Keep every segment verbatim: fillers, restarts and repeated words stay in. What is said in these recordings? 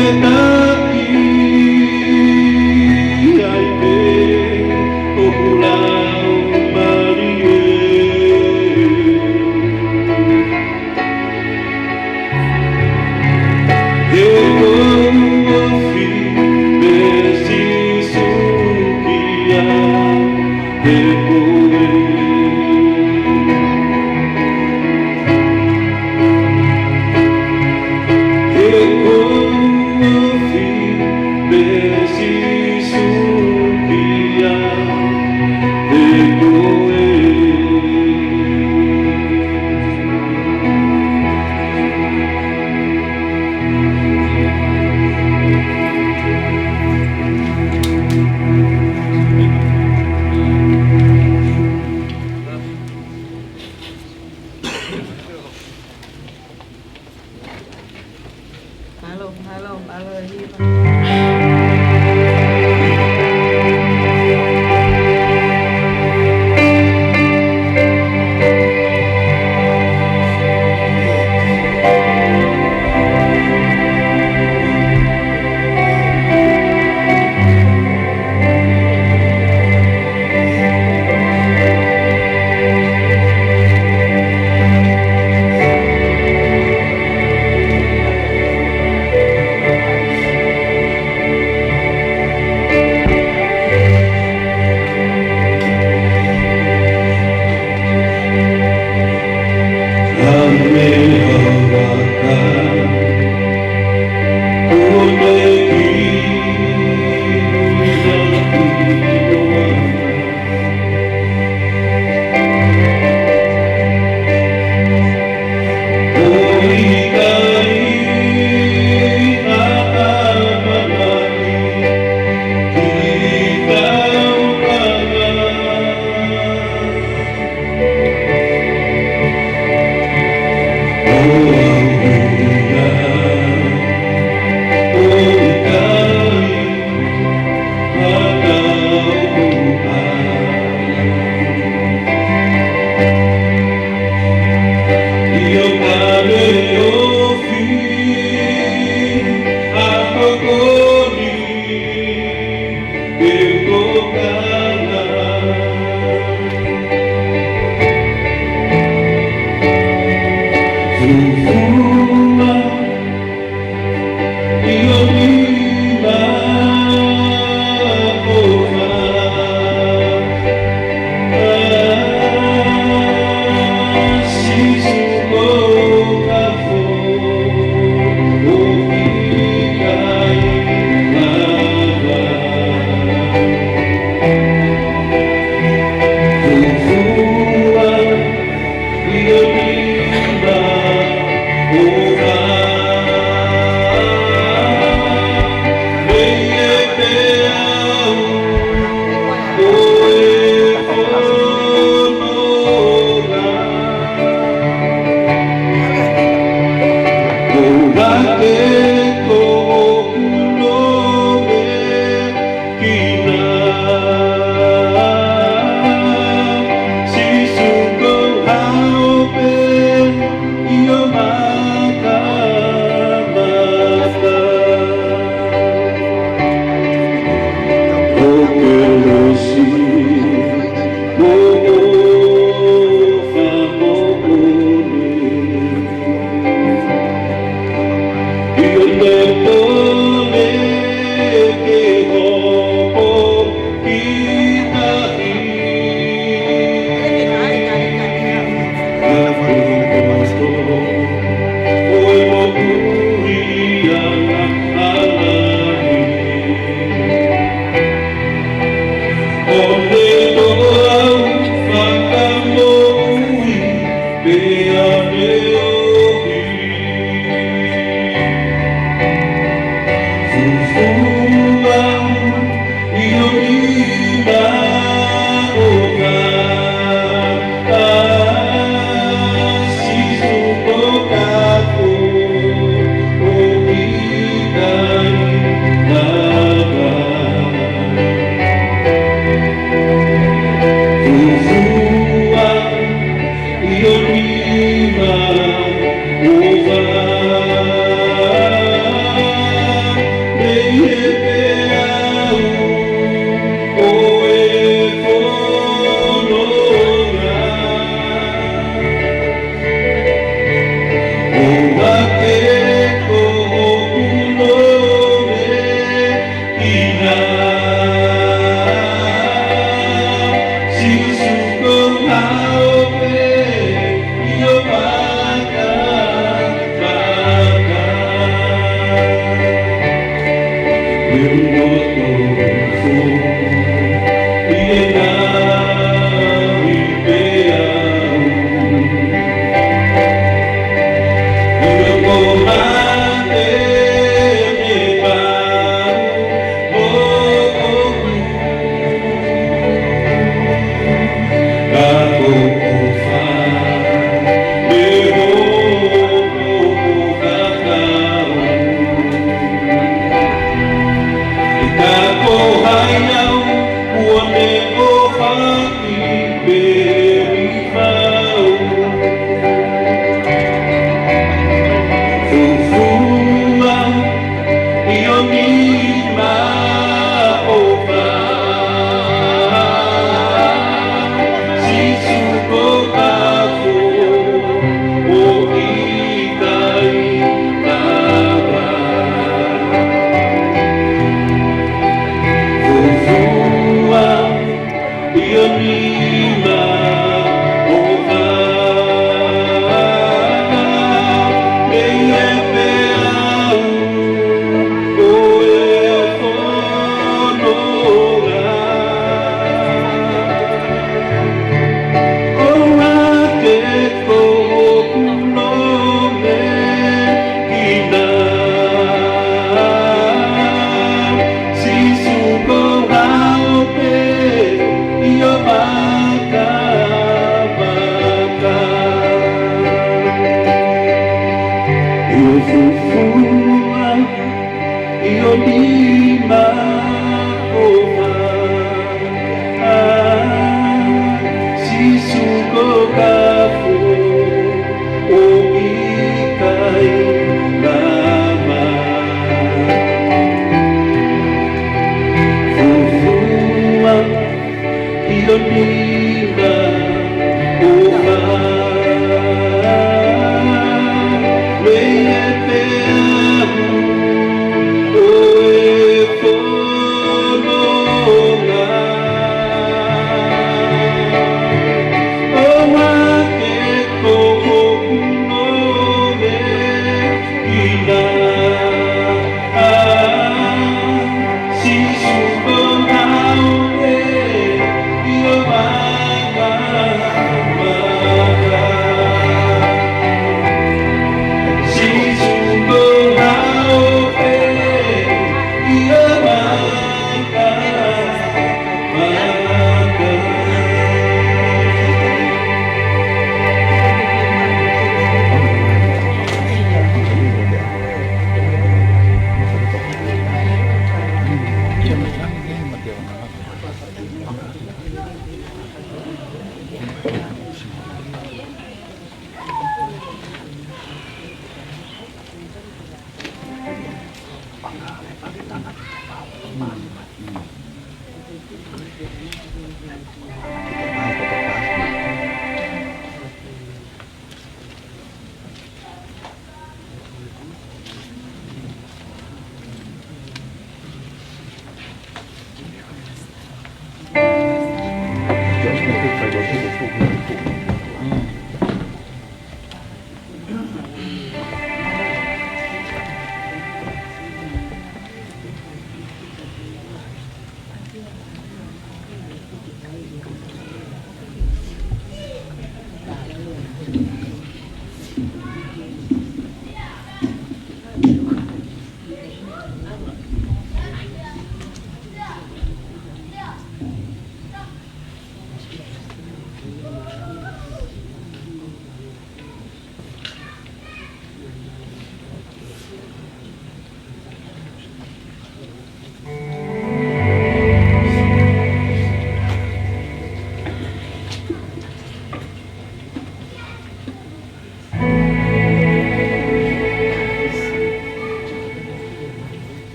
Fakafetaʻi ai pē ʻoku laumālie. He ko hoʻo ofi pē Sīsū kia he koe. He ko hoʻo ofi pē Sīsū kia he koe. Mālō, mālō, mālō e hiva.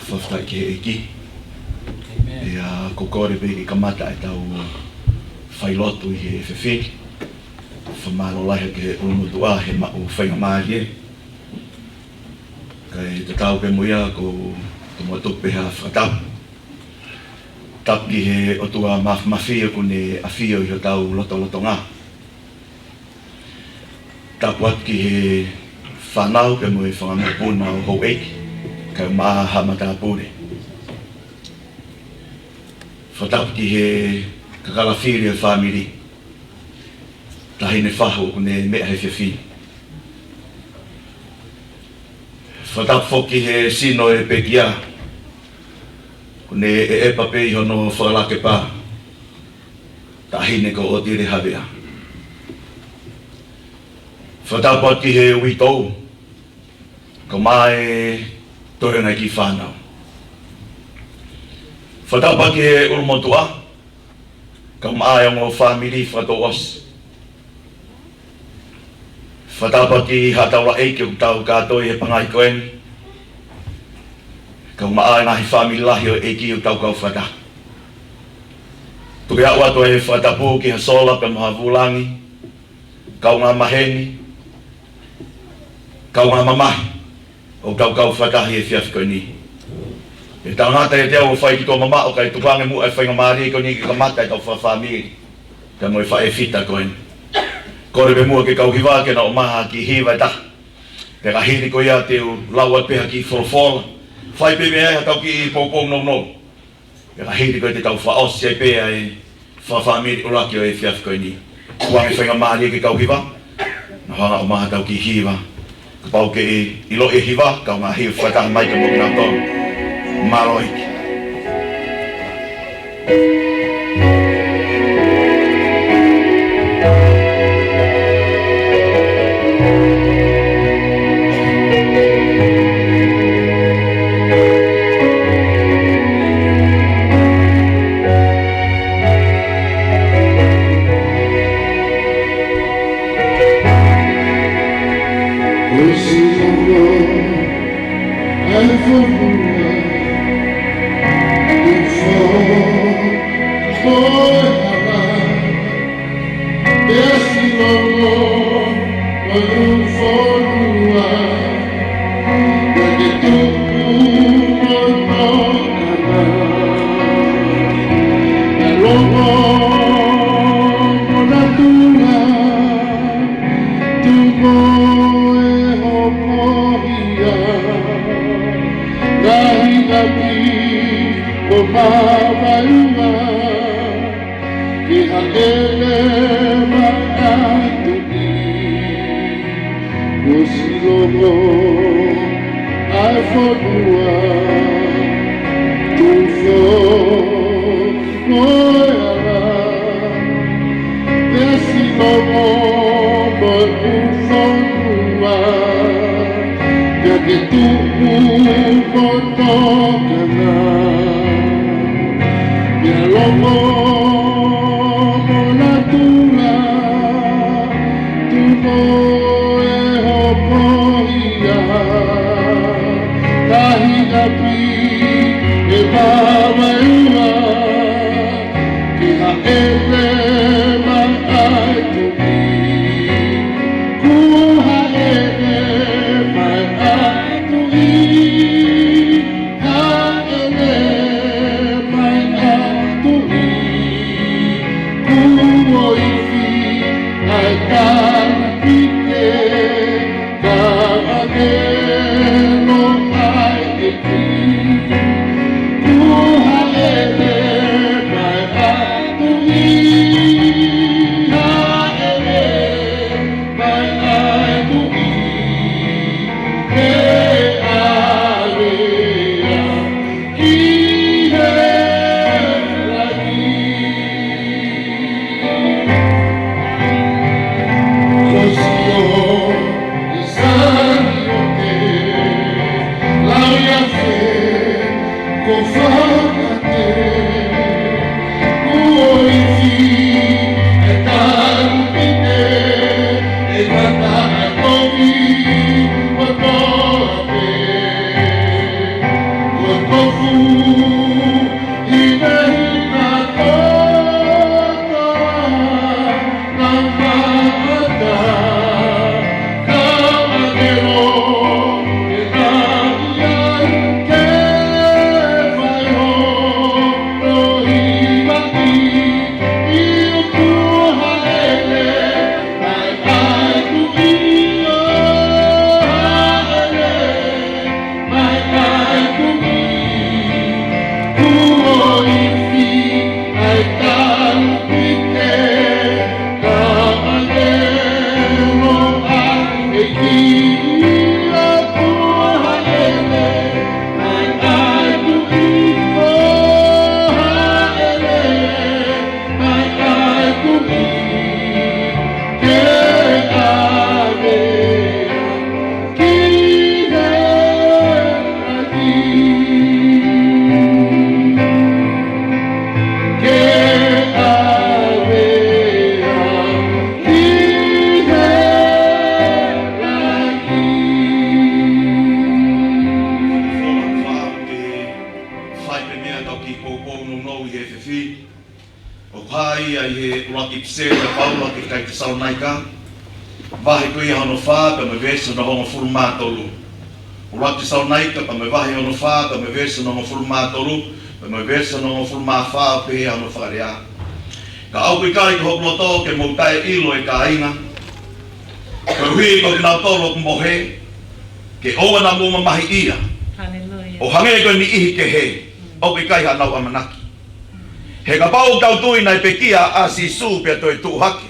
Fakafetaʻi ki he ʻEiki. ʻĒmeni. ʻIo, ko e kole pē ke kamata ʻetau failotu ʻi he efiafi ni. Fakamālō lahi ki he ʻulumotuʻa he maʻu faingamālie. Kae tatau pē mo ia, ko e tomuʻa tuku pē ha fakatapu. Tapu ki he ʻOtua Māfimafi ʻoku ne ʻafio ʻi hotau lotolotonga. Tapu atu ki he fānau pea mo e fanga mokopuna ʻo houʻeiki, kae ʻumaʻā ha matāpule. Fakatapu ki he kakala fili ʻo e fāmili, Taʻahine Fahu ʻoku ne meʻa he efiafi ni. Fakatapu foki he sino ʻo e pekia, ʻoku ne ʻeʻepa pē ʻi hono fakalakepa, Taʻahine ko ʻOtile Havea. Fakatapu ki he uitou, kae ʻumaʻā e toenga e kiʻi fānau. Fakatapu ki he ʻulumotuʻa, kae ʻumaʻā e ongo fāmili fakatouʻosi. Fakatapu ki haʻa taulaʻeiki ʻoku tau kātoi he pangai ko eni, kae ʻumaʻā e ngaahi fāmili lahi ʻo e ʻeiki ʻoku tau kau fakataha. Tuku ke u ʻoatu e fakatapu ki haʻa sola pea mo haʻa vūlangi, kaungā maheni, kaungā mamahi, ʻoku tau kau fakataha he efiafi ko eni. ʻE tangata ʻiate au ʻoku fai ki tuʻa mamaʻo, kae tuku ange muʻa e faingamālie ko eni ke kamata ʻetau fakafāmili, kae mo e faʻē fita ko eni. Kole pē muʻa ki he kau hiva ke nau ʻomai ha kiʻi hiva ʻe taha. Pea ka hili ko ia te u lau atu pē ha kiʻi folofola. Fai pē mei ai haʻatau kiʻi poupou nounou. Pea ka hili ko ia te tau fakaʻosi ai pē ʻa e fakafāmili ʻuluaki ʻo e efiafi ko eni. Tuku ange faingamālie ki he kau hiva, nau hanga ʻo ʻomai haʻatau kiʻi hiva. Kapau ʻoku ke ʻiloʻi e hiva, kaungā hiva fakataha mai ke mo kina tonu. Mālō ʻEiki. Ko Mavaeua, ke hāʻele mai ʻa e tuʻi, kuo ʻosi longo ʻa e fonua, tuʻu foki mo e ala, pea ʻosi longo mo e ʻū fonua, pea ke tuʻu mo tokanga. Pea longo mo natula, tuʻu mo e hopoiʻa, tahi ʻapi ʻe Mavaeua, ke hāʻele mai ʻa e tuʻi, kuo hāʻele mai ʻa e tuʻi, hāʻele mai ʻa e tuʻi, kuo ifi ʻa e talupite, kau ʻāngelo ʻa e ʻEiki, kuo hāʻele mai ʻa e tuʻi, hāʻele mai ʻa e tuʻi, ke ʻave ia ki he langi. Ko Sione, Saione, lau ia fe ko fakate, kuo ifi ʻa e talupite, ʻe mata ʻa e kovi kotoa pē, kuo kofu hinehina kotoa. Mai ʻa e tuʻi, kuo ifi ʻa e talupite, kau ʻāngelo ʻa e ʻEiki, kuo hāʻele mai ʻa e tuʻi, kuo hāʻele mai ʻa e tuʻi, ke ʻave ia ki he langi. Ke ʻave ia ki he langi. Fai pē meʻa tau kiʻi poupou nounou ʻi he efiafi ni. ʻOku hā ia ʻi he ʻuluaki ʻipiseli ʻa Paula ki he kakai Tesalonaika, vahe ko ia hono fā, pea mo e veesi hono hongofulu mā tolu. ʻUluaki Tesalonaika, pea mo e vahe hono fā, pea mo e veesi hono hongofulu mā tolu, pea mo e veesi hono hongofulu mā fā, ʻoku pehē hono fakalea: Ka ʻoku ʻikai ko hoku loto ke mou taʻeʻilo, ʻe kāinga, koeʻuhi ko kinautolu ʻoku mohe, ke ʻoua naʻa mou mamahiʻia, Haleluia. ʻo hangē ko e niʻihi kehe, ʻoku ʻikai haʻanau ʻamanaki. He kapau ʻoku tau tui naʻe pekia ʻa Sīsū pea toe tuʻu hake,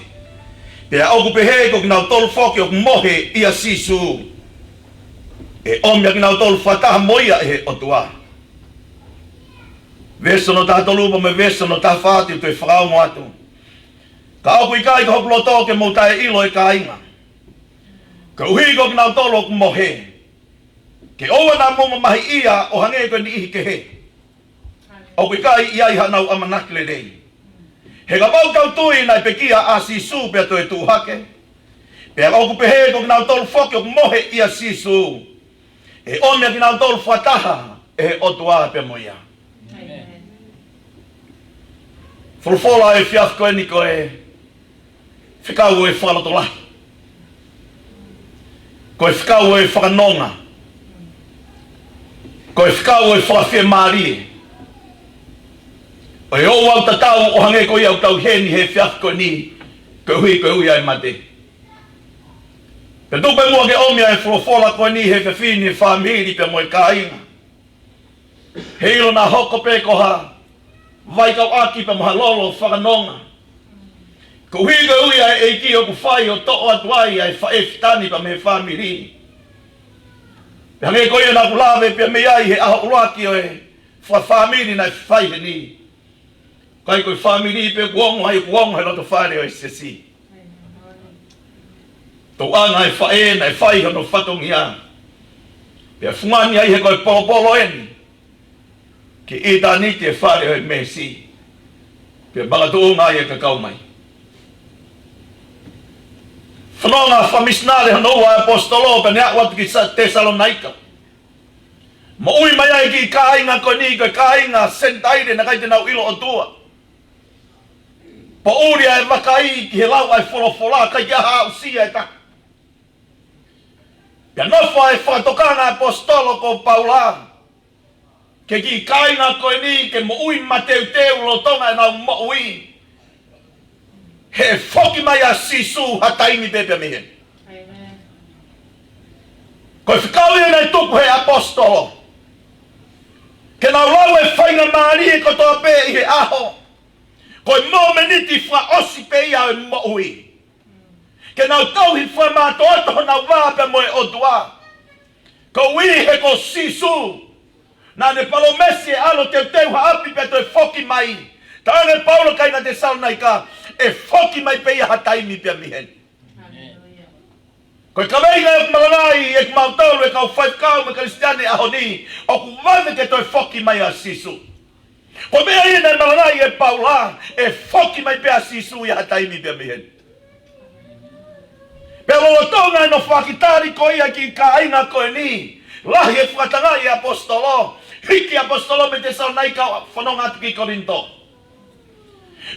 pea ʻoku pehē ko kinautolu foki ʻoku mohe ʻia Sīsū, ʻe ʻomi ʻa kinautolu fakataha mo ia ʻe he ʻOtua. Veesi hono taha tolu pea mo e veesi hono taha fā, te u toe fakaongo atu. Ka ʻoku ʻikai ko hoku loto ke mou taʻeʻilo, ʻe kāinga, koeʻuhi ko kinautolu ʻoku mohe, ke ʻoua naʻa mou mamahiʻia ʻo hangē ko e niʻihi kehe, ʻoku ʻikai ʻi ai haʻanau ʻamanaki lelei. He kapau ʻoku tau tui naʻe pekia ʻa Sīsū pea toe tuʻu hake, pea ʻoku pehē ko kinautolu foki ʻoku mohe ʻia Sīsū, ʻe ʻomi ʻa kinautolu fakataha ʻe he ʻOtua pea mo ia. ʻĒmeni. Folofola ʻo e efiafi ko eni ko e fekau ʻo e fakalotolahi, ko e fekau ʻo e fakanonga, ko e fekau ʻo e fakafiemālie, ʻo e ʻoua ʻe tatau ʻo hangē ko ia ʻoku tau ʻi heni he efiafi ko eni, koeʻuhi ko e ui ʻa e mate. Pea tuku pē muʻa ke ʻomi ʻa e folofola ko eni he efiafi ni, fāmili pea mo e kāinga, Heiʻilo naʻa hoko pē ko ha vaikauʻaki pea mo ha lolo fakanonga. Koeʻuhi ko e ui ʻa e ʻEiki ʻoku fai ʻo toʻo atu ai ʻa e faʻē fitani pea mei he fāmili. Pea hangē ko ia naʻa ku lave pea mei ai he ʻaho ʻuluaki ʻo e fakafāmili naʻe fai heni. ʻIkai ko e fāmili pē ʻoku ongo ai, ʻoku ongo he loto fale ʻo e siasi. Toʻanga e faʻē naʻe fai hono fatongia. Pea fungani ai he ko e polopolo eni ki ʻitāniti e fale ʻo e meesi. Pea makatuʻunga ai e kakau mai. Fanongo, fakamisinale hono ua ʻa e ʻaposetolo pea ne aʻu atu ki Sa-, Tesalonaika. Moʻui mai ai e kiʻi kāinga ko eni, ko e kāinga Senitaile naʻe ʻikai te nau ʻilo ʻOtua. Poʻuli ʻa e vakai ki he lau ʻa e folofola, ʻikai ke ʻi ai ha aʻusia ʻe taha. Pea nofo ʻa e fakatokanga ʻa e ʻaposetolo ko Paula ki he kiʻi kāinga ko eni ke moʻui mateuteu lolotonga ʻenau moʻui. He ʻe foki mai ʻa Sīsū ha taimi pē pea mei heni. ʻĒmeni. Ko e fekau ia naʻe tuku ʻe he ʻaposetolo ke nau lau e faingamālie kotoa pē ʻi he ʻaho, ko e momeniti fakaʻosi pē ia ʻo e moʻui, ke nau tauhi fakamātoato honau vā pea mo e ʻOtua. Koeʻuhi he ko Sīsū naʻa ne palōmesi ʻe ʻalu ʻo teuteu ha ʻapi pea toe foki mai. Talaange ʻe Paula ki he kāinga Tesalonaika, ʻe foki mai pē ia ha taimi pea mei heni. Haleluia. Ko e kaveinga ʻoku malangaʻi ʻe kimautolu e kau faifekau mo e Kalisitiane ʻaho ni, ʻoku vave ke toe foki mai ʻa Sīsū. Ko e meʻa ia naʻe malangaʻi ʻe Paula, ʻe foki mai pē ʻa Sīsū ia ha taimi pea mei heni. Pea lolotonga ʻene fakatali ko ia ki he kāinga ko eni, lahi e fakatangaʻi ʻa e ʻaposetolo, hiki ʻa e ʻaposetolo mei Tesalonaika ʻo fononga atu ki Kolinitō.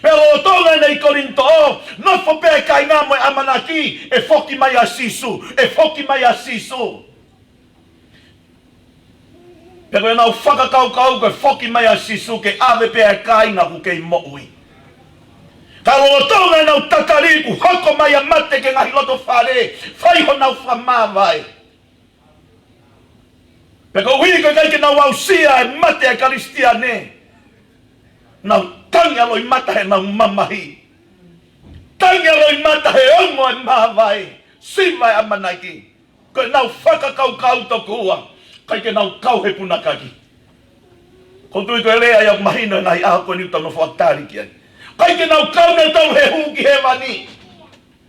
Pea lolotonga ʻene ʻi Kolinitō, nofo pē ʻa e kāinga mo e ʻamanaki, ʻe foki mai ʻa Sīsū, ʻe foki mai ʻa Sīsū. Pea ko ʻenau fakakaukau ko e foki mai ʻa Sīsū ke ʻave pē ʻa e kāinga ʻoku kei moʻui. Ka lolotonga ʻenau tatali kuo hoko mai ʻa mate ki he ngaahi loto fale, fai honau fakamāvae. Pea koeʻuhi ko e ʻikai ke nau aʻusia e mate ʻa e Kalisitiane, nau tangi ʻa e loʻimata heʻenau mamahi. Tangi ʻa e loʻimata he ongo e māvae, siva e ʻamanaki. Ko ʻenau fakakaukau tokua, ʻikai ke nau kau he punakaki. ʻOku ou tui ko e lea ia ʻoku mahino he ngaahi ʻaho ko eni ʻoku tau nofo ʻo tali ki ai. ʻIkai ke nau kau nautolu he hū ki hēvani.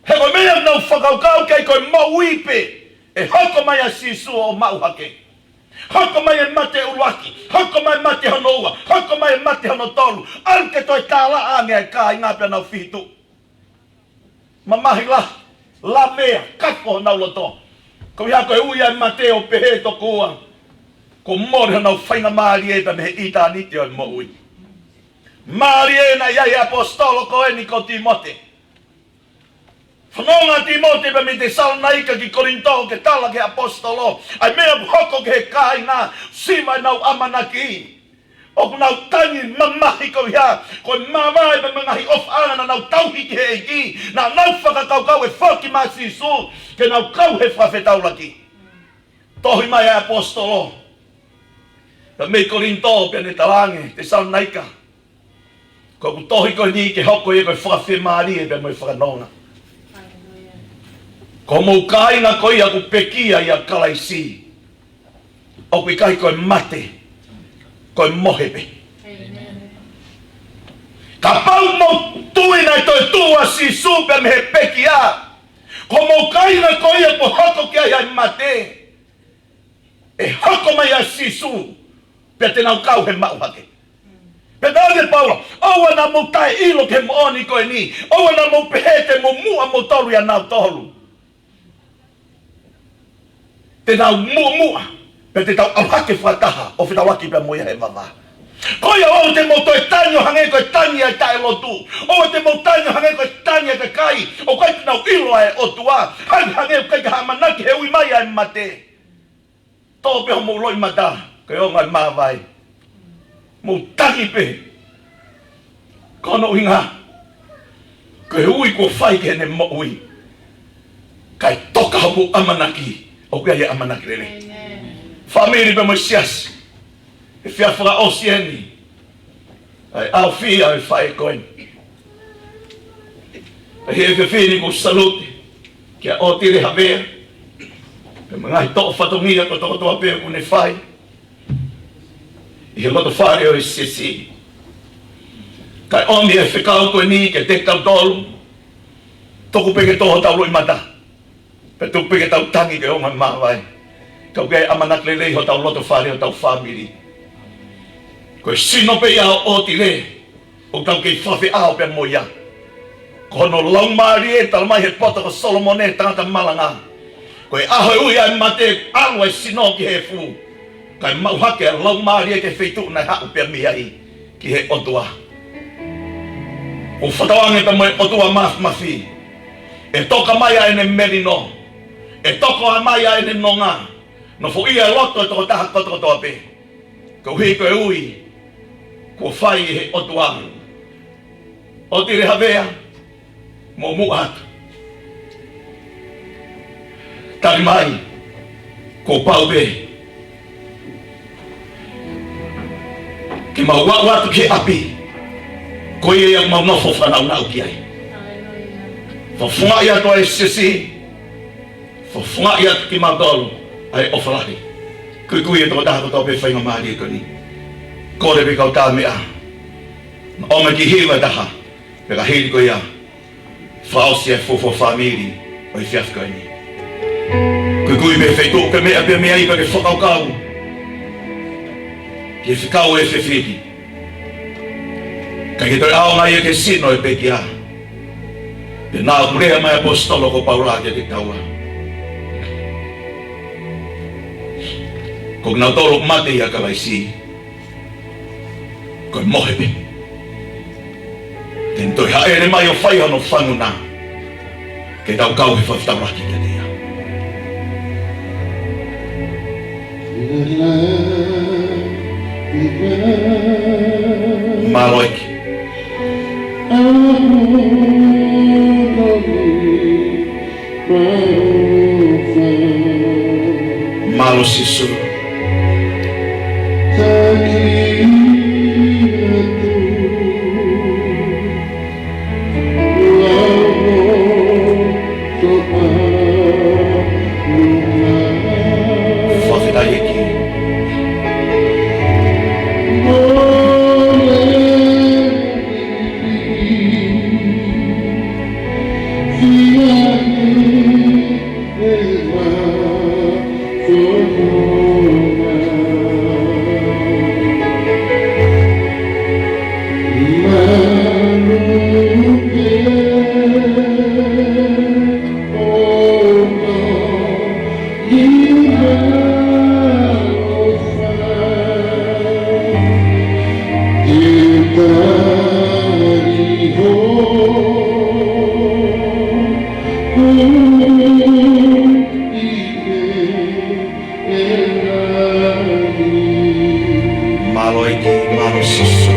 He ko e meʻa ʻoku nau fakakaukau ki ai ko e moʻui pē, ʻe hoko mai ʻa Sīsū ʻo maʻu hake. Hoko mai e mate ʻuluaki, hoko mai e mate hono ua, hoko mai e mate hono tolu. ʻAlu ke toe tālaʻa ange ʻa e kāinga pea nau fitu. Mamahi lahi, lavea, kafo honau loto. Ko ia ko e ui ʻa e mate ʻo pehē tokua kuo mole honau faingamālie pea mei he ʻitāniti ʻo e moʻui. Mālie naʻe ʻi ai e ʻaposetolo ko eni ko Tīmote. Fononga ʻa Tīmote pea mei Tesalonaika ki Kolinitō ke tala ki he ʻaposetolo ʻa e meʻa ʻoku hoko ki he kāinga, siva ʻenau ʻamanaki. ʻOku nau tangi mamahi ko ia, ko e māvae pea mo e ngaahi ʻofaʻanga naʻa nau tauhi ki he ʻEiki, naʻa nau fakakaukau ʻe foki mai ʻa Sīsū ke nau kau he fakafetaulaki. Tohi mai ʻa e ʻaposetolo pea mei Kolinitō pea ne talaange, Tesalonaika, ko ʻeku tohi ko eni ke hoko ia ko e fakafiemālie pea mo e fakanonga. Ko hoʻomou kāinga ko ia ʻoku pekia ʻia Kalaisi, ʻoku ʻikai ko e mate, ko e mohe pē. Kapau ʻoku mou tui naʻe toetuʻu ʻa Sīsū pea mei he pekia, ko hoʻomou kāinga ko ia kuo hoko ki ai ʻa e mate, ʻe hoko mai ʻa Sīsū, pea te nau kau he maʻu hake. Pea talaange ʻe Paula, ʻoua naʻa mou taʻeʻilo ki he moʻoni ko eni, ʻoua naʻa mou pehē te mou muʻa moutolu ʻia nautolu. Te nau muʻomuʻa, pea te tau ʻalu hake fakataha ʻo fetaulaki pea mo ia he vavā. Ko ia ʻoua te mou toe tangi ʻo hangē ko e tangi ʻa e taʻelotu. ʻOua te mou tangi ʻo hangē ko e tangi ʻa e kakai ʻoku ʻikai te nau ʻilo ʻa e ʻOtua. Hangē, hangē ʻoku ʻikai ke ha ʻamanaki he ui mai ʻa e mate. Tō pē homou loʻimata, ko e ongo e māvae. Mou tangi pē. Ko hono ʻuhinga, ko e ui kuo fai ki heʻene moʻui. Kae toka homou ʻamanaki, ʻoku ʻi ai e ʻamanaki lelei. Fāmili pea mo e siasi. Efiafi fakaʻosi eni ʻa e ʻaofia ʻo e faʻē ko eni. Pea ʻi he efiafi ni ʻoku ou salute kia ʻOtile Havea, pea mo e ngaahi toʻo fatongia kotoa kotoa pē ʻoku ne fai ʻi he loto fale ʻo e siasi. Kae ʻomi e fekau ko eni kiate kitautolu, tuku pē ke tō hotau loʻimata, pea tuku pē ke tau tangi ke ongo e māvae, kae ʻoua ke ʻamanaki lelei hotau loto fale, hotau fāmili. Ko e sino pē ia ʻo ʻOtile ʻoku tau kei fakafeʻao pea mo ia. Ko hono laumālie, talamai he poto ko Solomone, tangata malanga, ko e ʻaho ʻe ui ai e mate, ʻalu ai e sino ki he efu, kae maʻu hake ʻa e laumālie ki he feituʻu naʻe haʻu pea mei ai, ki he ʻOtua. ʻOku fakatauange pea mo e ʻOtua Māfimafi, ʻe toka mai ʻa ʻene melino, ʻe toka mai ʻa ʻene nonga, nofoʻia e loto ʻo e tokotaha kotokotoa pē, koeʻuhi ko e ui kuo fai ʻe he ʻOtua. ʻOtile Havea, mou muʻa atu. Tali mai, kuo pau pē ke mau aʻu atu ki he ʻapi ko ia ʻoku mau nofo fānau nau ki ai. Fakafofongaʻi atu ʻa e siasi, fakafofongaʻi atu kimautolu ʻa e ʻofa lahi. Kuikui e tokotaha kotoa pē faingamālie ko eni. Kole pē kau tā meʻa, ʻo mai ki hiva taha, pea ka hili ko ia, fakaʻosi e fuofua fāmili ʻo e efiafi ko eni. Kuikui pē feituʻu ke meʻa pē mei ai, pea ke fakakaukau ki he fekau ʻo e efiafi ni. Kae ke toe ʻaonga ia ki he sino ʻo e pekia. Pea naʻe lea mai e ʻaposetolo ko Paula kiate kitaua, ko kinautolu ʻoku mate ʻia Kalaisi, ko e mohe pē. Te ne toe hāʻele mai ʻo fai hono fanguna, ke tau kau he fakafetaulaki kiate ia. Mālō ʻEiki. Mālō Sīsū. Fakafetaʻi ʻEiki. Mālō ʻEiki, mālō Sīsū.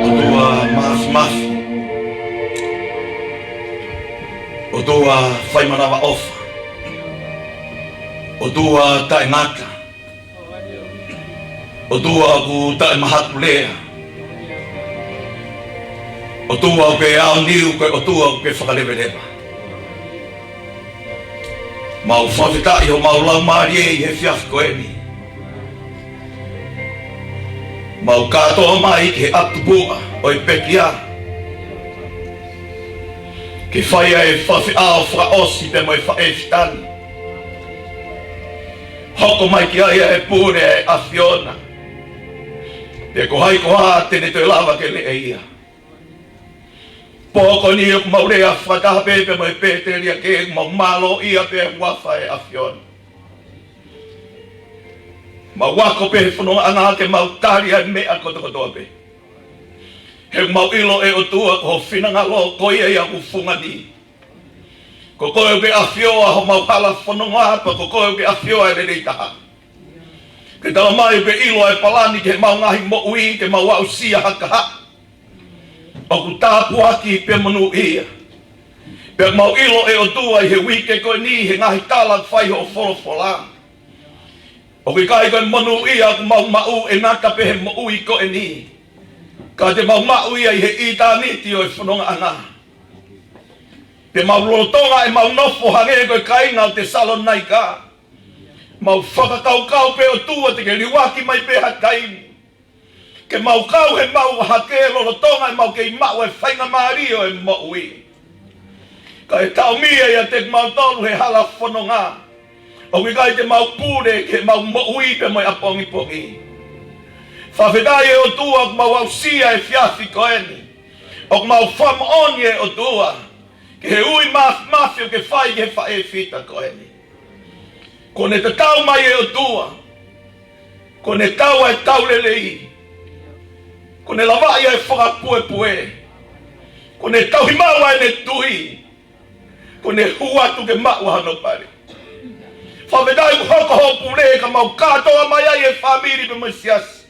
ʻOtua Māfimafi, ʻOtua Faimanavaʻofa, ʻOtua Taʻengata, ʻOtua ʻoku taʻemahakulea, ʻOtua ʻoku ke aoniu, ko e ʻOtua ʻoku ke fakaleveleva. Mau fakafetaʻi homau laumālie ʻi he efiafi ko eni. Mau kātoa mai ki he ʻatupuʻa ʻo e pekia, ke fai ai e fafeʻao fakaʻosi pea mo e faʻē fitani. Hoko mai ki ai ʻa e pule ʻa e ʻAfiona, pea ko hai koā te ne toe lava ke leʻa ia. Pō ko eni ʻoku mau lea fakataha pē pea mo e pēteliake, ʻoku mau mālōʻia pē huafa ʻo e ʻAfiona. Mau ako pē he fonongaʻanga ke mau tali ʻa e meʻa kotokotoa pē. He ʻoku mau ʻilo ʻe ʻOtua ko ho finangalo ko ia ʻoku fungani. Ko koe ʻoku ke ʻafioʻi ʻa homau hala fononga, pea ko koe ʻoku ke ʻafioʻi ʻa e lelei taha. Ke tala mai ʻoku ke ʻilo ʻa e palani ki heʻemau ngaahi moʻui, ke mau aʻusia ha kahaʻu ʻoku tāpuaki pea monūʻia. Pea mau ʻilo ʻe ʻOtua ʻi he uike ko eni, he ngaahi tala ʻoku fai ho folofola, ʻoku ʻikai ko e monūʻia ʻoku mau maʻu ʻe ngata pē he moʻui ko eni, ka te mau maʻu ia ʻi he ʻitāniti ʻo e fonongaʻanga. Pea mau lolotonga ʻemau nofo hangē ko e kāinga ʻo Tesalonaika, mau fakakaukau pē ʻOtua te ke liuaki mai pē ha taimi ke mau kau he mau hake lolotonga ʻemau kei maʻu e faingamālie ʻo e moʻui. Kae taʻomia ʻiate kimautolu he hala fononga, ʻoku ʻikai te mau pule ki heʻemau moʻui pea mo e ʻapongipongi. Fakafetaʻi ʻe ʻOtua ʻoku mau aʻusia e efiafi ko eni, ʻoku mau fakamoʻoni ʻe ʻOtua ki he ui māfimafi ʻoku ke fai ki he faʻē fita ko eni. Kuo ne tatau mai ʻe ʻOtua, kuo ne tau ʻa e tau lelei, kuo ne lavaʻi ʻa e fakapuepue, kuo ne tauhi maʻu ʻa ʻene tui, kuo ne hū atu ke maʻu ʻa hono pale. Fakafetaʻi ʻoku hoko hoʻo pule ka mau kātoa mai ai e fāmili pea mo e siasi,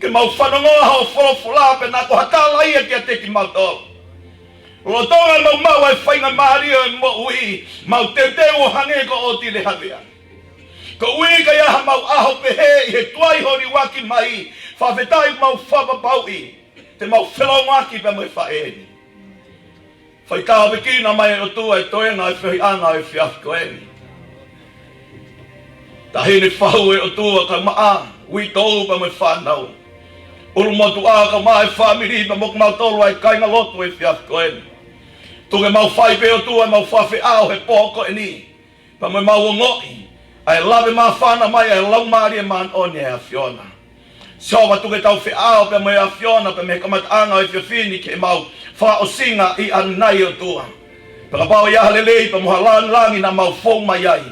ke mau fanongoa hoʻo folofola pea naʻa ko ha tala ia kiate kimautolu. Lolotonga ʻemau maʻu ʻa e faingamālie ʻo e moʻui, mau teuteu ʻo hangē ko ʻOtile Havea. Koeʻuhi ka ʻi ai haʻamau ʻaho pehē ʻi he tuai hoʻo liuaki mai, fakafetaʻi ʻoku mau fakapapauʻi te mau felōngoaki pea mo e faʻē ni. Fai tāpuekina mai ʻe ʻOtua e toenga ʻo e feohiʻanga ʻo e efiafi ko eni. Taʻahine fahu ʻe ʻOtua kae ʻumaʻā uitou pea mo e fānau. ʻUlumotuʻa kae ʻumaʻā e fāmili pea mo kimautolu ʻa e kāingalotu ʻo e efiafi ko eni. Tuku ke mau fai pē ʻOtua ʻemau fakafeʻao he pō ko eni, pea mo ʻemau ongoʻi ʻa e lave māfana mai ʻa e Laumālie Māʻoniʻoni ʻa e ʻAfiona. Sihova, tuku ke tau feʻao pea mo e ʻAfiona pea mei he kamataʻanga ʻo e efiafi ni ki heʻemau fakaʻosinga ʻanenai ʻOtua. Pea kapau ʻe ʻi ai ha lelei pea mo ha lāngilangi naʻa mau fou mai ai,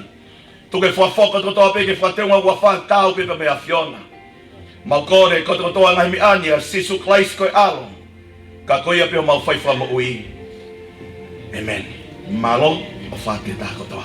tuku ke fakafoki kotoa pē ke fakateunga ʻoku fai taau pē pea mo e ʻAfiona. Mau kole kotokotoa ngaahi meʻa ni ʻia Sīsū Kalaisi ko e ʻAlo, ka ko ia pē homau Faifakamoʻui. ʻĒmeni. Mālō, ʻofa atu ki he taha kotoa.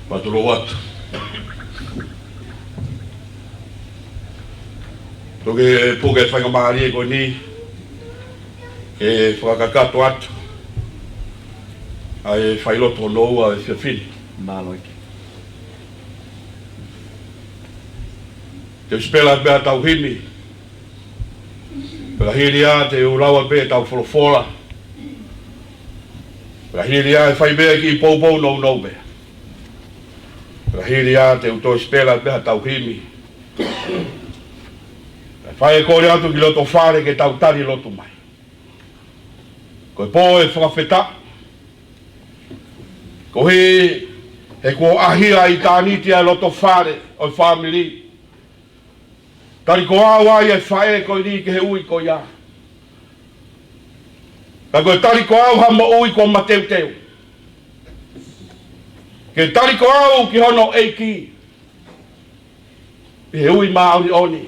Patulou atu. Tuku ke puke faingamālie ko eni ke fakakakato atu ʻa e failotu hono ua ʻo e efiafi ni. Mālō ʻEiki. Te u sipela pē ʻetau himi. Pea ka hili ia te u lau pē ʻetau folofola. Pea ka hili ia ʻe fai pē kiʻi poupou nounou pē. Pea ka hili ia te u toe sipela pē ʻetau himi. Pea fai e kole atu ki loto fale ke tau tali lotu mai. Ko e pō ʻo e fakafetaʻi. Koeʻuhi he kuo ʻaʻahi ʻa ʻitāniti ʻa e loto fale ʻo e fāmili. Tali ko au ai e faʻē ko eni ki he ui ko ia. Ka ko e tali ko au ha moʻui kuo mateuteu. Ke tali ko au ki hono ʻEiki. ʻI he ui māʻoniʻoni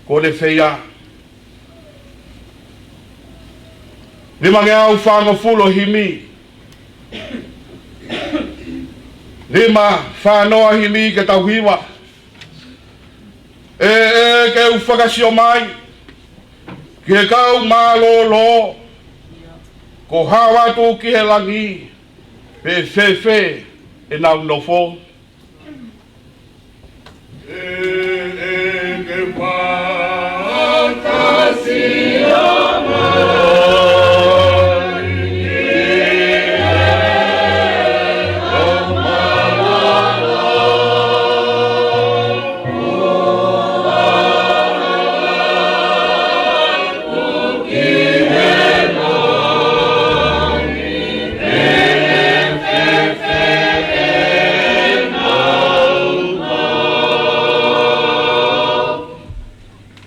kuo ne feia. Limangeau fāngofulu himi. Lima fānoa himi ke tau hiva. ʻE, ʻe, ke u fakasio mai ki he kau mālōlō, kuo hao atu ki he langi, pe fēfē ʻenau nofo. ʻE, ʻe, ke fakasio mai ki he kau mālōlō.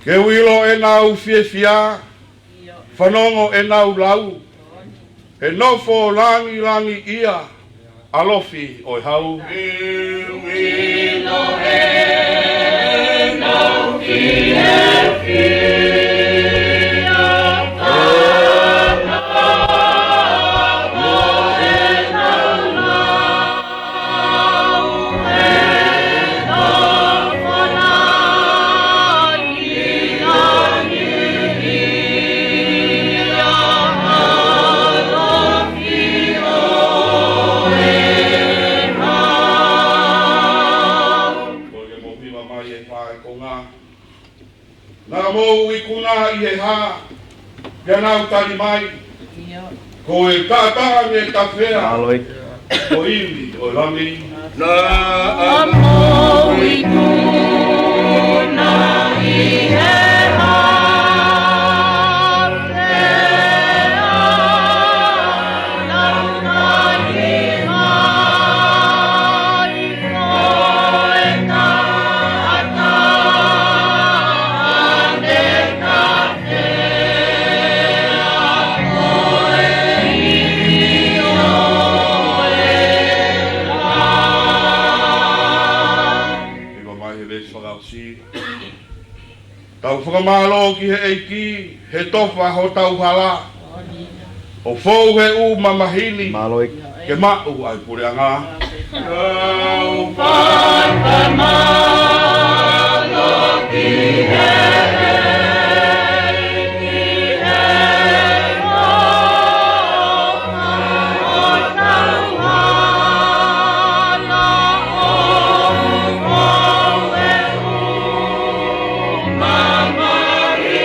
Ke u ʻilo ʻenau fiefia, fanongo ʻenau lau, he nofo langilangiʻia ʻa Lofi ʻo e Hau. Ko e ke mou hiva mai e fā e konga. Naʻa mou ikuna ʻi he hā, pea nau tali mai. Ko e taʻataʻa ne tafea. Mālō ʻEiki. Ko e ʻivi ʻo e Lami. Naʻa mou ikuna ʻi he hā, pea nau tali mai. Hiva mai he veesi fakaʻosi. Tau fakamālō ki he ʻEiki, he tofa hotau hala. ʻO fou he ʻū mamahi ni. Mālō ʻEiki. Ke maʻu ʻa e puleʻanga. Tau fakamālō ki he ʻEiki, he tofa hotau hala. ʻO fou he ʻū mamahi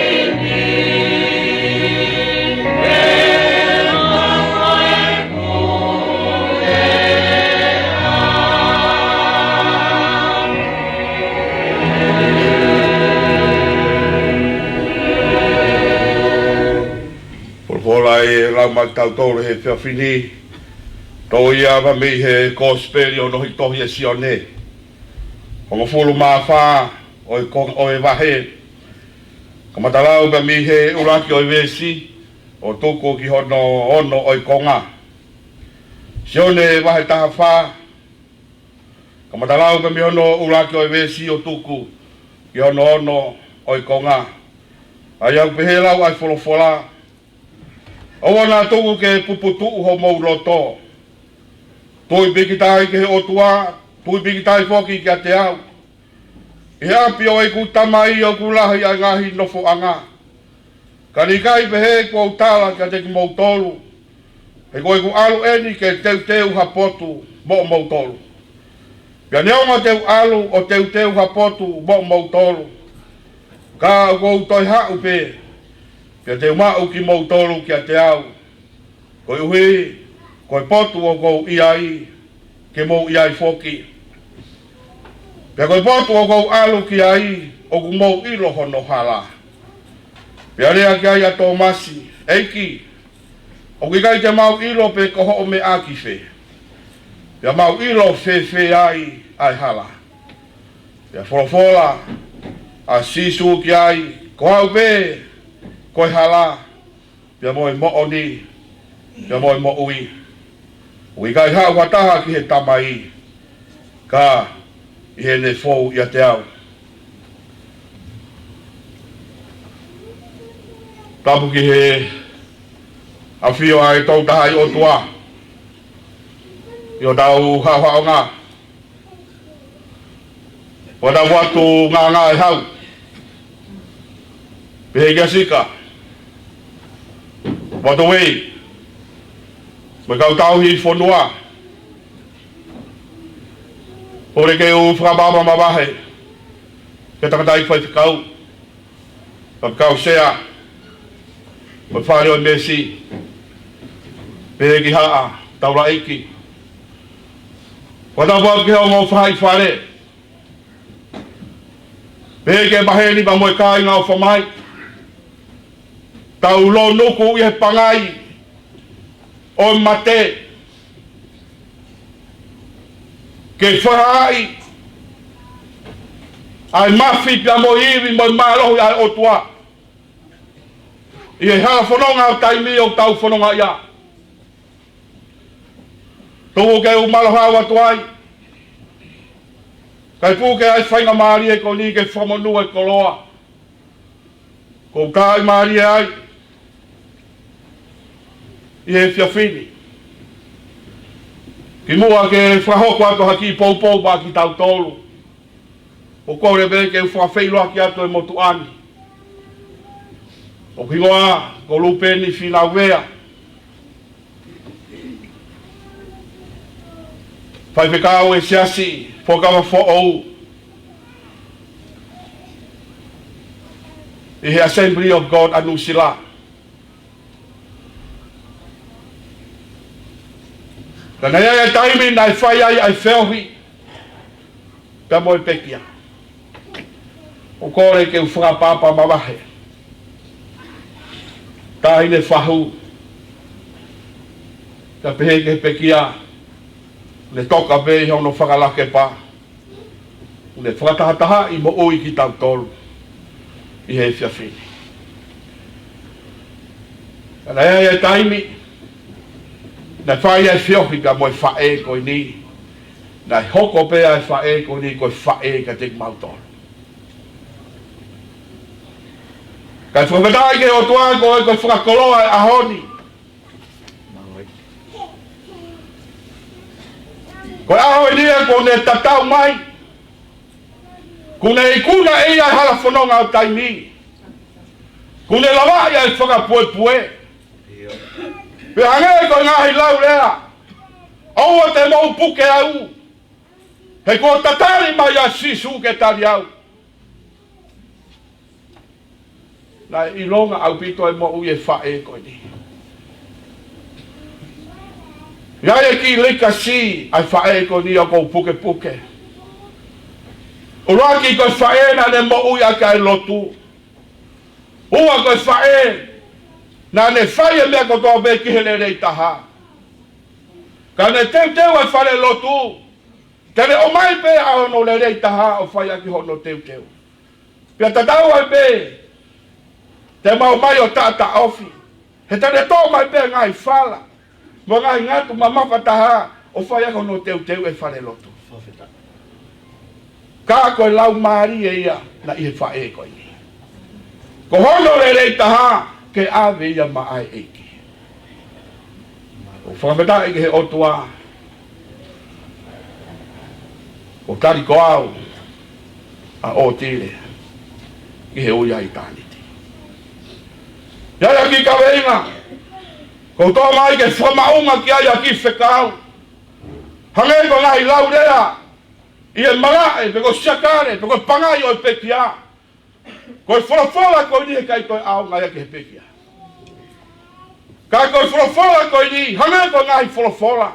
ʻE lau mai kiate kitautolu he efiafi ni, toʻo ia mei he Kosipeli ʻo e tohi ʻa Sione, hongofulu mā fā ʻo e ko-, ʻo e vahe. Kamata lau pē mei he ʻuluaki ʻo e veesi ʻo tuku ki hono ono ʻo e konga. Sione vahe taha fā, kamata lau pē mei hono ʻuluaki ʻo e veesi ʻo tuku ki hono ono ʻo e konga. ʻA ia ʻoku pehē ʻa e lau ʻa e folofola: ʻOua naʻa tuku ke puputuʻu homou loto. Tui pīkitai ki he ʻOtua, tui pīkitai foki kiate au. ʻI he ʻapi ʻo ʻeku Tamai ʻoku lahi ʻa e ngaahi nofoʻanga. Ka naʻe ʻikai pehē kuo u tala kiate kimoutolu, he ko ʻeku ʻalu eni ke teuteu ha potu moʻomoutolu. Pea neongo te u ʻalu ʻo teuteu ha potu moʻomoutolu, ka ʻoku ou toe haʻu pē, pea te u maʻu kimoutolu kiate au. Koeʻuhi ko e potu ʻoku ou ʻi ai, ke mou ʻi ai foki. Pea ko e potu ʻoku ou ʻalu ki ai, ʻoku mou ʻilo hono hala. Pea lea ki ai ʻa Tōmasi: ʻEiki, ʻoku ʻikai te mau ʻilo pe ko hoʻo meʻa ki fē. Pea mau ʻilo fēfē ai ʻa e hala. Pea folofola ʻa Sīsū ki ai: Ko au pē ko e hala, pea mo e moʻoni, pea mo e moʻui. ʻOku ʻikai haʻu ha taha ki he Tamai, ka ʻi heʻene fou ʻiate au. Tapu ki he ʻafio ʻa e Tolu Tahaʻi ʻOtua ʻi hotau haʻohaʻonga. Ua tau atu ngāngā e hau. Pehē kia Sika, ua tau ei, mo e kau tauhi fonua. Kole ke u fakaʻapaʻapa mavahe ki he tangataʻeiki faifekau, faifekau sea, mo e fale ʻo e mēsi, pehē ki haʻa taulaʻeiki. Ua tau atu ki he ongo faʻahi fale, pehē ki he maheni pea mo e kāinga ʻofa mai. Tau lōnuku ʻi he pangai ʻo e mate, ke fakahaaʻi ʻa e mafi pea mo e ivi mo e mālohi ʻa e ʻOtua ʻi he hala fononga ʻo taimi ʻoku tau fononga ai. Tuku ke u mālōlō atu ai, kae puke ʻa e faingamālie ko eni ke fakamonū e koloa kuo u taaʻi mālie ai ʻi he efiafi ni. Kimuʻa ke fakahoko atu ha kiʻi poupou maʻa kitautolu, ʻoku ou kole pē ke u fakafeʻiloaki atu e motuʻa ni, ʻoku hingoa ko Lupeni Fīnau Vea, faifekau ʻo e Siasi Fuakava Foʻou ʻi he Assembly of God ʻa Nuʻusila. Ka naʻe ʻi ai e taimi naʻe fai ai ʻa e feohi pea mo e pekia. ʻOku ou kole ke u fakaʻapaʻapa mavahe. Taʻahine fahu, ka pehē ki he pekia, ne toka pē ʻi hono fakalakepa, ne fakatahatahaʻi moʻui kitautolu ʻi he efiafi ni. Ka naʻe ʻi ai e taimi naʻe fai ai e feohi pea mo e faʻē ko eni, naʻe hoko pē ʻa e faʻē ko eni ko e faʻē kiate kimautolu. Kae fakafetaʻi ki he ʻOtua ko e, ko e fakakoloa e ʻaho ni. Ko e ʻaho eni ia kuo ne tatau mai, kuo ne ikuna ʻe ia e hala fononga ʻo taimi, kuo ne lavaʻi ʻa e fakapuepue. Pea hangē ko e ngaahi lau lea, ʻoua te mou puke au, he kuo tatali mai ʻa Sīsū ke tali au. Naʻe ʻilonga ʻaupito e moʻui e faʻē ko eni. ʻI ai e kiʻi legacy ʻa e faʻē ko eni ʻoku ou pukepuke. ʻUluaki ko e faʻē naʻa ne moʻui ʻaki ʻa e lotu. Ua ko e faʻē Naʻa ne fai e meʻa kotoa pē ki he lelei taha. Ka ne teuteu e fale lotu, te ne ʻomai pē ʻa hono lelei taha ʻo fai ʻaki hono teuteu. Pea tatau ai pē, te mau ō mai ʻo taʻotaʻofi. He te ne toʻo mai pē ngaahi fala mo e ngaahi ngatu mamafa taha ʻo fai ʻaki hono teuteu e fale lotu. Ka ko e laumālie ia naʻe ʻi he faʻē ko eni. Ko hono lelei taha ke ʻave ia maʻa e ʻEiki. ʻOku ou fakafetaʻi ki he ʻOtua, ʻoku tali ko au ʻa ʻOtile ki he ui ʻa ʻitāniti. ʻI ai ʻa e kiʻi kaveinga ʻoku ou toʻo mai ke fakamaʻunga ki ai ʻa e kiʻi fekau. Hangē ko e ngaahi lau lea ʻi he malaʻe, pe ko e siakale, pe ko e pangai ʻo e pekia. Ko e folofola ko eni heʻikai toe ʻaonga ia ki he pekia. Ka ko e folofola ko eni, hangē ko e ngaahi folofola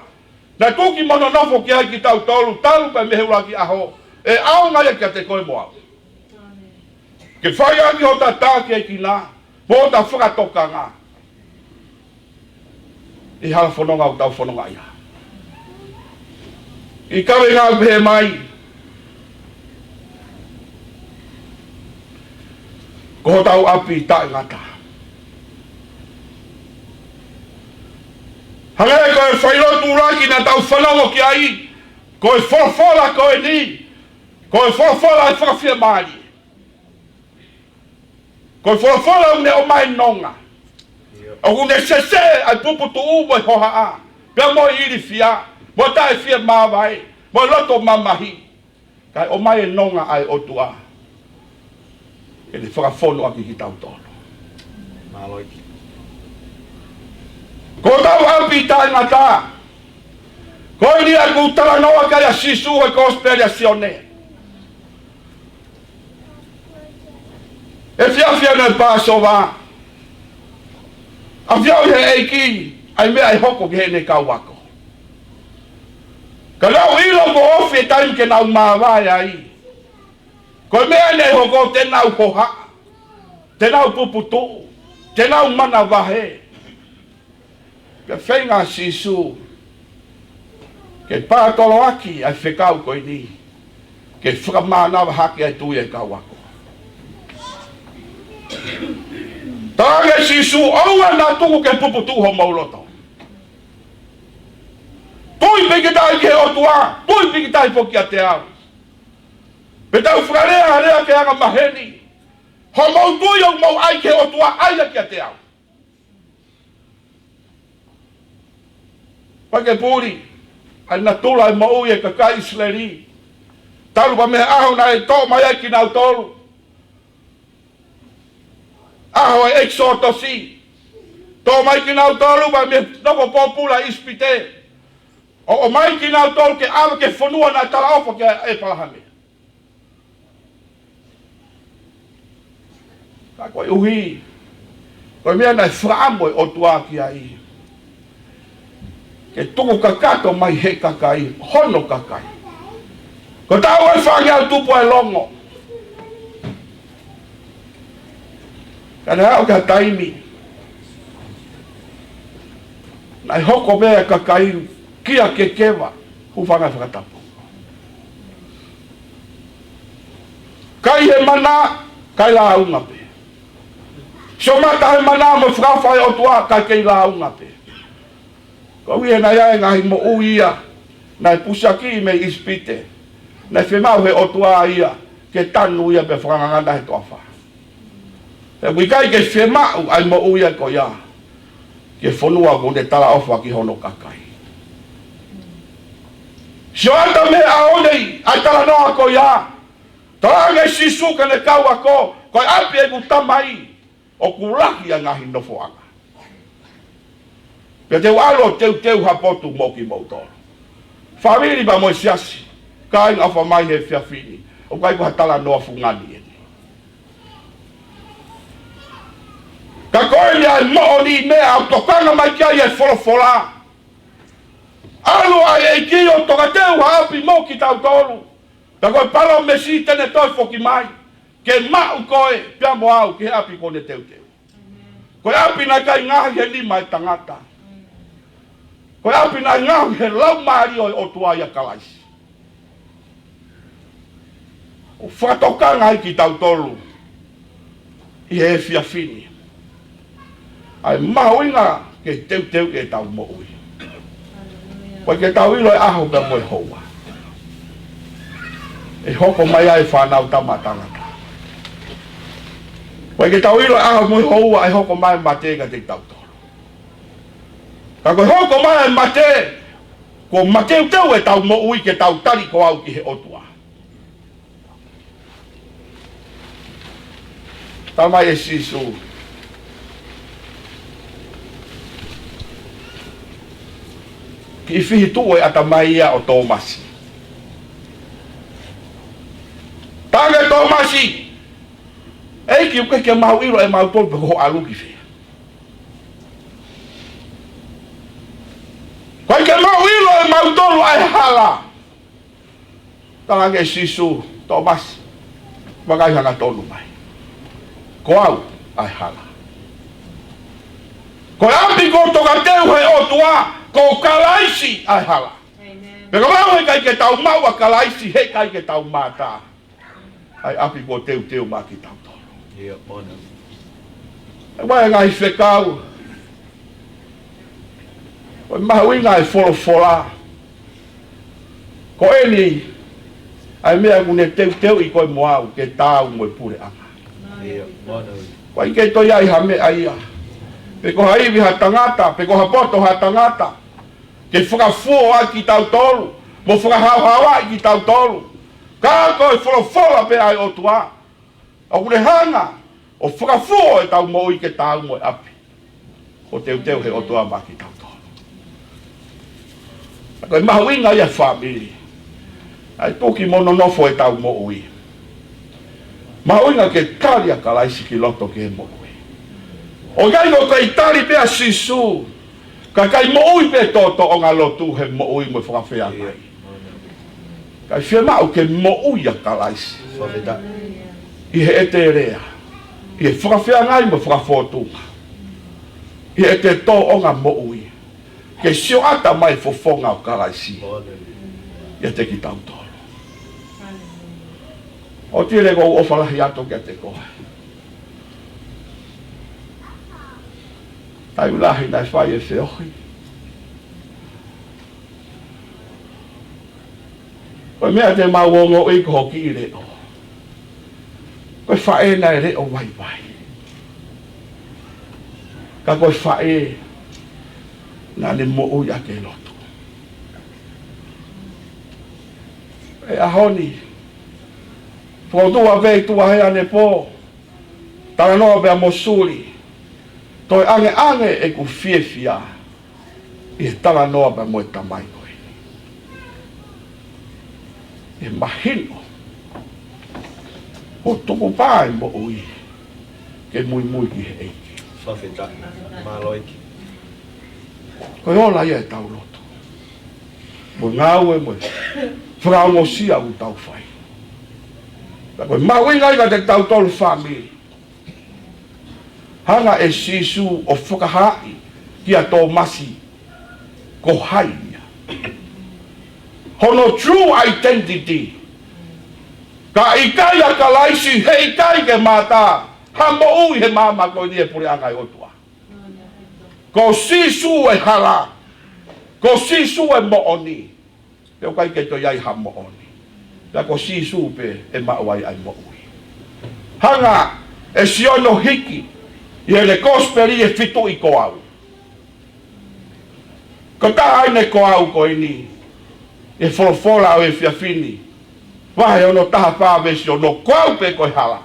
naʻe tuku mo nonofo ki ai kitautolu, talu pē mei he ʻuluaki ʻaho, ʻe ʻaonga ia kiate koe mo au. Ke fai ʻaki hota takiekina mo hota fakatokanga ʻi he hala fononga ʻoku tau fononga ai. ʻI he kaveinga ʻoku pehē mai, ko hotau ʻapi taʻengata. Hangē ko e failotu ʻuluaki naʻa tau fanongo ki ai, ko e folofola ko eni, ko e folofola ʻoku fakafiemālie. Ko e folofola ʻoku ne ʻomai nonga. ʻOku ne seseʻe ʻa e puputuʻu mo e hohaʻa, pea mo e ilifia, mo e taʻefiemāvae, mo e loto mamahi. Kae ʻomai e nonga ʻa e ʻOtua ke ne fakafonu ʻaki kitautolu. Mālō ʻEiki. Ko hotau ʻapi taʻengata. Ko eni ʻoku talanoa ki ai ʻa Sīsū he Kosipeli ʻa Sione. Efiafi ʻa e Pāsova, ʻafioʻi ʻe he ʻEiki ʻa e meʻa ʻe hoko ki heʻene kau ako. Ka nau ʻilo kuo ofi e taimi ke nau māvae ai. Ko e meʻa eni ʻe hoko, te nau hohaʻa, te nau puputuʻu, te nau manavahē. Pea feinga ʻa Sīsū ke pātoloaki ʻa e fekau ko eni, ke fakamānava hake ʻa e tui ʻa e kau ako. Talaange ʻe Sīsū, ʻoua naʻa tuku ke puputuʻu homou loto. Tui pīkitai ki he ʻOtua, tui pīkitai foki kiate au. Pea tau fakalea ha lea ke anga maheni. Homou tui ʻoku mou ʻai ki he ʻOtua, ʻai ia kiate au. Pea ke puli ʻa e natula ʻo e moʻui ʻa e kakai ʻIsileli. Talu pē mei he ʻaho naʻe toʻo mai ai kinautolu, ʻaho ʻo e ʻEkisotosi. Toʻo mai kinautolu pē mei he nofo pōpula ʻi ʻIsipite, ʻo ʻomai kinautolu ke ʻave ki he fonua naʻe talaʻofa kia ʻĒpalahame. Ka koeʻuhi ko e meʻa naʻe fakaʻamu e ʻOtua ki ai, ke tuku kakato mai he kakai, hono kakai. Ko e taʻu ʻe fāngeau tupu ʻa e longo. Ka naʻe aʻu ki ha taimi naʻe hoko pē ʻa e kakai kia kekeva, hūfanga he fakatapu. Kai he mana, kai lāunga pē. Sio mata he mana mo e fakaʻofa ʻa e ʻOtua, kai kei lāunga pē. Koeʻuhi he naʻe ʻi ai e ngaahi moʻui ia naʻe pusiaki mei ʻIsipite, naʻe fiemaʻu he ʻOtua ia ke tanu ia pea fakangangana he toafa. He ʻoku ʻikai ke fiemaʻu ʻa e moʻui ia ko ia ki he fonua kuo ne talaʻofa ki hono kakai. Sio atu mei he ʻaho ni ʻa e talanoa ko ia. Talaange ʻe Sīsū ki heʻene kau ako, ko e ʻapi ʻeku Tamai ʻoku lahi ʻa e ngaahi nofoʻanga. Pea te u ʻalu ʻo teuteu ha potu mo kimoutolu. Fāmili pea mo e siasi, kāinga ʻofa mai he efiafi ni, ʻoku ʻikai ko ha talanoa fungani eni. Ka ko eni ʻa e moʻoni meʻa ʻoku tokanga mai ki ai e folofola. ʻAlu ʻa e ʻEiki ʻo tokateu ha ʻapi mo kitautolu. Ka ko e palōmesi te ne toe foki mai ke maʻu koe pea mo au ki he ʻapi kuo ne teuteu. Ko e ʻapi naʻe ʻikai ngaohi he nima ʻo e tangata. Ko e ʻapi naʻe ngaohi he Laumālie ʻo e ʻOtua ʻia Kalaisi. ʻO fakatokanga ai kitautolu ʻi he efiafi ni. ʻA e mahuʻinga ke teuteu ʻetau moʻui. ʻOku ʻikai ke tau ʻilo e ʻaho pea mo e houa ʻe hoko mai ai e Fanautama ʻa Tangata. ʻOku ʻikai ke tau ʻilo e ʻaho mo e houa ʻe hoko mai e mate kiate kitautolu. Ka ko e hoko mai e mate, kuo mateuteu ʻetau moʻui ke tau tali ko au ki he ʻOtua. Talamai ʻe Sīsū, kiʻi fihituʻu e ʻatamai ia ʻo Tōmasi. Talaange ʻe Tōmasi, ʻEiki, ʻoku ʻikai ke mau ʻilo ʻe mautolu pe ko hoʻo ʻalu ki fē. ʻOku ʻikai ke mau ʻilo ʻe mautolu ʻa e hala. Talaange ʻe Sīsū, Tōmasi, vakai hangatonu mai. Ko au ʻa e hala. Ko e ʻapi kuo tokateu he ʻOtua, ko Kalaisi ʻa e hala. ʻĒmeni. Pea kapau he ʻikai ke tau maʻu ʻa Kalaisi, he ʻikai ke tau mātā ʻa e ʻapi kuo teuteu maʻa kitautolu. ʻIo, mona. ʻE ʻomai e ngaahi fekau. Ko e mahuʻinga e folofola. Ko eni ʻa e meʻa ʻoku ne teuteuʻi koe mo au ke taau mo e puleʻanga. ʻIo, mona. ʻOku ʻikai ke toe ʻi ai ha meʻa ia, pe ko ha ivi ha tangata, pe ko ha poto ha tangata, ke fakafuo ai kitautolu, mo fakahaohaoaʻi kitautolu. Ka ko e folofola pē ʻa e ʻOtua ʻoku ne hanga ʻo fakafuo ʻetau moʻui ke taau mo e ʻapi kuo teuteu he ʻOtua maʻa kitautolu. Ko e mahuʻinga ia, fāmili, ʻa e tuki mo nonofo ʻetau moʻui. Mahuʻinga ke tali ʻa Kalaisi ki loto ki he moʻui. ʻOku ʻikai ko e tali pē ʻa Sīsū, kae ʻikai moʻui pē tōtōʻonga lotu he moʻui mo e fakafeangai. Kae fiemaʻu ke moʻui ʻa Kalaisi. Fakafetaʻi. ʻI he ʻetelea, ʻi he fakafeangai mo e fakafōtunga, ʻi he ʻete tōʻonga moʻui, ke sioʻata mai e fofonga ʻo Kalaisi ʻiate kitautolu. ʻOku ou tui ʻoku ou ʻofa lahi atu kiate koe. Taimi lahi naʻe fai e feohi. Ko e meʻa te mau ongoʻi ko hoʻo kiʻi leʻo, ko e faʻē naʻe leʻo vaivai. Ka ko e faʻē naʻa ne moʻui ʻaki e lotu. ʻI he ʻaho ni, fokotuʻu pē ʻi tuʻa he ʻanepō, talanoa pea mo Suli, toe ʻangeʻange ʻeku fiefia ʻi he talanoa pea mo e tamai ko eni. ʻE mahino ʻoku tukupā e moʻui ke muimui ki he ʻEiki. Fakafetaʻi. Mālō ʻEiki. Ko e ola ia ʻetau lotu, mo e ngāue, mo e fakaongosia ʻoku tau fai. Ka ko e mahuʻinga ia kiate kitautolu, fāmili. Hanga ʻe Sīsū ʻo fakahaaʻi kia Tōmasi ko hai ia, hono true identity. Ka ʻikai ʻa Kalaisi, heʻikai ke mātā ha moʻui he māmani ko eni he puleʻanga ʻo e ʻOtua. Ko Sīsū e hala. Ko Sīsū e moʻoni. Pea ʻoku ʻikai ke toe ʻi ai ha moʻoni. Pea ko Sīsū pē ʻe maʻu ai ʻa e moʻui. Hanga ʻe Sione ʻo hiki ʻi heʻene kosipeli e fituʻi ko au. Ko e taha eni e ko au ko eni, ʻi he folofola ʻo e efiafi ni. Vahe hono taha fā veesi ono, ko au pē ko e hala,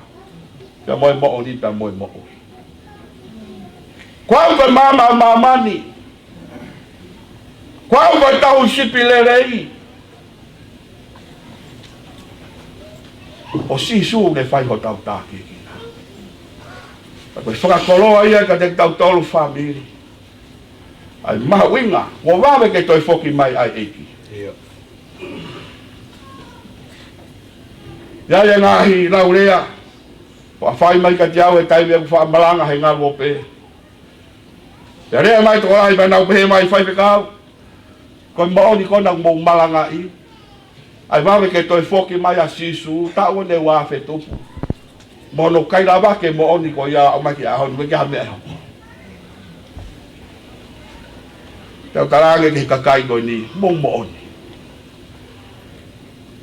pea mo e moʻoni, pea mo e moʻui. Ko au ko e maama ʻo māmani. Ko au ko e tauhi sipi lelei. ʻO Sīsū ne fai hotau tākiekina. Ka ko e fakakoloa ia kiate kitautolu, fāmili, ʻa e mahuʻinga kuo vave ke toe foki mai ʻa e ʻEiki. ʻIo. ʻI ai e ngaahi laulea kuo fai mai kiate au he taimi ʻeku faʻa malanga he ngaluope. Pea lea mai tokolahi pea nau pehē mai, Faifekau, ko e moʻoni ko ena ʻoku mou malangaʻi. ʻAi vave ke toe foki mai ʻa Sīsū, taʻu ʻeni ʻe ua afe tupu. Mo hono kaila vave ke moʻoni ko ia ʻo aʻu mai ki he ʻaho ni, ʻikai ke ʻi ai ha meʻa ʻe hoko. Tau talaange ki he kakai ko eni, mou moʻoni.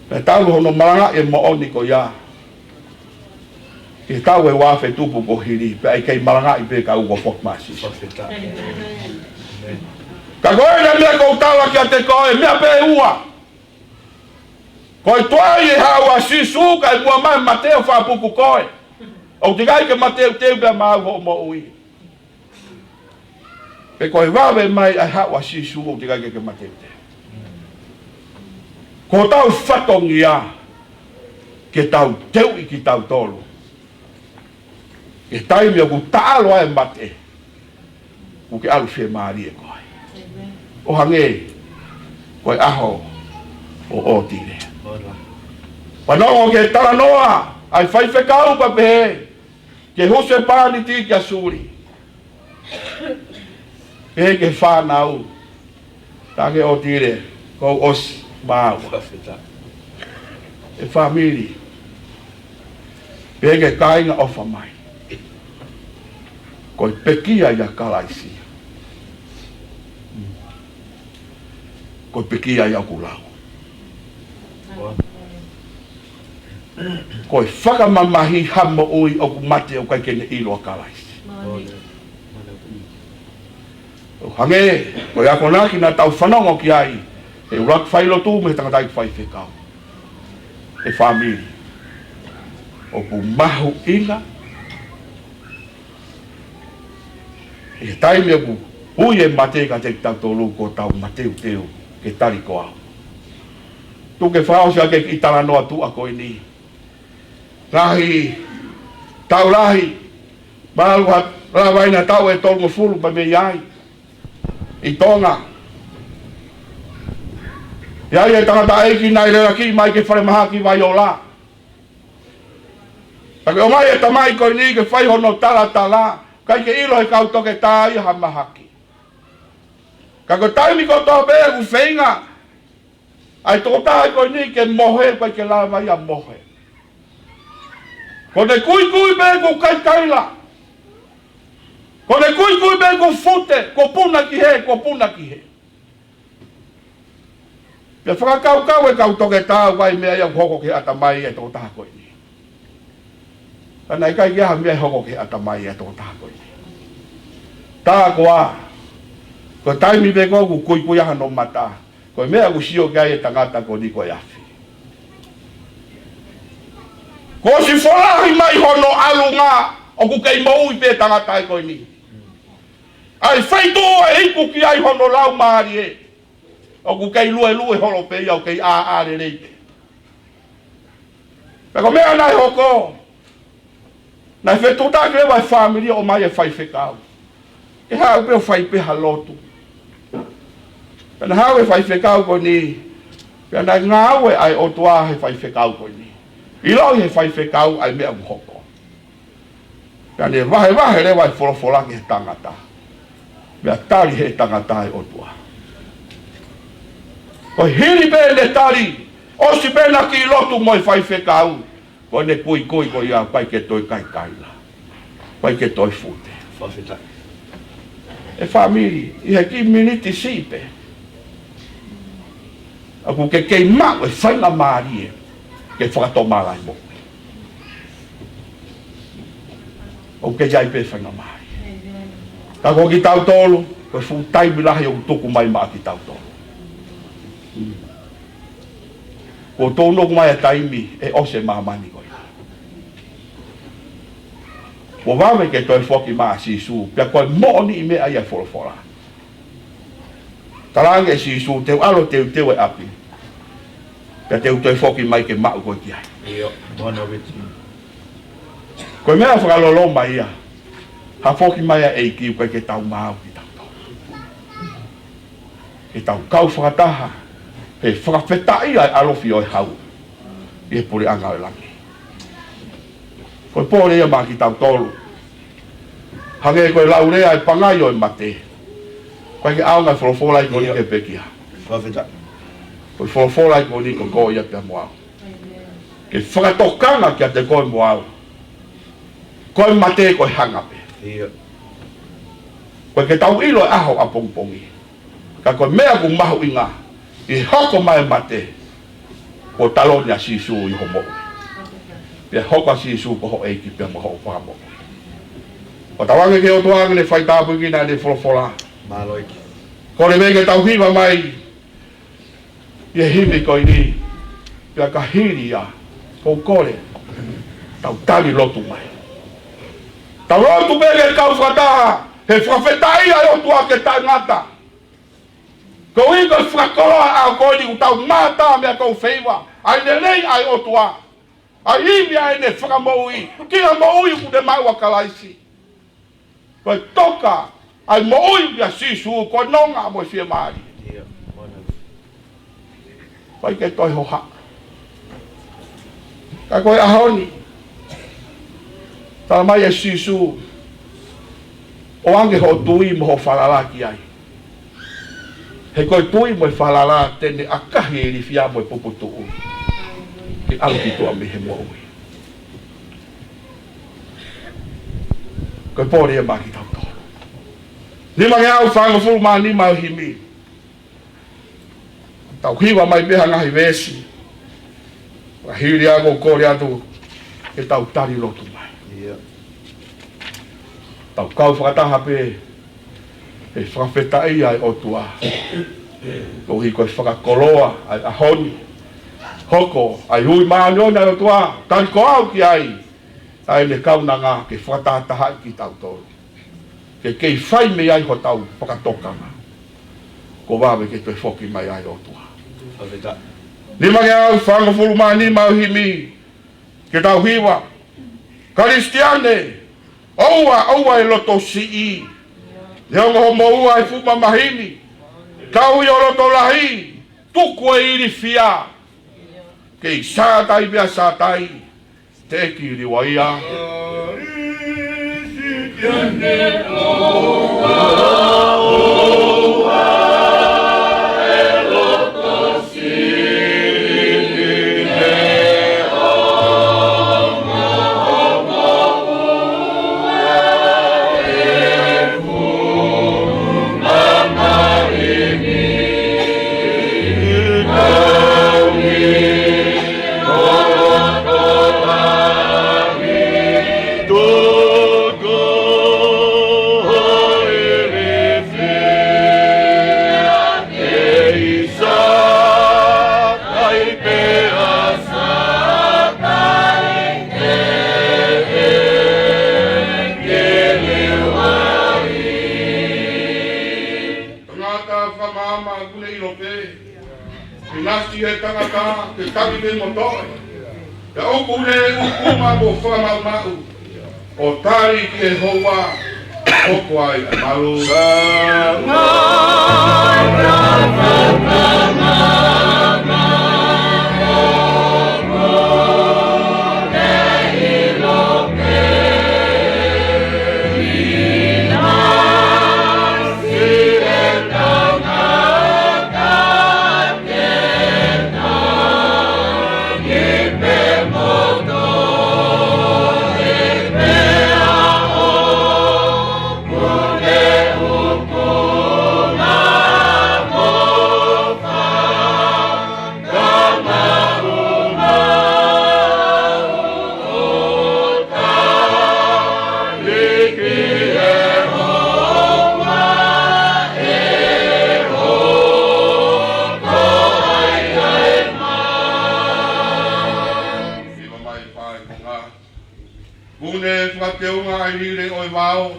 Pea talu hono malangaʻi e moʻoni ko ia, ʻi he taʻu ʻe ua afe tupu kuo hili, pea ʻikai malangaʻi pē ka ʻoku foki mai ʻa Sīsū. Ka ko e meʻa ʻoku ou tala kiate koe, meʻa pē ʻe ua. Ko e tuai ʻe haʻu ʻa Sīsū, kae muʻa mai mate ʻo fakapuku koe. ʻOku ʻikai ke mateuteu pea maʻu hoʻo moʻui. Pe ko e vave mai ʻa e haʻu ʻa Sīsū, ʻoku ʻikai ke ke mateuteu. Ko hotau fatongia ke tau teuʻi kitautolu. He taimi ʻoku taʻalo ai e mate, ʻoku ke ʻalu fiemālie koe. ʻO hangē ko e ʻaho ʻo ʻOtile. Fanongo ki he talanoa ʻa e faifekau pea pehē ki he husepāniti kia Suli. Pehē ki he fānau, talaange ʻe ʻOtile, kuo u ʻosi maʻu. E fāmili, pehē ki he kāinga ʻofa mai, ko e pekia ʻia Kalaisi. Ko e pekia ia ʻoku lau. Ko e fakamamahi ha moʻui ʻoku mate ʻoku ʻikai ke ne ʻilo ʻa Kalaisi. ʻO hangē ko e akonaki naʻa tau fanongo ki ai, he ʻuluaki failotu mei he tangataʻeiki faifekau. E fāmili, ʻoku mahuʻinga ʻi he taimi ʻoku ui e mate kiate kitautolu, ko hotau mateuteu ke tali ko au. Tuku ke fakaʻosi ʻaki e kiʻi talanoa tuʻa ko eni. Ngaahi taʻu lahi, mahalo ʻoku lava ʻeni ha taʻu ʻe tolungofulu pea mei ai, ʻi Tonga. ʻI ai e tangataʻeiki naʻe lelaki mai ki he falemahaki Vaiola. Pea ko e ʻomai e tamai ko eni ke fai hono talatala, ʻikai ke ʻilo ʻe he kau toketā ia ha mahaki. Ka ko e taimi kotoa pē ʻoku feinga ʻa e tokotaha ko eni ke mohe, ʻikai ke lava ia ʻo mohe. Ko ʻene kuikui pē kuo kaikaila. Ko ʻene kuikui pē kuo fute, kuo puna ki hē, kuo puna ki hē. Pea fakakaukau e kau toketā, ʻoku ʻi ai meʻa ia ʻoku hoko ki he ʻatamai e tokotaha ko eni. Ka naʻe ʻikai ke ʻi ai ha meʻa ʻe hoko ki he ʻatamai e tokotaha ko eni. Tā koā, ko e taimi pē ko ē ʻoku kuikui ai hono mata, ko e meʻa ʻoku sio ki ai e tangata ko eni ko e afi. Kuo ʻosi folahi mai hono ʻalunga, ʻoku kei moʻui pē tangata ko eni. ʻA e feituʻu ʻe iku ki ai hono laumālie, ʻoku kei luelue holo pē ia, ʻoku kei ʻāʻā lelei pē. Pea ko e meʻa naʻe hoko, naʻe fetuʻutaki leva e fāmili ʻo ʻomai e faifekau ke haʻu pē ʻo fai pē ha lotu. Pea naʻe haʻu e faifekau ko eni, pea naʻe ngāue ʻa e ʻOtua he faifekau ko eni. ʻIloʻi he faifekau ʻa e meʻa ʻoku hoko. Pea ne vahevahe leva e folofola ki he tangata. Pea tali he tangata e ʻOtua. Ko e hili pē ʻene tali, ʻosi pē ʻena kiʻi lotu mo e faifekau, ko ʻene kuikui ko ia ʻikai ke toe kaikaila, ʻikai ke toe fute. Fakafetaʻi. E fāmili, ʻi he kiʻi miniti siʻi pē, ʻoku ke kei maʻu e faingamālie ke fakatomala e moʻui. ʻOku kei ʻi ai pē faingamālie. Ka ko kitautolu, ko e fuʻu taimi lahi ʻoku tuku mai maʻa kitautolu. Kuo tōnounou mai e taimi ʻe ʻosi e māmani ko ia. Kuo vave ke toe foki mai ʻa Sīsū, pea ko e moʻoniʻi meʻa ia e folofola. Talaange ʻe Sīsū, te u ʻalu ʻo teuteu e ʻapi, pea te u toe foki mai ke maʻu koe ki ai. ʻIo, one of it. Ko e meʻa fakaloloma ia, ha foki mai ʻa e ʻEiki, ʻoku ʻikai ke tau maau kitautolu. Ke tau kau fakataha he fakafetaʻia e ʻalofi ʻo e hau ʻi he puleʻanga ʻo e langi. Ko e pole ia maʻa kitautolu. Hangē ko e laulea e pangai ʻo e mate, Ko e ʻaonga e folofola ʻi ko eni ke pekia. Fakafetaʻi. Ko e folofola ʻi ko eni ko koe ia pea mo au. Ke fakatokanga kiate koe mo au. Ko e mate ko e hanga pē. Ko e ke tau ʻilo e ʻaho ʻapongipongi. Ka ko e meʻa ʻoku mahuʻinga, ʻi he hoko mai e mate, kuo taloni ʻa Sīsū ʻi hoʻo moʻui. Pea hoko ʻa Sīsū ko ho ʻEiki pea mo hoʻo Fakamoʻui. ʻOku tau ʻoange ki he ʻOtua ke ne faitāpuekina ʻene folofola. Mālō ʻEiki. Kole mai ke tau hiva mai ʻi he himi ko eni, pea ka hili ia, ʻoku ou kole, tau tali lotu mai. Tau lotu pē ke kau fakataha, he fakafetaʻi ʻa e ʻOtua ke taʻengata. Koeʻuhi ko e fakakoloa ʻa e ʻaho ko eni ʻoku tau mātā meʻa ʻoku feiva, ʻa e lelei ʻa e ʻOtua. ʻA e ivi ʻa ʻene fakamoʻui, ki he moʻui ʻoku ne maʻu ʻa Kalaisi. Ko e toka, ʻa e moʻui ʻia Sīsū, ko e nonga mo e fiemālie. ʻIo, ʻoku ʻikai ke toe hohaʻa. Ka ko e ʻaho ni, tala mai ʻe Sīsū, ʻoange hoʻo tui mo hoʻo falala ki ai. He ko e tui mo e falala te ne ʻakahi e ilifia mo e puputuʻu ke ʻalu ki tuʻa mei he moʻui. Ko e pole ia maʻa kitautolu. Nima ngeau fāngofulu mā nima ʻo e himi. Tau hiva mai pē ha ngaahi veesi. Ka hili ia ʻoku ou kole atu ke tau tali lotu mai. ʻIo. Tau kau fakataha pē he fakafetaʻi ʻa e ʻOtua. Koeʻuhi ko e fakakoloa ʻa e ʻaho ni. Hoko ʻa e ui māʻoniʻoni ʻa e ʻOtua, tali ko au ki ai, ʻa ʻene kaunanga ke fakatahatahaʻi kitautolu. Ke kei fai mei ai hotau fakatokanga. Kuo vave ke toe foki mai ʻa e ʻOtua. Fakafetaʻi. Nima ngeau fāngofulu mā nima ʻo e himi, ke tau hiva. Kalisitiane, ʻoua, ʻoua ʻe loto siʻi. Neongo hoʻomo ua ʻi he fuʻu mamahi ni, ka ʻi ho loto lahi, tuku e ilifia. Kei Sātai pea Sātai, teʻeki liua ia. Tangata fakamaama ʻoku ne ʻilo pē. ʻInasi e tangata ke tangi pē mo toe. Pea ʻoku ne ʻuʻuma mo fakamaʻumaʻu. ʻO tali ki he houa, hoko ai ʻa e malu. Kuo ne fakateunga ʻa e lile ʻo e vao.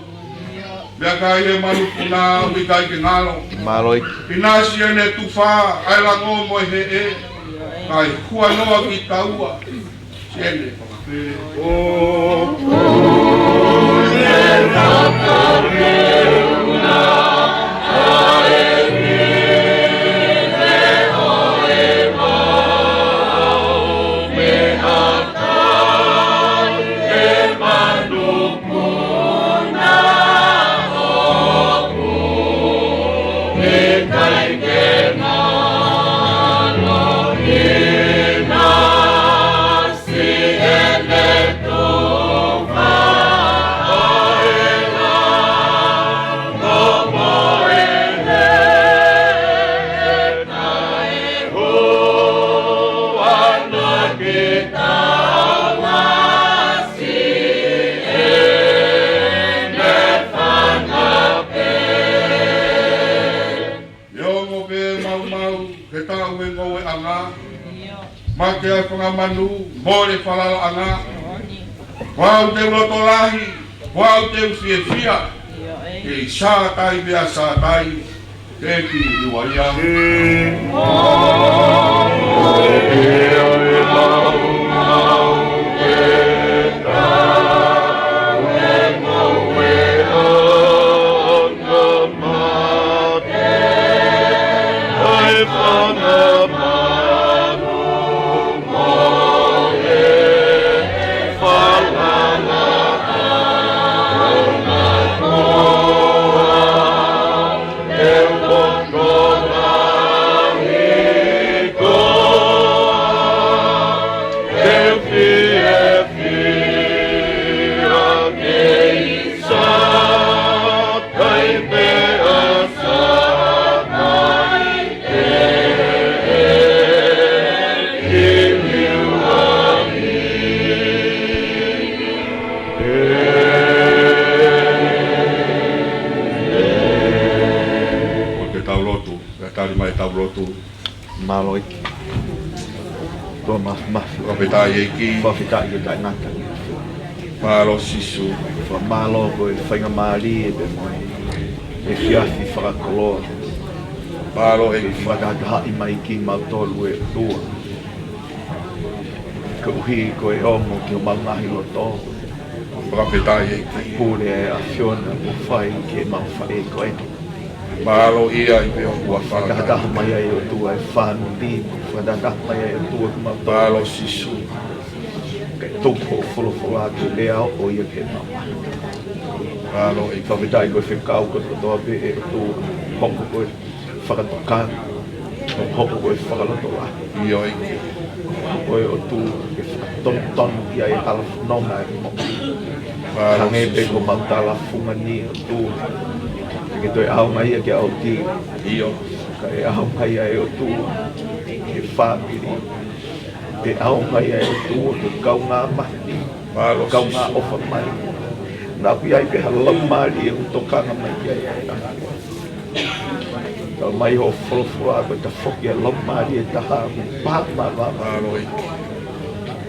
Meʻakai e manupuna ʻoku ʻikai ke ngalo. Mālō ʻEiki. ʻInasi ʻene tufa ʻa e lango mo e heʻe. Kae huanoa kitaua. Siʻene fakapele. Mate ʻa e fanga manu, mole falalaʻanga. Ko au te u loto lahi, ko au te u fiefia. Kei Sātai pea Sātai, ke ki ua ia. Ko e tau lotu, ka tali mai tau lotu. Mālō ʻEiki. Toa ma, ma. Fakafetaʻi ʻEiki. Fakafetaʻi ke taʻengata. Mālō Sīsū. Fakamālō ko e faingamālie pē mo e efiafi fakakoloa. Mālō ʻEiki. Fakatahatahaʻi mai kimautolu ʻe ʻOtua. Koeʻuhi ko e ongo ki homau ngaahi loto. Fakafetaʻi ʻEiki. Pule ʻa e ʻAfiona kuo fai ki heʻemau faʻē ko eni. Mālō ia ʻi he ʻoku fakatahataha mai ai ʻOtua e fāmili, fakatahataha mai ai ʻOtua kimautolu. Mālō Sīsū. Kae tuku hoʻo folofola ke lea ʻo ia ke mau. Mālō ʻEiki. Fakafetaʻi ko e fekau kotoa pē ʻe ʻOtua. Hoko ko e fakatokanga, hoko ko e fakalotolahi. ʻIo ʻEiki. Hoko ʻe ʻOtua ke fakatonutonu ki ai e hala fononga ʻo e moʻui. Mālō Sīsū. Hangē pē ko homau tala fungani ʻOtua. Ke toe ʻaonga ia ki he ʻaofi. ʻIo. Kae ʻaonga ia ʻe ʻOtua ki he fāmili. Ke ʻaonga ia ʻe ʻOtua ki he kaungā maheni. Mālō Sīsū. Kaungā ʻofa mai. Naʻa ʻoku ʻi ai pē ha laumālie ʻoku tokanga mai ki ai ʻa e ʻAfiona. Tau mai hoʻo folofola ko e tafoki ʻa e laumālie ʻe taha ʻoku pā mavava. Mālō ʻEiki.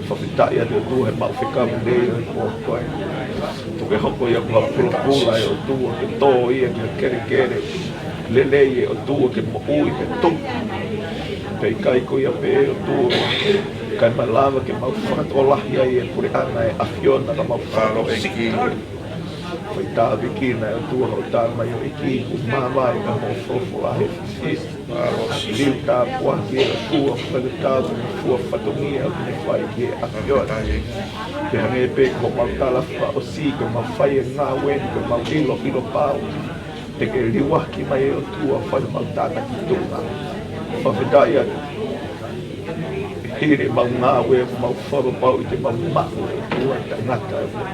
Fakafetaʻi atu ʻOtua he mau fekau lelei ʻo e pō ko eni. Tuku ke hoko ia ko ha pulopula ʻe ʻOtua ke tō ia ki ha kelekele lelei ʻe ʻOtua ke moʻui ke tupu. Pea ʻikai ko ia pē ʻe ʻOtua, kae malava ke mau fakatokolahi ai e puleʻanga ʻa e ʻAfiona ka mau fakasiki. Fai tāpuekina ʻe ʻOtua hoʻo tamaioʻeiki kuo māvae ʻa hoʻo folofola he fisi. Liu tāpuaki ʻe ʻOtua fai tāpuaki fua fatongia ʻoku ne fai ki he ʻAfiona. Ke hangē pē ko homau tala fakaʻosi, ke mau fai e ngāue ni, ke mau ʻilo, ʻilo pau. Te ke liuaki mai ʻe ʻOtua fai mau tānaki tuʻunga. Fakafetaʻi atu. Hili ʻemau ngāue, mau fakapapauʻi te mau maʻu ʻe ʻOtua tangata ʻe ua.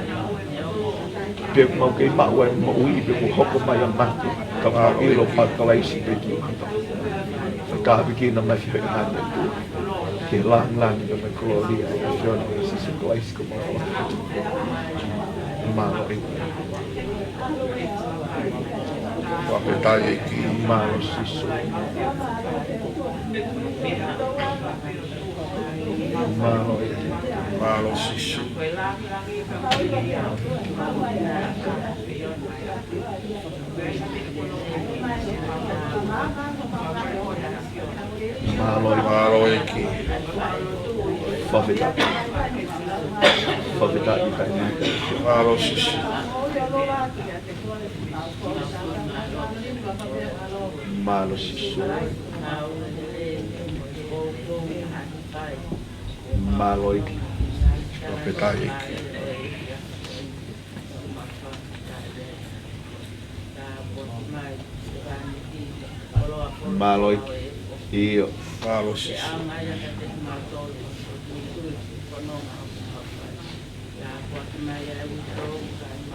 Pea ʻoku mau kei maʻu ai moʻui pe kuo hoko mai ʻa mate, ka mau ʻilo pē ʻa Kalaisi pē ki ʻapi. Fai tāpuekina mai fai ngāue ʻOtua. Ke lāngilangi pea mo e kolōlia ʻa e ʻAfiona ko Sīsū Kalaisi ko homau Fakamoʻui. Mālō ʻEiki. Fakafetaʻi ʻEiki. Mālō Sīsū. Mālō ʻEiki. Mālō Sīsū. Mālō, mālō ʻEiki. Fakafetaʻi. Fakafetaʻi, fakafetaʻi. Mālō Sīsū. Mālō Sīsū. Mālō ʻEiki. Fakafetaʻi ʻEiki. Mālō ʻEiki. ʻIo. Mālō Sīsū.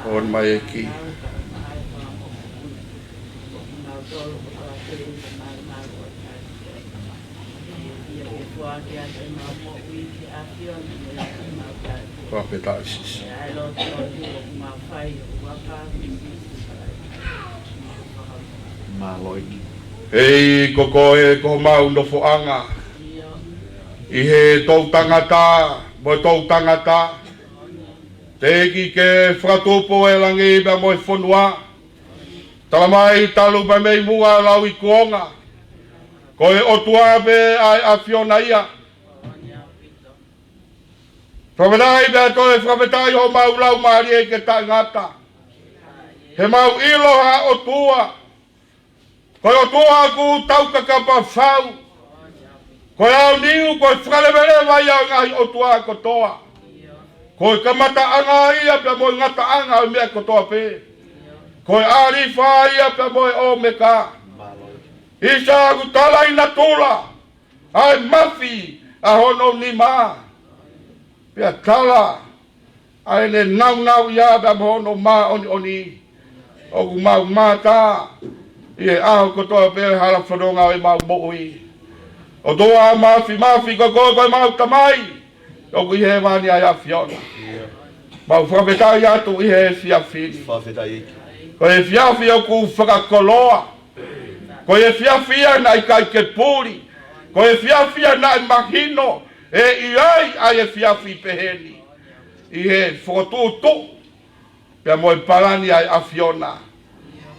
ʻOni mai ʻEiki. Fakafetaʻi Sīsū. Mālō ʻEiki. ʻEiki ko koe ko homau nofoʻanga. ʻI he toʻutangata mo e toʻutangata, teʻeki ke fakatupu e langi pea mo e fonua. Tala mai talu pē mei muʻa lau ʻi kuonga, ko e ʻOtua pē ʻa e ʻAfiona ia. Fakafetaʻi pea toe fakafetaʻi homau laumālie ke taʻengata. He mau ʻilo ha ʻOtua, ko e ʻOtua ʻoku taukakapa fau. Ko e ʻaoniu, ko e fakaleveleva ia ʻo e ngaahi ʻotua kotoa. Ko e kamataʻanga ia pea mo e ngataʻanga ʻo e meʻa kotoa pē. Ko e ʻĀlifa ia pea mo e ʻŌmeka. ʻIsa ʻoku tala ʻi natula ʻa e mafi ʻa hono nima. Pea tala ʻa ʻene naunau ia pea mo hono māʻoniʻoni. ʻOku mau mātā ʻi he ʻaho kotoa pē hala fononga ʻo ʻemau moʻui. ʻOtua Māfimafi, ko koe ko ʻemau Tamai ʻoku ʻi hēvani ʻa e ʻAfiona. Mau fakafetaʻi atu ʻi he efiafi ni. Fakafetaʻi ʻEiki. Ko e efiafi ʻoku fakakoloa. Ko e efiafi ia naʻe ʻikai ke puli. Ko e efiafi ia naʻe mahino ʻe ʻi ai ʻa e efiafi pehē ni ʻi he fokotuʻutuʻu pea mo e palani ʻa e ʻAfiona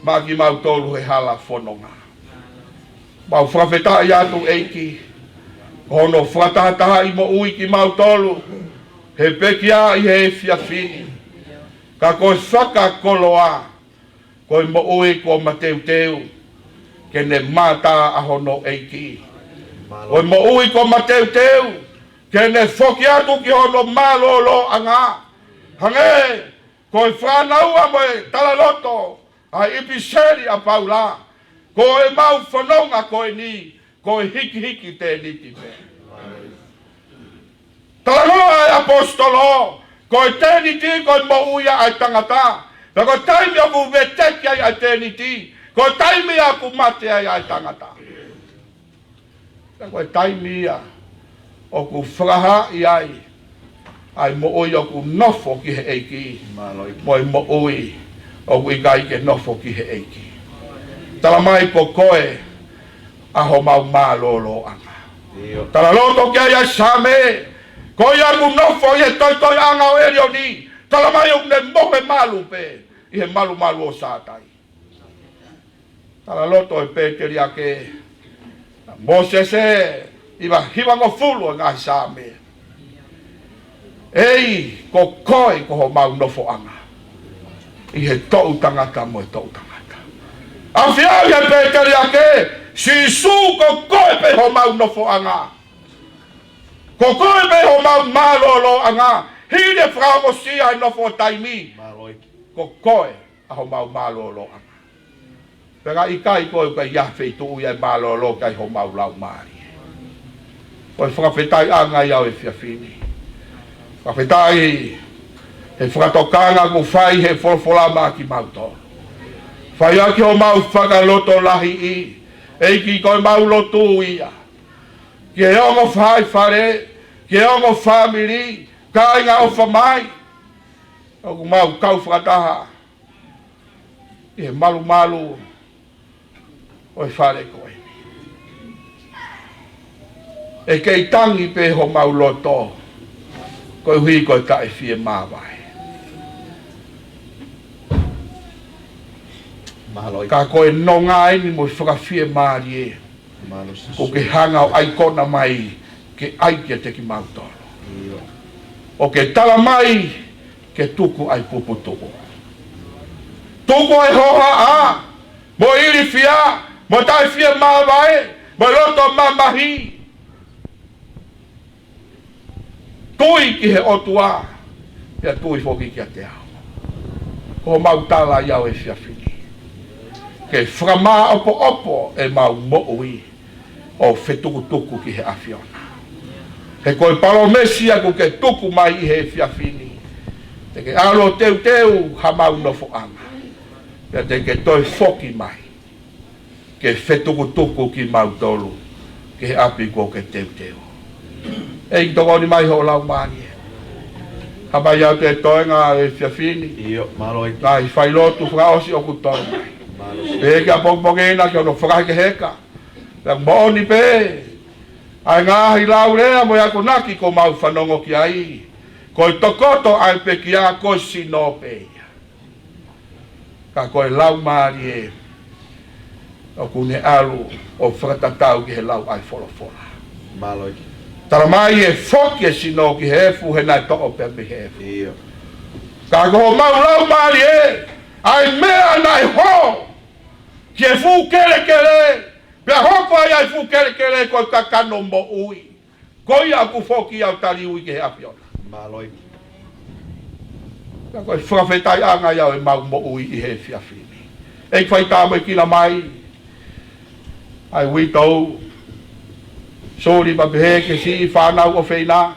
maʻa kimautolu he hala fononga. Mau fakafetaʻi atu ʻEiki, ko hono fakatahatahaʻi moʻui kimautolu he pekia ʻi he efiafi ni. Ka ko e fakakoloa, ko e moʻui kuo mateuteu ke ne mātā ʻa hono ʻEiki. Ko e moʻui kuo mateuteu ke ne foki atu ki hono mālōlōʻanga. Hangē ko e fānau ʻa mo e talaloto ʻa e ʻipiseli ʻa Paula, ko ʻemau fononga ko eni, ko e hikihiki tēniti pē. Talanoa ʻa e ʻaposetolo, ko e tēniti ko e moʻui ʻa e tangata. Pea ko e taimi ʻoku veteki ai ʻa e tēniti, ko e taimi ʻoku mate ai ʻa e tangata. Pea ko e taimi ia ʻoku fakahaaʻi ai ʻa e moʻui ʻoku nofo ki he ʻEiki. Mālō ʻEiki. Mo e moʻui ʻoku ʻikai ke nofo ki he ʻEiki. Tala mai ko koe ʻa homau mālōlōʻanga. ʻIo. Talaloto ki ai ʻa e Saame, ko ia ʻoku nofo ʻi he toitoiʻanga ʻo ʻElioni. Tala mai ʻoku ne mohe malu pē ʻi he malumalu ʻo Sātai. Talaloto ʻe Peteliake, Mōsese, hiva, hivangofulu ʻo e ngaahi Saame. ʻEiki, ko koe ko homau nofoʻanga ʻi he toʻutangata mo e toʻutangata. ʻAfioʻi ʻe Peteliake, Sīsū ko koe pē homau nofoʻanga. Ko koe pē homau mālōlōʻanga. Hili e fakaongosia e nofo ʻo taimi, mālō ʻEiki, ko koe ʻa homau mālōlōʻanga. Pea ka ʻikai koe, ʻoku ʻikai ha feituʻu ia ʻe mālōlō ki ai homau laumālie. Ko e fakafetaʻiʻanga ia ʻo e efiafi ni. Fakafetaʻi he fakatokanga kuo fai he folofola maʻa kimautolu. Fai ʻaki homau fakalotolahiʻi, ʻEiki, ko ʻemau lotu ia ki he ongo faifale, ki he ongo fāmili, kāinga ʻofa mai ʻoku mau kau fakataha ʻi he malumalu ʻo e fale ko eni. ʻE kei tangi pē homau loto koeʻuhi ko e taʻe fiemāvae. Mālō ʻEiki. Ka ko e nonga eni mo e fakafiemālie. Mālō Sīsū. ʻOku ke hanga ʻo ʻai kona mai ke ʻai kiate kimautolu. ʻIo. ʻOku ke tala mai ke tuku ʻa e puputuʻu. Tuku ʻa e hohaʻa, mo e ilifia, mo e taʻe fiemāvae, mo e loto mamahi. Tui ki he ʻOtua, pea tui foki kiate au. Ko homau tala ia ʻo e efiafi ni. Ke fakamāʻopoʻopo ʻemau moʻui ʻo fetukutuku ki he ʻAfiona. He ko e palōmesi ia ʻoku ke tuku mai ʻi he efiafi ni. Te ke ʻalu ʻo teuteu hamau nofoʻanga. Pea te ke toe foki mai ke fetukutuku kimautolu ki he ʻapi kuo ke teuteu. ʻEiki, tokoni mai hoʻo Laumālie. Hapai atu e toenga ʻo e efiafi ni. ʻIo, mālō ʻEiki. Ngaahi failotu fakaʻosi ʻoku tō mai. Mālō. Pea ke ʻapongipongi ena ki hono fakahekeheka. Pea moʻoni pē ʻA e ngaahi lau lea mo e akonaki kuo mau fanongo ki ai, ko e tokoto ʻa e pekia ko e sino pē ia. Ka ko e laumālie ʻoku ne ʻalu ʻo fakatatau ki he lau ʻa e folofola. Mālō ʻEiki. Tala mai ʻe foki e sino ki he efu he naʻe toʻo pē mei he efu. ʻIo. Ka ko homau laumālie, ʻa e meʻa naʻe hō ki he fuʻu kelekele, pea hoko ai ʻa e fuʻu kelekele ko e kakano moʻui. Ko ia ʻoku foki ʻo tali ui ki he ʻAfiona. Mālō ʻEiki. Ka ko e fakafetaʻiʻanga ia ʻo ʻemau moʻui ʻi he efiafi ni. ʻEiki, fai tāpuekina mai ʻa e uitou Soli, pea pehē ki he siʻi fānau ʻofeina,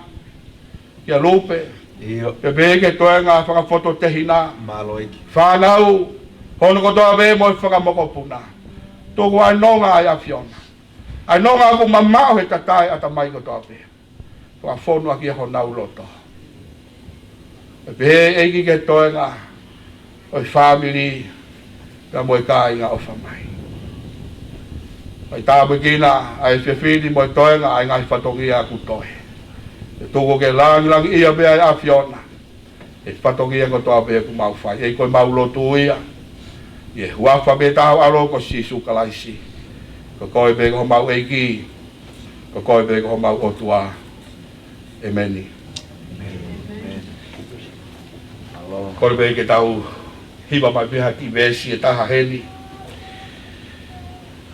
kia Lupe. ʻIo. Pea pehē ki he toenga fakafototehina. Mālō ʻEiki. Fānau hono kotoa pē mo e fakamokopuna. Tuku ʻa e nonga ʻa e ʻAfiona, ʻa e nonga ʻoku mamaʻo he tatae ʻatamai kotoa pē. Fakafonu ʻaki ia honau loto. Pea pehē ʻEiki ki he toenga ʻo e fāmili, pea mo e kāinga ʻofa mai. Fai tāpuekina ʻa e efiafi ni mo e toenga ʻa e ngaahi fatongia ʻoku toe. Pea tuku ke langilangiʻia pē ʻa e ʻAfiona he fatongia kotoa pē ʻoku mau fai. ʻEiki, ko ʻemau lotu ia ʻi he huafa pē ʻo ho ʻAlo ko Sīsū Kalaisi. Ko koe pē ko homau ʻEiki, ko koe pē ko homau ʻOtua. ʻEmeni. Kole pē ke tau hiva mai pē ha kiʻi veesi ʻe taha heni.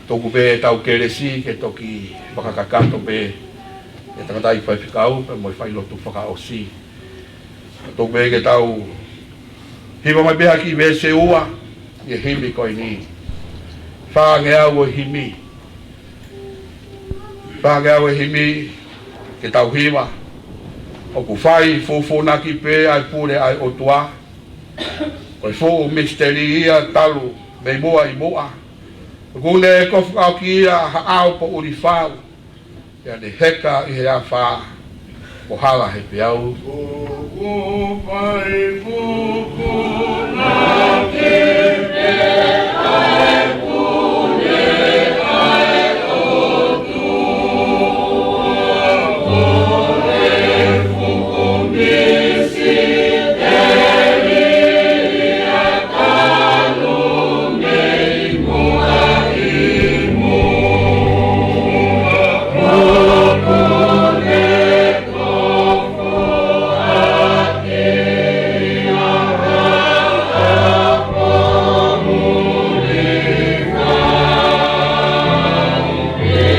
Tuku pē ʻetau kelesi ke toki fakakakato pē ʻe he tangataʻeiki faifekau pea mo e failotu fakaʻosi. Tuku pē ke tau hiva mai pē ha kiʻi veesi ʻe ua ʻi he himi ko eni. Fāngeau ʻo e himi. Fāngeau ʻo e himi ke tau hiva. ʻOku fai fufūnaki pē ʻa e pule ʻa e ʻOtua. Ko e fuʻu misiteli ia talu mei muʻa ʻi muʻa. ʻOku ne kofu ʻaki ia ha ʻao poʻuli fau, pea ne heka ʻi he afā mo hala he peau. ʻOku fai fufūnaki pē ʻa e pule ʻa e ʻOtua. Ko e fuʻu misiteli ia talu mei muʻa ʻi muʻa. ʻOku ne kofu ʻaki ia ha ʻao poʻuli fau, pea ne heka he afā mo hala he peau.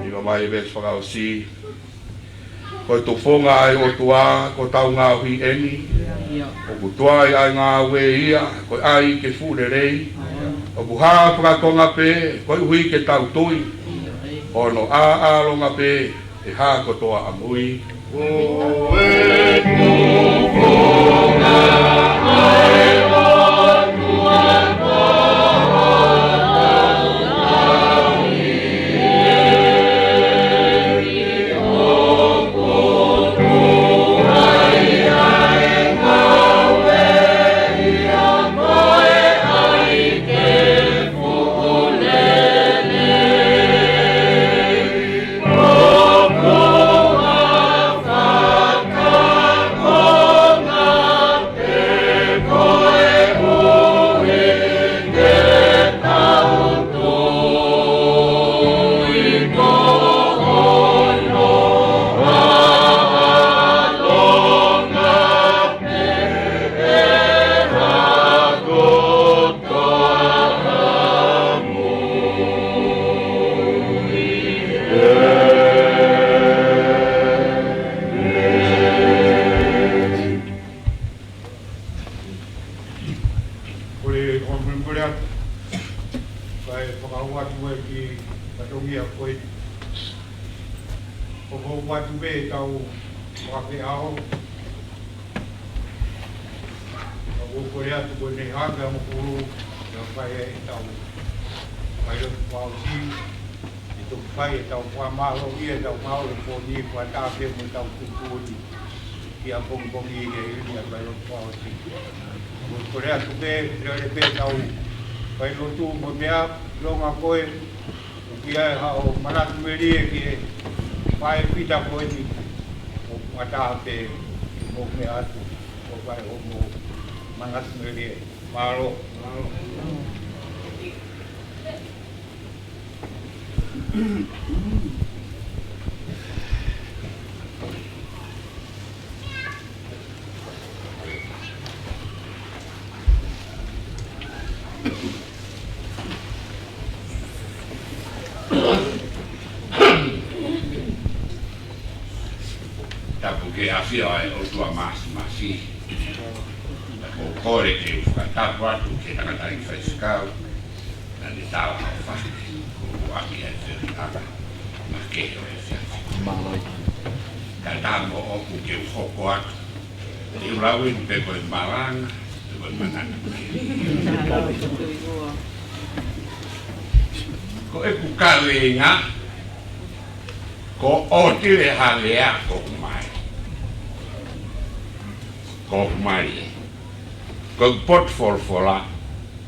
Hiva mai veesi fakaʻosi. Ko e tufunga ʻa e ʻOtua ko hotau ngaohi eni. ʻIo. ʻOku tuai ʻa e ngāue ia, ko e ʻai ke fuʻu lelei. ʻIo. ʻOku hā fakakonga pē, koeʻuhi ke tau tui. ʻIo. Hono ʻāʻālonga pē, ʻe hā kotoa ʻamui. Ko e tufunga ʻa e ʻOtua ko hotau ngaohi eni. ʻOku tuai ʻa e ngāue ia, ko e ʻai ke fuʻu lelei. ʻOku hā fakakonga pē, koeʻuhi ke tau tui, ko hono ʻāʻālonga pē, ʻe hā kotoa ʻamui. Kole, kole, kole atu. Kae fakahoko atu e kiʻi fatongia ko eni. Ko e hoko atu pē ʻetau fakafeʻao. Ka ʻoku ou kole atu ko ʻene hake ʻa Mokulu, ʻe fai ai ʻetau failotu fakaʻosi, ʻi he Tuku fai ʻetau fakamālō ʻi heʻetau ngāue ko eni, fakataha pē mo ʻetau tuʻutuʻuni ki he pongipongi ni, ʻa e failotu fakaʻosi. Ko e kole atu pē, lele pē ʻetau failotu mo e meʻa, ʻilonga ko ē ʻoku ʻi ai haʻo manatu melie ki he faʻē fita ko eni, ʻoku fakataha pē mo e meʻa atu, ʻoku fai hoʻomou manatu melie. Mālō. Tapu ki he ʻafio ʻa e ʻOtua Māfimafi. Pea ʻoku ou kole ke u fakatapu atu ki he tangataʻeiki faifekau naʻa ne talaʻofa ke u ʻoange ʻa e feohiʻanga makehe ʻo e efiafi. Mālō. Kae ʻatā moʻoku ke u hoko atu, te u lau eni pē ko e malanga, pē ko e manatu. Ko ʻeku kaveinga, ko ʻOtile Havea ko hoku mali. Ko hoku mali ē. Ko ʻeku potu folofola,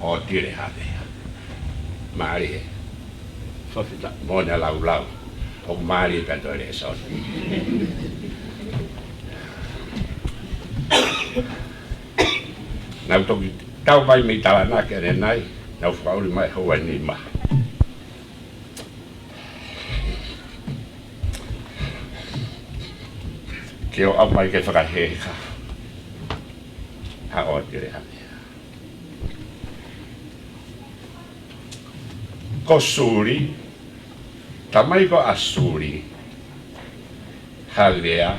ʻOtile Havea. Mali ē. Fakafetaʻi. Mo na laulau. ʻOku mali ē pea toe lēsoni. Naʻa ku toki tau mai mei Talanaki ʻanenai, naʻa ku fakaʻuli mai houa nima. Ke u ʻalu mai ke fakaheka ha ʻOtile Havea. Ko Suli, tamai ko ē ʻa Suli Havea,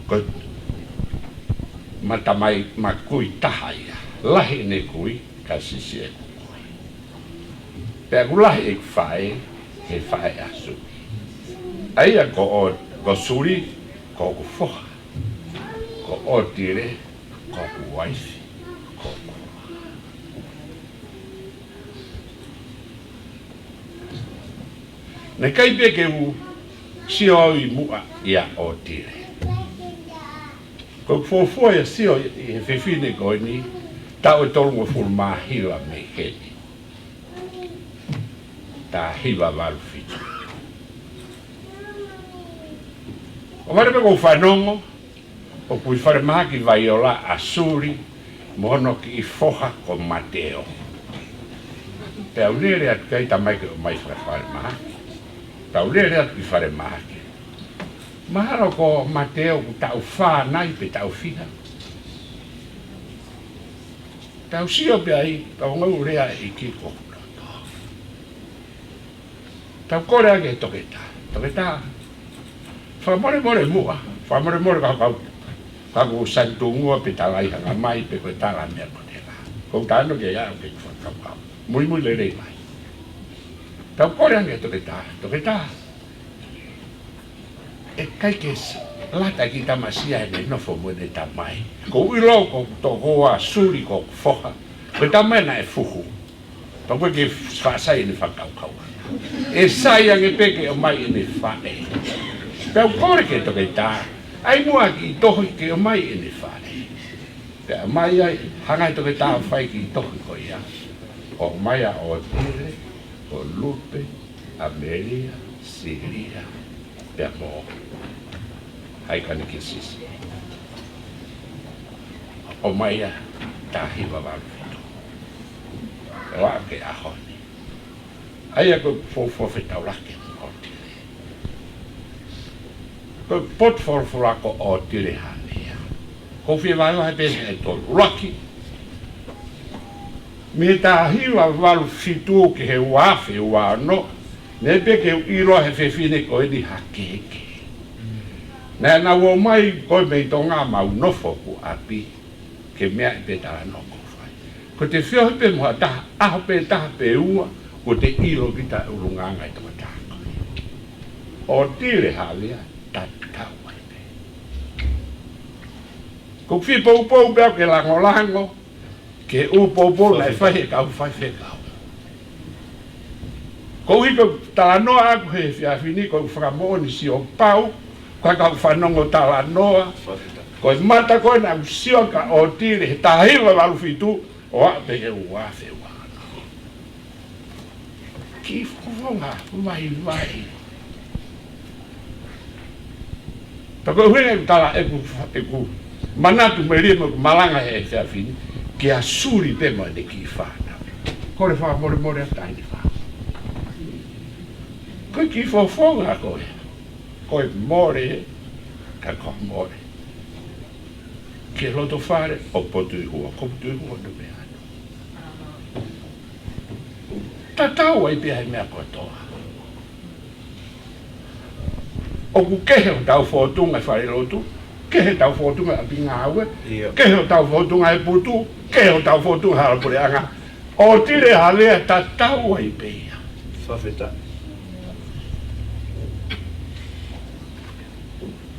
ko e mata mai makui taha ia, lahi ʻene kui, kae siʻisiʻi ʻeku kui. Pea ʻoku lahi ʻeku faʻē he faʻē ʻa Suli. ʻA ia ko ʻo, ko Suli, ko hoku foha. Ko ʻOtile, ko hoku uaifi. Ko hoku Naʻe ʻikai pē ke u sio au ʻi muʻa ʻia ʻOtile. Ko ʻeku fuofua ia sio ʻi he fefine ko eni, taʻu ʻe tolungofulu mā hiva mei heni. Taha hiva valu fitu. ʻO vale pē ʻoku ou fanongo, ʻoku ʻi falemahaki Vaiola ʻa Suli mo hono kiʻi foha ko Mateo. Pea u lele atu ki ai, tamai, ke ʻomai fakafalemahaki. Pea u lele atu ki falemahaki. Mahalo ko Mateo ʻoku taʻu fā nai pe taʻu fiha. Pea u sio pē ai, pea u ngāue lea ʻEiki ko Tau kole ange toketā. Toketā. Fakamolemole muʻa. Fakamolemole ka kau. Ka ko Sanitungua pe tala ʻi hanga mai pe ko e tala meʻa ko ē. Ko u tano ke au ke fakakaukau. Muimui lelei mai. Tau kole ange toketā. Toketā. ʻE ʻikai ke s-, lata ki tamasia ʻene nofo mo ʻene tamai. Ko u ʻilo ko tokoua Suli ko foha. Ko e tamai naʻe fuhu. Pea ko e ke faʻa sai ʻene fakakaukau. ʻE sai ange pē ke ʻomai ʻene faʻē. Pea u kole ke toketā. ʻAi muʻa kiʻi tohi ke ʻomai ʻene faʻē. Pea ʻomai ai, hanga ʻe toketā ʻo fai kiʻi tohi ko ia. ʻOmai ʻa ʻOtile, ko Lupe, ʻAmelia, Silia, pea mo Haikanikisisi. ʻOmai ia taha hiva valu fitu. ʻO aʻu ki he ʻaho ni. ʻA ia ko e fuofua fetaulaki mo ʻOtile. Ko e potu folofola ko ʻOtile Havea. Ko u fie vahevahe pē ʻe tolu. ʻUluaki, mei he taha hiva valu fitu ki he ua afe ua ono, naʻe ʻikai pē ke u ʻilo he fefine ko eni ha kehekehe. Naʻa nau ō mai ko ē mei Tonga mau nofo ʻoku ʻapi, ke meaʻi pē talanoa ʻoku fai. Ko ʻete feohi pē mo ha taha, ʻaho pē taha pe ua, ko ʻete ʻilo kita ʻulungaanga ʻi he toketā ko ē. ʻOtile Havea, tatau ai pē. Ko u fie poupou pē au ke langolango, ke u poupou naʻe fai he kau faifekau. Ko e ʻuhi ko e talanoa ʻaku he efiafi ni, ko e fakamoʻoni sio pau, ko e kau fanongo talanoa, ko e mata ko ē naʻa ku sio ki a ʻOtile he taha hiva valu fitu, ʻo aʻu pē ki he ua afe ua. Kiʻi fofonga vaivai. Pea ko e ʻuhinga ʻeku tala, ʻeku, ʻeku manatu melie mo ʻeku malanga he efiafi ni, kia Suli pē mo ʻene kiʻi fānau. Kole fakamolemole atu ʻa e fā. Ko e kiʻi fofonga ko ē, ko e mole, ka ko e mole. Ki he loto fale ʻo Potuihua, ko Potuihua no me ano. Tatau ai pē ʻa e meʻa kotoa. ʻOku kehe hotau fōtunga he falelotu, kehe hotau fōtunga he ʻapi ngāue, ʻio, kehe hotau fōtunga he putu, kehe hotau fōtunga he hala puleʻanga. ʻOtile, Halea, tatau ai pē ia. Fakafetaʻi.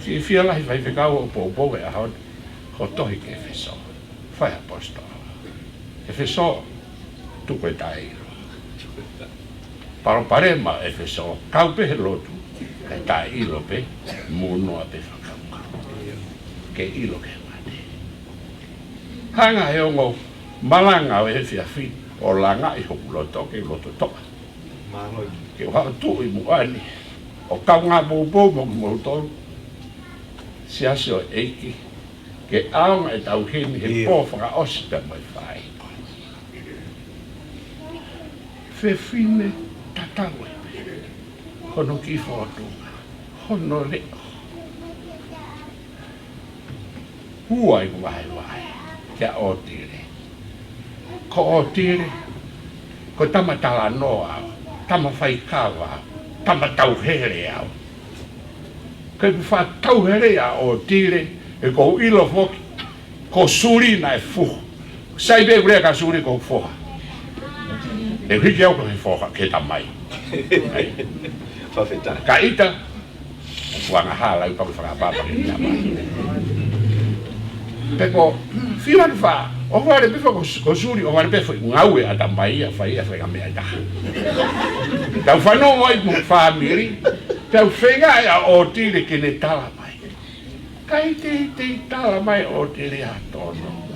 Fiefia lahi Faifekau ʻo poupou he ʻaho ni ho tohi ki ʻEfesō. Fai ʻaposetolo. ʻEfesō, tuku e taʻeʻilo. Palopalema ʻEfesō, kau pē he lotu, kae taʻeʻilo pē, mou noa pē fakakaukau. Ke ʻilo ki he mate. Hanga he ongo malanga ʻo e efiafi ni ʻo langaʻi hoku loto ke u loto toʻa. Mālō. Ke u haʻu ʻo tuʻu ʻi muʻa ni ʻo kaungā poupou mo kimoutolu, Siasi ʻo e ʻEiki, ke ʻaonga ʻetau himi he, ʻio, pō fakaʻosi pea mo e fai. Fefine tatau ai pē hono kiʻi fōtunga, hono leʻo. Ua ʻeku vahevahe kia ʻOtile. Ko ʻOtile, ko e tama talanoa au, tama faikava au, tama tauhele au. Ka ʻoku faʻa tauhele ʻa ʻOtile, he ʻoku ou ʻilo foki ko Suli naʻe fuhu. Sai pē ʻeku lea kia Suli ko e foha. ʻE hiki au ko e foha ki he tamai. Fakafetaʻi. Ka ʻita, ʻoku angahala ʻi he paku fakapapau ki he tamai. Pea ko Fila ni fā, ʻohovale pē foki ko Suli, ʻohovale pē foki ngāue ʻa e tamai ia, fai ia, fai ngaahi meʻa ʻe taha. Tau fanongo ai mo e fāmili, tau feinga ʻa ʻOtile ke ne tala mai. Kae teitei tala mai ʻOtile ha tōnounou.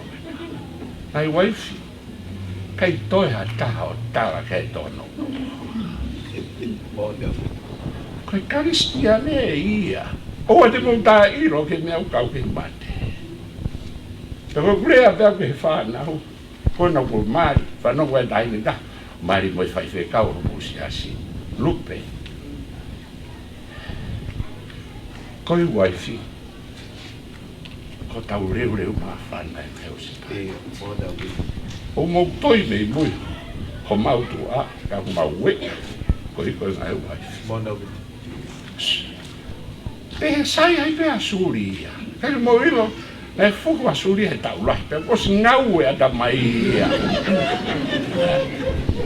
Ngaahi uaifi, ʻikai toe ha taha ʻo tala ki ai e tōnounou. Ko e Kalisitiane ia. ʻOua te mou taʻeʻilo ki he meʻa ʻoku kau ki he mate. Pea ko ʻeku lea pē au ki he fānau, ko ena ʻoku mali, fanongo e taʻahine ka, mali mo e faifekau ʻo hoku siasi, Lupe. Ko e uaifi, ko hotau leuleu māfana ʻi he ʻosi. ʻIo, mōna ui. ʻOku mou toi mei mui homau tuʻa, ka ʻoku mau ueʻi koeʻuhi ko e ngaahi uaifi. Mōna ui. Pea sai ai pē ʻa Suli ia. Kae mou ʻilo, naʻe fuhu ʻa Suli he taʻu lahi, pea kuo ʻosi ngāue ʻa e tamai ia.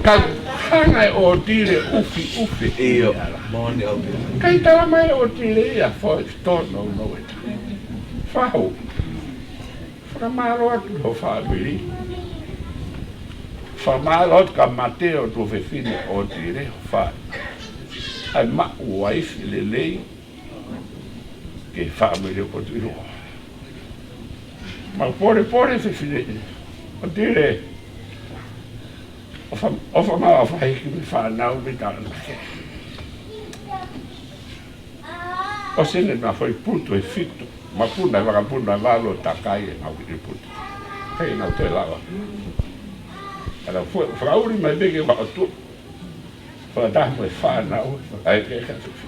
Ka hanga ʻe ʻOtile ʻufiʻufi. ʻIo, mōna ui. Kae tala mai ʻe ʻOtile ia, foʻi tōnounou ʻe taha. Fahu. Fakamālō atu ho fāmili. Fakamālō atu ki he mate ʻo tuofefine ʻOtile, ho fā. ʻAi maʻu uaifi lelei ki he fāmili ʻo Potuihua. Mau polepole fefine ʻOtile. ʻOfa, ʻofa mau ʻofa hiki mei he fānau mei tālana ke. ʻOsi eni ʻenau foʻi putu ʻe fitu, mapuna ʻe vakapuna ʻe valu ʻo takai ʻenau kiʻi putu. He ʻenau toe lava. ʻEnau foʻi fakaʻuli mai pē ke vaʻotu. Fakataha mo e fānau, fakaʻeke ka tufi.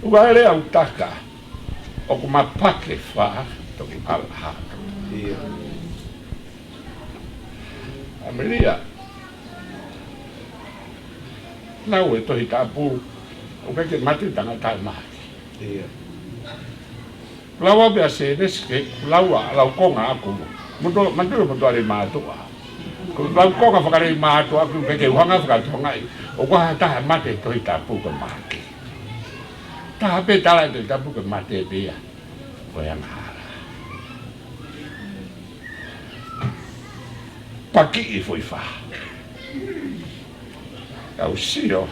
ʻUa lea ʻo taka, ʻoku mapake fā, toki ʻalaha. ʻIo. ʻAmelia, lau e Tohi Tapu, ʻoku ʻikai ke mate tangata ʻi mahaki. ʻIo. Lau ʻa e pea Sēnesi ke, lau ʻa, lau konga ʻaku. Motu, motu, motu ʻa e mātuʻa. Ko e lau konga fakalei mātuʻa ʻoku ʻikai ke u hanga ʻo fakatongaʻi. ʻOku ʻikai ha taha mate Tohi Tapu ko e mahaki. Taha pē tala e Tohi Tapu ko e mate pē ia. Ko e angahala. Pakiʻi foʻi fā. Tau sio,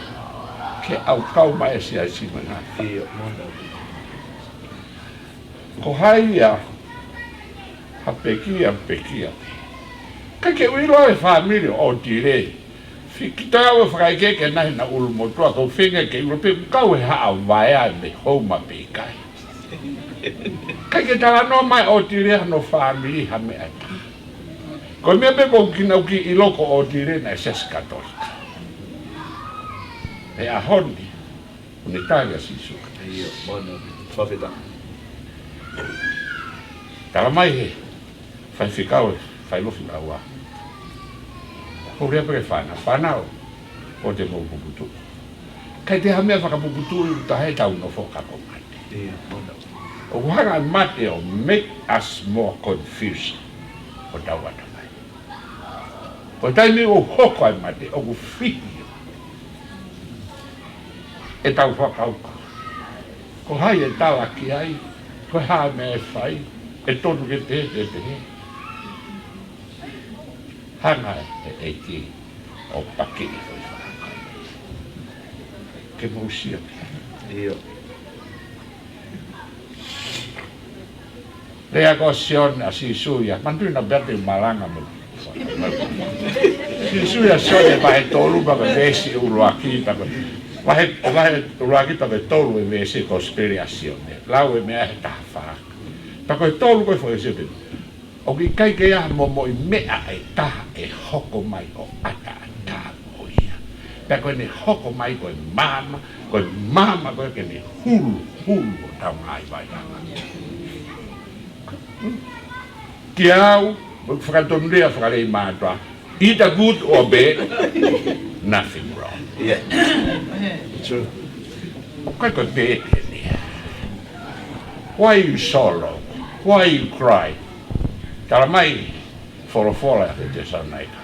ke ʻaukau mai e siasi mena. ʻIo, mona. Ko hai ia, ha pekia, pekia. Ka ke ʻilo e fāmili ʻo Otile. Fiki tau e fakaike ke nahi na ʻulu motua, ko fenga ke ʻilo pe kau e haʻa vaea me hou ma pe kai. Kai ke talanoa mai Otile hano fāmili ha meʻa ʻe taha. Ko e meʻa pē ko kinau ki ʻilo ko Otile naʻe siasi Katolika. He ʻaho ni, ʻoku ne tali ʻa Sīsū. ʻIo, mona. Fakafetaʻi. Tala mai he faifekau, failofi laua. Hou lea pē fana, fana o, ʻo te mou puputu. Kai te ha meʻa fakapuputu i uta he tau nofo ka ko mate. ʻIo, mona. ʻOku hanga e mate ʻo make us more confused. Ko tau ata mai. Ko e taimi ʻoku hoko ai mate, ʻoku fihi e tau fakauka. Ko hai e tala ki ai, ko e hā meʻa ʻe fai, ʻe tonu ke pehē, ke pehē. Hanga e ʻEiki ʻo paki e fai fakauka. Ke mou sio. ʻIo. Lea ko Sione ʻa Sīsū ia, manatuʻi naʻa pea te malanga mo. Sīsū ia Sione vahe tolu pea ko e veesi ʻuluaki pea ko e, vahe, vahe ʻuluaki pea ko e tolu e veesi Kosipeli ʻa Sione. Lau e meʻa he taha fā. Pea ko e tolu ko e foʻi veesi pē. ʻOku ʻikai ke ʻi ai ha momoʻi meʻa ʻe taha ʻe hoko mai ʻo ʻataʻatā mo ia. Pea ko ʻene hoko mai ko e maama, ko e maama ko ē ke ne hulu, hulu ʻo tau ngaahi vai anga. Kiate au, mo e fakatonulea fakalelei mātuʻa, either good or bad, nothing wrong. Yeah. True. Ko e ko e bad eni. Why you sorrow? Why you cry? Tala mai, folofola ʻa e Tesalonaika.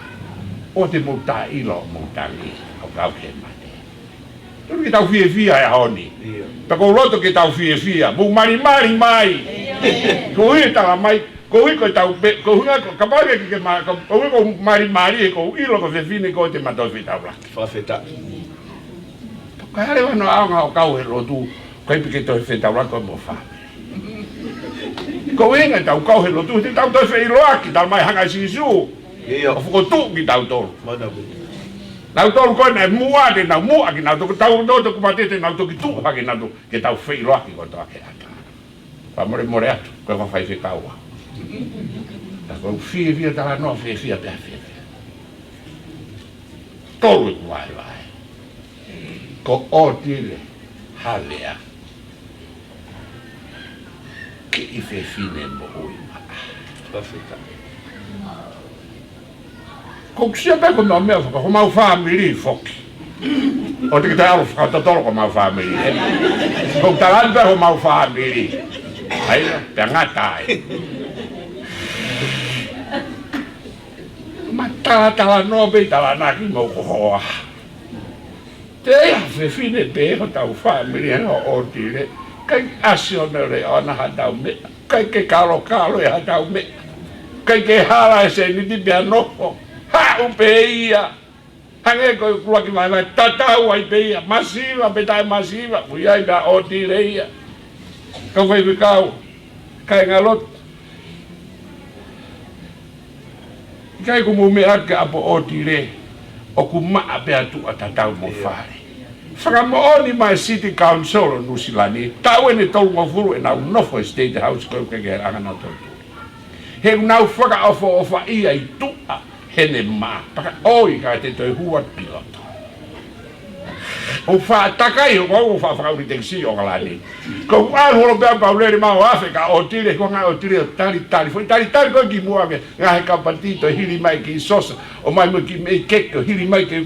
ʻOua te mou taʻeʻilo, mou tangi, ʻo kau ke mate. Tonu ke tau fiefia he ʻaho ni. ʻIo. Pea ʻoku ou loto ke tau fiefia. Mou malimali mai. ʻIo. Ko e tala mai, ko e ko e tau pe, ko e ʻuhinga ko, kapau ke ke ma, ko, ko e ko malimali, he ʻoku ou ʻilo ko e fefine ko ē te ma toe fetaulaki. Fakafetaʻi. Ka hale wano aonga ʻo kau he lotu, ʻikai pē ke toe fetaulaki mo fā. Ko e ʻuhinga tau kau he lotu, te tau toe feʻiloaki, tala mai hanga ʻe Sīsū. ʻIo. ʻO fokotuʻu kitautolu. Mona. Nautolu ko ē naʻe muʻa te nau muʻa kinautolu, tau tō toku mate te nau toki tuʻu hake nautolu, ke tau feʻiloaki kotoa ki he ʻatā. Fakamolemole atu, ko e faifekau au. Ka ko e fiefia talanoa, fiefia pea fiefia. Tolu e kuai vai. Ko Otile Havea. Kiʻi fefine moʻui maʻa. Fakafetaʻi. Ko e sio pē ko e meʻa faka, ko homau fāmili foki. ʻOua te ke toe ʻalu fakatotolo ko homau fāmili, ē? Ko e tala pē ko homau fāmili. ʻAi, pea ngata ai. Ma talatalanoa pē, talanaki mo ko hoa. Te ia fefine pē hotau fāmili ʻa Otile. ʻIkai ʻasi ʻo ne leʻo ʻana ha tau meʻa. ʻIkai ke kalokalo ʻi ha tau meʻa. ʻIkai ke hala e sēniti pea nofo. Haʻu pē ia. Hangē ko e ʻuluaki vaivai, tatau ai pē ia. Masiva pe taʻe masiva. Ko ia ia Otile ia. Kau faifekau. Kāinga lotu. ʻIkai ko mou meʻa ke ʻapo Otile, ʻoku maʻa pē ʻa tuʻa tatau mo fale. Fakamoʻoni mai City Council ʻo Nuʻusila ni, taʻu eni ʻe tolungofulu ʻenau nofo he State House ko e ke ke anga nau tolu. He ʻoku nau fakaʻofoʻofaʻia ʻi tuʻa, heʻene maʻa, paka ʻoi ka te toe hua piloto. ʻO faʻa takai, ʻo kau ʻo faʻa fakaʻuli tekisi ʻo kalani. Ko ʻalu holo pea kau lele mau afe ka Otile, ko ngā Otile ʻo talitali. Foʻi talitali ko e ki muʻa ke ngā he kapati toe hili mai ki sosa. ʻO mai mo ki mei keke ʻo hili mai ke.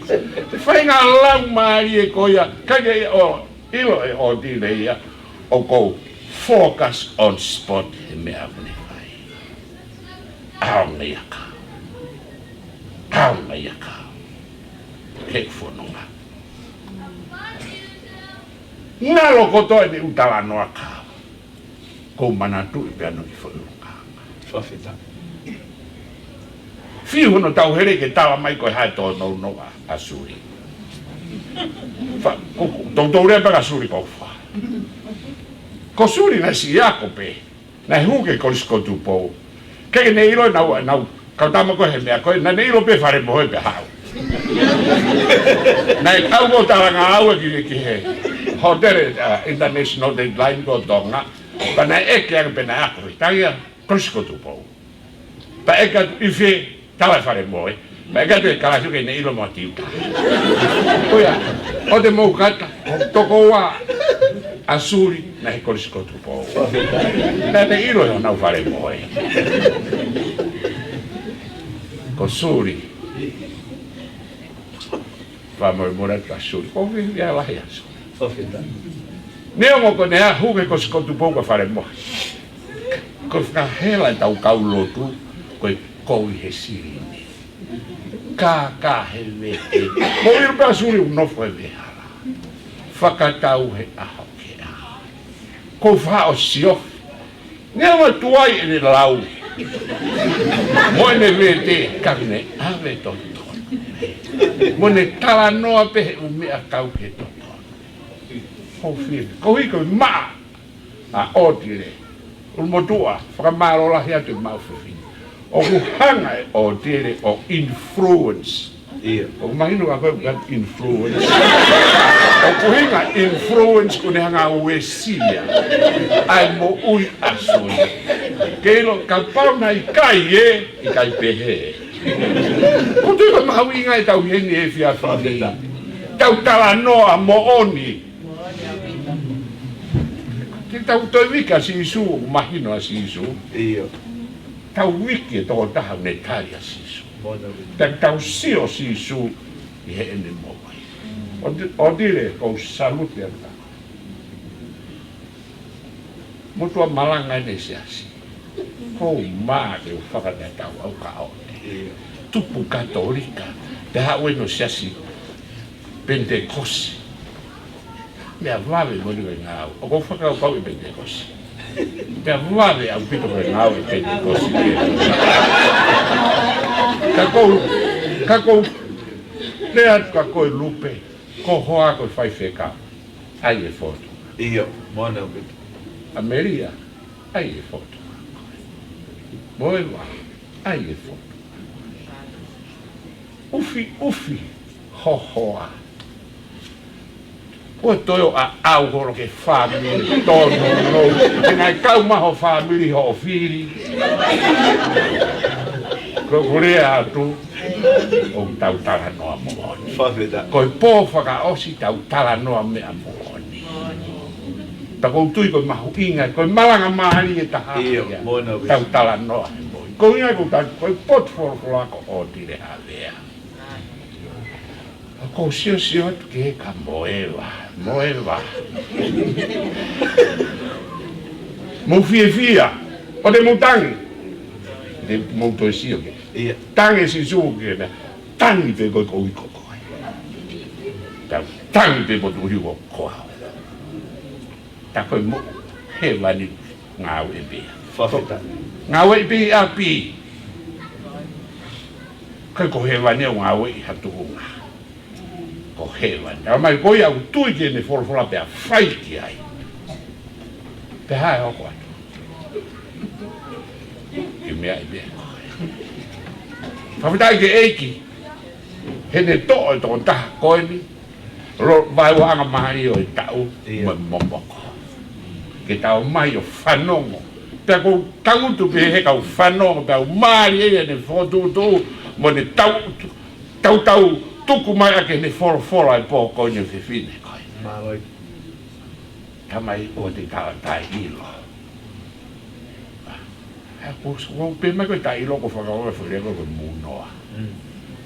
Fai ngā lau mālie ko ia. Kai ke ʻo, ʻilo e Otile ia. ʻOku ou focus on sport he meʻa ʻoku ne fai. ʻAonga ia ka. ʻAonga ia ka. He fononga. Ngalo kotoa ʻene ʻū talanoa ka. Ko e manatuʻi pē ʻa e ʻuhinga. Fakafetaʻi. Fiu hono tauhele ke tala mai ko e hā e tōnounou ʻa, ʻa Suli. Fa, ko, ko, tou, tou lea pē ka Suli ko fa. Ko Suli naʻe siʻi ako pē. Naʻe hū ki he Kolisi ko Tupou. ʻIkai ke ne ʻilo ʻenau, ʻenau kau tama ko ē he meʻa ko ē, naʻa ne ʻilo pē Falemohe pea haʻu. Naʻe kau ko talanga au ki, ki he hōtele, uh, International Deadline ko Tonga. Pea naʻe ʻeke ange pē naʻe ako he taia Kolisi ko Tupou. Pea ʻeke atu ʻi fē, tala Falemohe. Pea ʻeke atu e kalasi ʻoku ʻikai ke ne ʻilo mo ha tiuta. Ko ia, ʻoua te mou kata, ʻoku toko ua ʻa Suli naʻe he Kolisi ko Tupou. Naʻa ne ʻilo ʻi honau Falemohe. Ko Suli. Fakamolemole atu ʻa Suli. Ko e fiefia lahi ʻa Suli. Neongo ko ʻene hū ki he Kolisi ko Tupou ko Falemohe. Ko e fakahela ʻetau kau lotu, ko e kou ʻi he silini. Kākā he vete. Mou ʻilo pē ʻa Suli ʻoku nofo he vehala. Fakatau he ʻaho ki he ʻaho. Ko e faʻo siofi. Neongo tuai ʻene lau. Mo ʻene vete, ka ne ʻave totonu. Mo ne talanoa pē he ʻū meʻa kau ki he totonu. Ko e fiefia. Ko e hiko maʻa ʻa ʻOtile. ʻUlumotuʻa, fakamālō lahi atu e maʻu fefine. ʻOku hanga ʻe ʻOtile ʻo influence. ʻIo. ʻOku mahino ka ko e influence. ʻOku hinga influence ko ʻene hanga ʻo uesia ʻa e moʻui ʻa Suli. Ke ʻilo kapau naʻe ʻikai ē, ʻikai pehē. Ko e tui ko e mahuʻinga ʻetau ʻi heni he efiafi ni. Tau talanoa moʻoni. Te tau toe viki ʻa Sīsū, ʻoku mahino ʻa Sīsū. ʻIo. Tau viki e tokotaha naʻe tali ʻa Sīsū. Pea tau sio Sīsū ʻi heʻene moʻui. ʻOti-, ʻOtile, kou salute atu. Motuʻa malanga ʻene siasi. Ko e mā ke u fakatatau au ka ʻo. ʻIo. Tupu Katolika, pea haʻu ʻene siasi Penitekosi. Meʻa vave moʻoni ko e ngāue. ʻOku ou fakakaukau ʻi Penitekosi. Pea vave ʻaupito ko e ngāue ʻi Penitekosi. Ka kou, ka kou, lea atu ka ko e Lupe, ko Hoa ko e faifekau. ʻAi e fotu. ʻIo, moʻoni ʻaupito. ʻAmelia, ʻai e fotu. Moeva, ʻai e fotu. ʻUfi, ʻufi, hohoa. Ko e toe ʻo aʻau holo ki he fāmili, tonu, no. He naʻe kau mai ho fāmili hoʻo fili. Ko e lea atu, ʻoku tau talanoa moʻoni. Fakafetaʻi. Ko e pō fakaʻosi tau talanoa meʻa moʻoni. Pea kou tui ko e mahuʻinga, ko e malanga mālie taha ia. ʻIo, moʻoni. Tau talanoa he moʻoni. Ko e ʻuhinga kou tau, ko e potu folofola ko ʻOtile Havea. Kou siosio atu ki he ka Moeva, Moeva. Mou fiefia, ʻoua te mou tangi. Te mou toe sio ki he. ʻIo. Tangi Sīsū ki he meʻa. Tangi pē koe kou ʻi ko koe. Tau tangi pē poto ʻi ko koe. Ta ko e moʻui hēvani ngāue pē. Fakafetaʻi. Ngāue pē ʻi ʻapi. Ka ko hēvani ʻoku ngāue ʻi ha tuʻunga. Ko hēvani. Talamai ko ia ʻoku tui ki heʻene folofola pea fai ki ai. Pea hā e hoko atu. Ke meaʻi pē. Fakafetaʻi ki he ʻEiki. Heʻene toʻo e tokotaha ko eni. Lo, vaeuaʻanga mālie ʻo e taʻu, ʻio, mo e momoko. Ke tau mai ʻo fanongo. Pea kou tangutu pē he kau fanongo, pea u mālie ʻene fokotuʻutuʻu, mo ʻene tau, tau, tau tuku mai ʻaki ʻene folofola e pō ko eni fefine ko ē. Mālō. Tamai ʻoua te tau taʻeʻilo. ʻA, ʻoku, ʻoku pehē mai ko e taʻeʻilo ko e fakaʻola fale ko e mūnoa. Mm.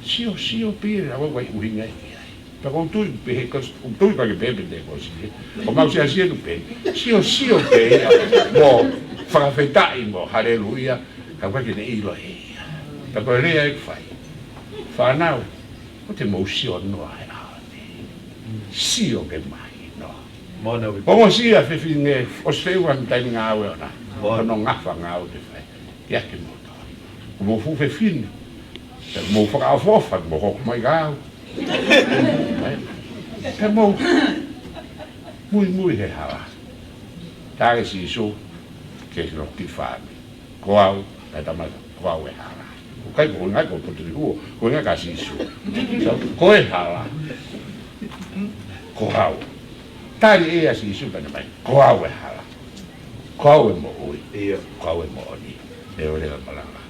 Sio, sio pē ia, ʻoku ʻikai ʻuhinga ia ki ai. Pea kou tui pē he, kou tui pē ke pehē pē te ko si. Ko mau siasi ʻoku pehē. Sio, sio pē ia. Mo fakafetaʻi mo haleluia. Ka ʻoku ʻikai ke ne ʻilo ʻe ia. Pea ko e lea ʻe fai. Fānau, ʻoua te mou sio noa he ʻaho ni. Sio ke mahino. Mono. Ko e ongosia fefine, ʻosi feʻunga mo e taimi ngāue ʻona. Mono. Ko hono ngafa ngāue te fai. Ia ke moto. Ko e fuʻu fefine. Mou fakaʻofoʻofa, mou hoko mai ka au. Ai. He mou muimui he hala. Tali Sīsū ke loki fāmi. Ko au, naʻe tamai, ko au e hala. ʻOku ʻikai ko e ngaahi ko Potulihuo, ko e ngaahi ka Sīsū. So, ko e hala. Ko au. Tali ʻe ia Sīsū pea ne mai. Ko au e hala. Ko au e moʻui. Ia. Ko au e moʻoni. Pea ʻoua ʻe malanga.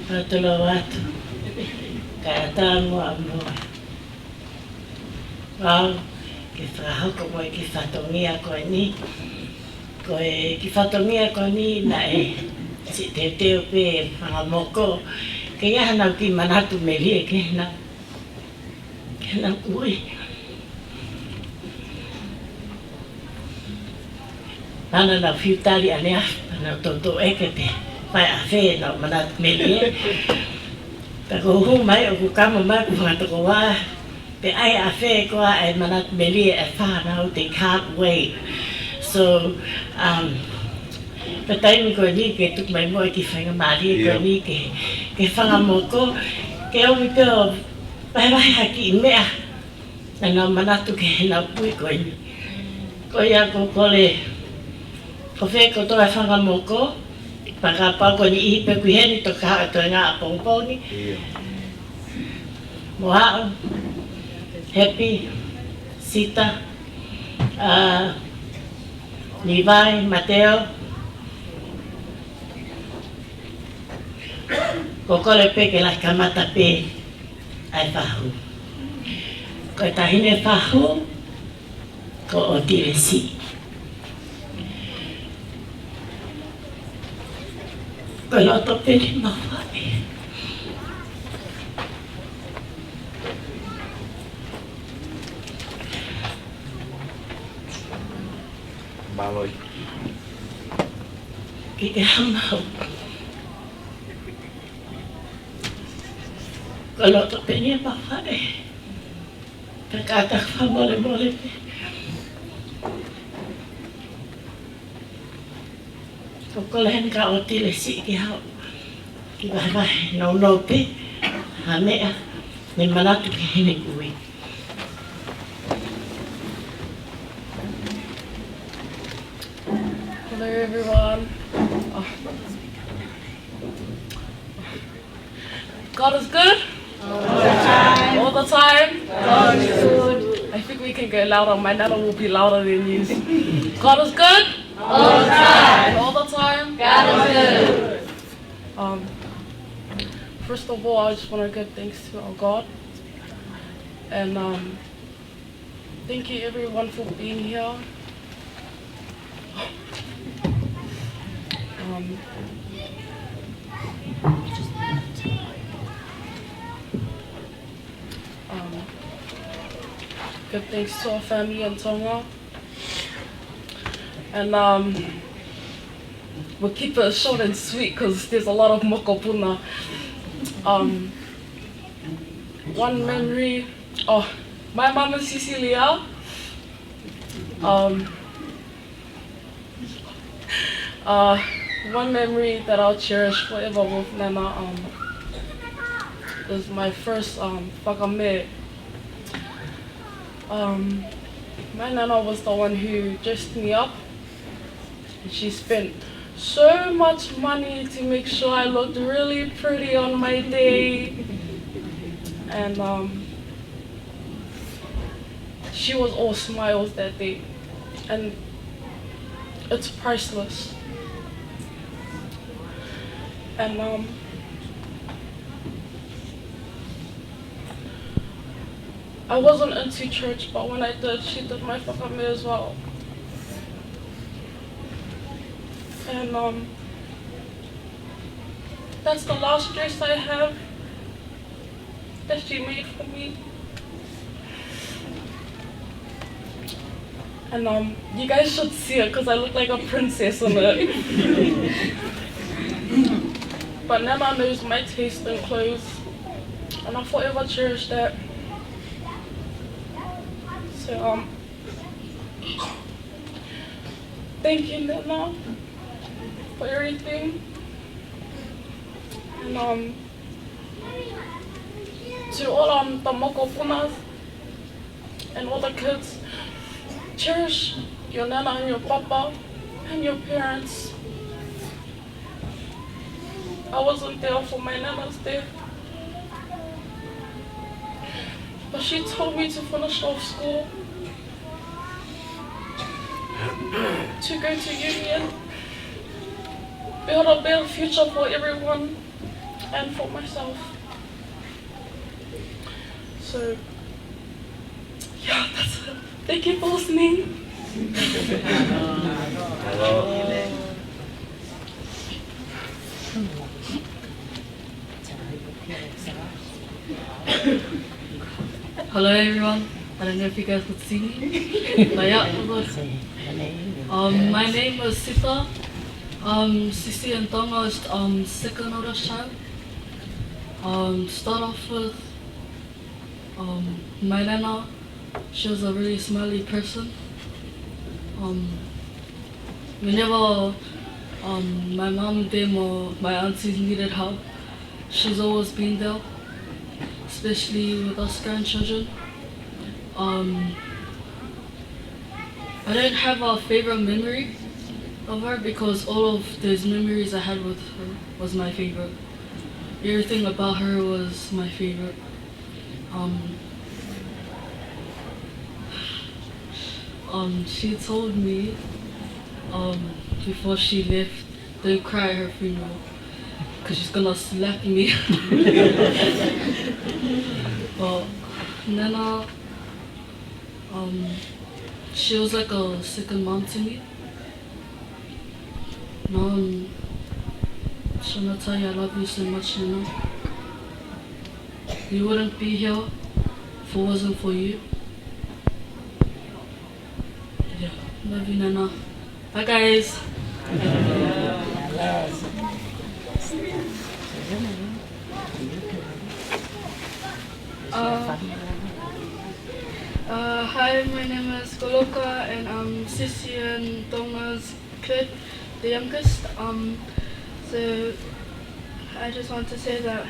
Fakalotolahi atu. Kātaki muʻa muʻa. Au, ke fakahoko mo e kiʻi fatongia ko eni. Ko e kiʻi fatongia ko eni naʻe siʻi teuteu pē fanga moko. Ke ʻi ai haʻanau kiʻi manatu melie ke na. Ke na ui. Naʻa nau fiu tali ʻanenai, naʻa nau toutou ʻeke pe fai ʻafē ʻenau manatu melie. Ka ko u hū mai ʻoku kamo mai ʻeku fanga tokoua, pe ʻai ʻafē koā e manatu melie ʻa e fānau, they can't wait. So, um, pea taimi ko eni ke tuku mai muʻa e kiʻi faingamālie ko eni ke, ke fanga moko, ke ʻomi pē ʻo vahevahe ha kiʻi meʻa ʻenau manatu ki heʻenau ui ko eni. Ko ia ʻoku ou kole, ko fē kotoa e fanga moko, pea kapau ko e niʻihi pē ʻoku ʻi heni, toki haʻu ʻo toenga ʻapongipongi. Ia. Mo au, Happy, Sita, ʻa, Nivai, Mateo, ʻoku ou kole pē ke lahi kamata pē ʻa e fahu. Ko e taʻahine fahu, ko ʻOtilesi. Ko e loto pē ni mau faʻē. Mālō. Ke ke hamau. Ko e loto pē ni mau faʻē. Ka kātaki fakamolemole pē. ʻOku ou kole heni kia ʻOtilesi ke haʻu. Kiʻi vahevahe nounou pē ha meʻa ne manatu ki heʻene ui. Hello, everyone. Oh. God is good. All the time. All the time. God is good. I think we can go louder. My nana will be louder than you. God is good. All the time. All the time. God is good. Um, first of all, I just want to give thanks to our God. And, um, thank you everyone for being here. Um, um, give thanks to our family in Tonga. And, um, we'll keep it short and sweet 'cause there's a lot of mokopuna. Um, one memory, oh, my mama Cecilia, um, uh, one memory that I'll cherish forever with Nana, um, is my first, um, fakame. Um, my Nana was the one who dressed me up. She spent so much money to make sure I looked really pretty on my day. And, um, she was all smiles that day. And it's priceless. And, um, I wasn't into church, but when I did, she did my fakame as well. And, um, that's the last dress I have that she made for me. And um, you guys should see it because I look like a princess in it. But Nana knows my taste in clothes, and I forever cherish that. So um, thank you, Nana, for everything. And um, to all um the mokopunas and all the kids, cherish your nana and your papa and your parents. I wasn't there for my nana's death, but she told me to finish off school, to go to uni, build a better future for everyone and for myself. So, yeah, that's it. Thank you for listening. Hello, everyone. I don't know if you guys could see me, but yeah, I'm good. Um, my name is Sita. Um, Sisi in Tonga is um second oldest child. Um, start off with um my nana. She was a really smiley person. Um, whenever um my mom, them, or my aunties needed help, she's always been there, especially with us grandchildren. Um, I don't have a favorite memory of her because all of those memories I had with her was my favorite. Everything about her was my favorite. Um, um, she told me um before she left, "Don't cry at her funeral, 'cause she's gonna slap me." But Nana, um, she was like a second mom to me. No, I'm trying to tell you I love you so much, Nana. We wouldn't be here if it wasn't for you. Yeah, love you, Nana. Bye, guys. Uh, uh, hi, my name is Koloka, and I'm Sisi and Tonga's kid, the youngest. Um, so I just want to say that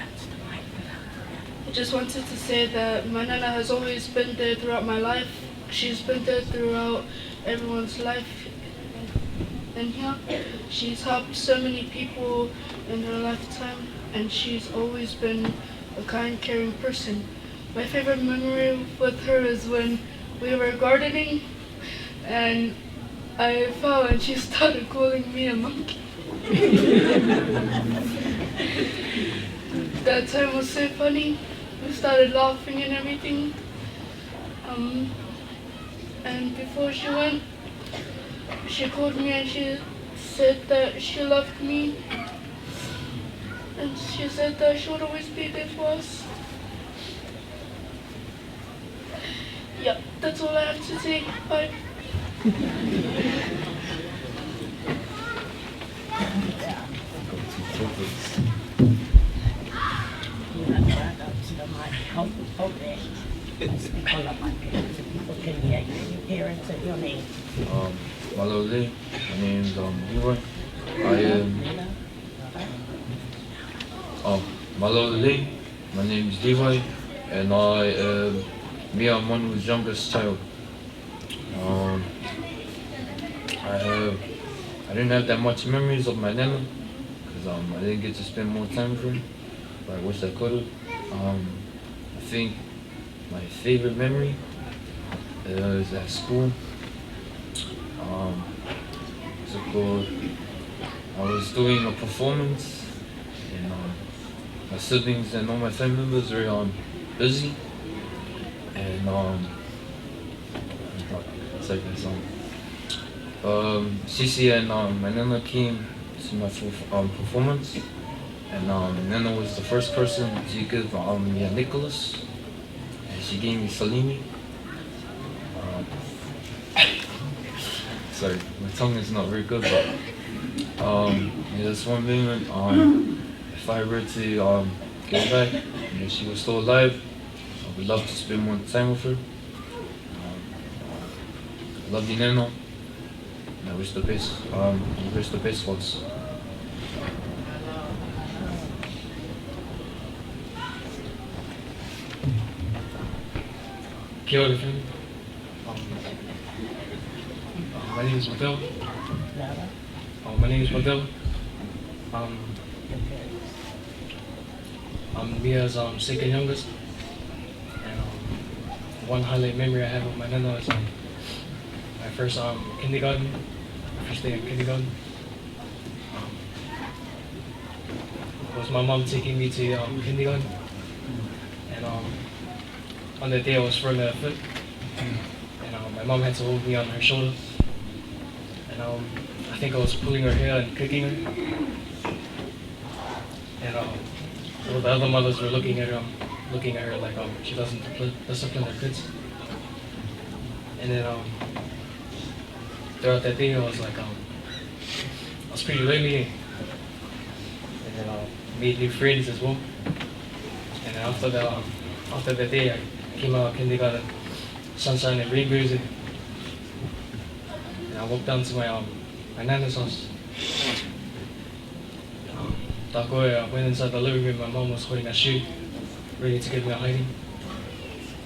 I just wanted to say that my nana has always been there throughout my life. She's been there throughout everyone's life in here. She's helped so many people in her lifetime, and she's always been a kind, caring person. My favorite memory with her is when we were gardening and I fell and she started calling me a monkey. That time was so funny. We started laughing and everything. Um, and before she went, she called me and she said that she loved me. And she said that she would always be there for us. Yep, that's all I have to say. Bye. Speak all of my parents. People can hear you. Your parents and your name. Um, mālō e lelei. My name's um Leroy. I am Oh, mālō e lelei. My name is Levi, and I am Mia Manu's youngest child. Um, I have, I didn't have that much memories of my nana, 'cause um, I didn't get to spend more time with her, but I wish I could have. Um, I think my favorite memory is at school. Um, what's it called? I was doing a performance, and um, my siblings and all my family members were um, busy, and um, it's like that song. Um, Sisi and um, my nana came to my perf- um, performance, and um, nana was the first person to give um, me a necklace. And she gave me Salini. Um, Sorry, my tongue is not very good, but um, yeah, that's one moment. Um, if I were to um, go back and if she was still alive, I would love to spend more time with her. Um, I love you, Nana. And I wish the best. Um, I wish the best for us. Kia ora, family. Um, uh, my name is Mateo. Uh, my name is Mateo. Um, I'm Mia's um, second youngest. And um, one highlight memory I have of my nana is um, my first um, kindergarten, my first day in kindergarten. Um, was my mom taking me to um, kindergarten. And um, on the day I was throwing a fit, and um, my mom had to hold me on her shoulder. And um, I think I was pulling her hair and kicking her. And um, all the other mothers were looking at her, um, looking at her like um, she doesn't discipline, discipline her kids. And then um, throughout that day, I was like, um, I was pretty lonely. And then I made new friends as well. And then after that, um, after that day, I came out of kindergarten, sunshine and rainbows, and, and I walked down to my um, my nana's house. Um, tā ko ē, I went inside the living room. My mom was holding a shoe, ready to give me a hiding.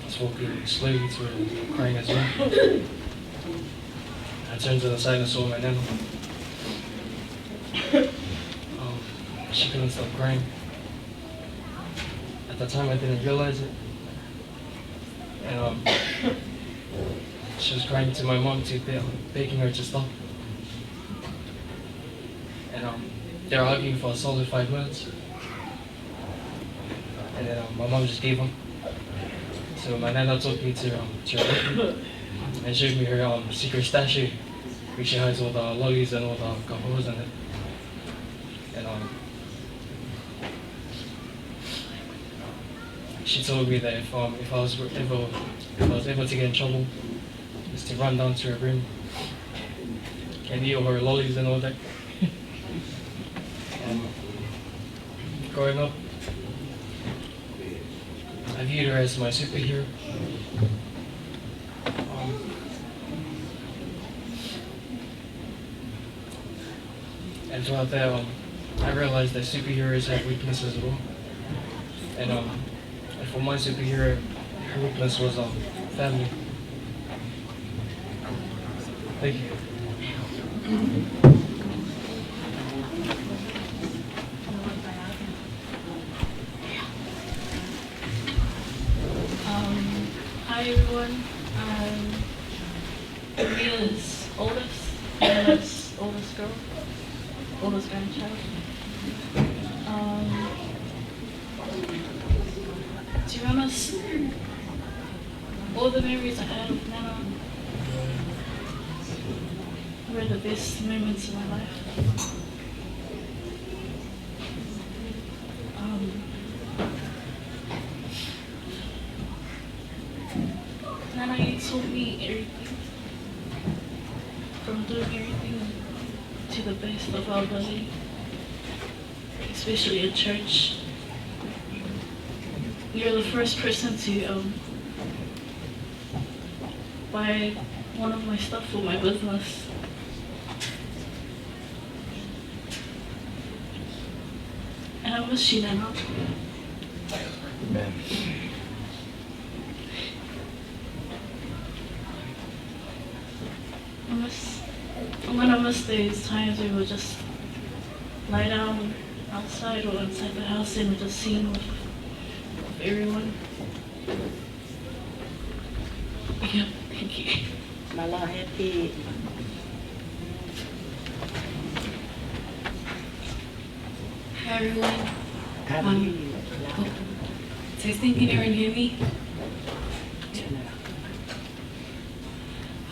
I was walking slowly to her, crying as well. I turned to the side and saw my nana. Um, she couldn't stop crying. At the time, I didn't realize it. And um, she was crying to my mom to be- begging her to stop. And um, they were arguing for a solid five minutes. And then um, my mom just gave up. So my nana took me to um, to her room and showed me her um, secret stash, which she hides all the lollies and all the kahuas in it. And um, she told me that if um, if I was ever if I was ever to get in trouble, just to run down to her room and eat all her lollies and all that. Um, growing up, I viewed her as my superhero. Um, and throughout that, um, I realized that superheroes have weaknesses as well. And um, and for my superhero, her weakness was um, family. Thank you. Um, hi everyone. Um, Mia's oldest, Mia's oldest girl, oldest grandchild. Um, to be honest, all the memories I had of Nana were the best moments of my life. Um, Nana, you taught me everything, from doing everything to the best of our ability, especially at church. You're the first person to um, buy one of my stuff for my business. And I miss you, Nana. Amen. I miss, I'm gonna miss those times we would just lie down outside or inside the house and just sing with, with everyone. Yeah, thank you. Mālō, happy. Hi everyone. Um, oh, testing, can everyone hear me?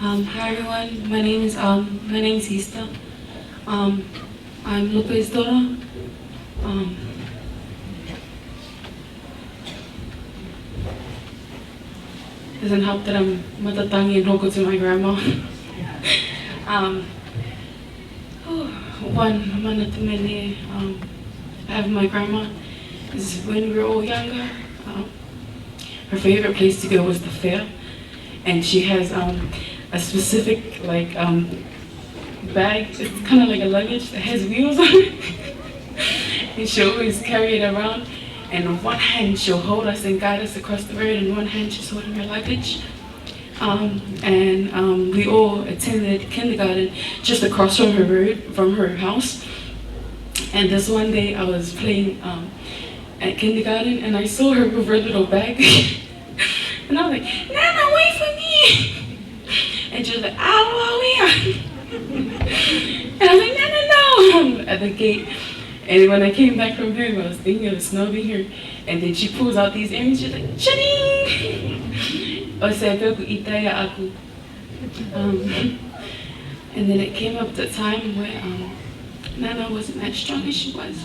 Um, hi everyone. My name is um, my name is Easter. Um, I'm Lupe's daughter. Um, doesn't help that I'm matatangi and hoko to my grandma. Um, one, one of the many, um, I have my grandma. Is when we were all younger, um, her favorite place to go was the fair, and she has, um, a specific, like, um, bag. It's kind of like a luggage that has wheels on it, and she'll always carry it around. And on one hand, she'll hold us and guide us across the road, and one hand, she's holding her luggage. Um, and, um, we all attended kindergarten just across from her road, from her house. And this one day, I was playing, um, at kindergarten, and I saw her with her little bag. And I was like, "Nana, wait for me!" And she was like, "Awa, awa." And I was like, "No, no, no!" At the gate. And when I came back from home, I was thinking of the snow being here. And then she pulls out these earrings, she's like, "Cha-ding!" ʻOsi pē ʻeku ʻita ia ʻaʻaku. Um, and then it came up the time where, um, Nana wasn't as strong as she was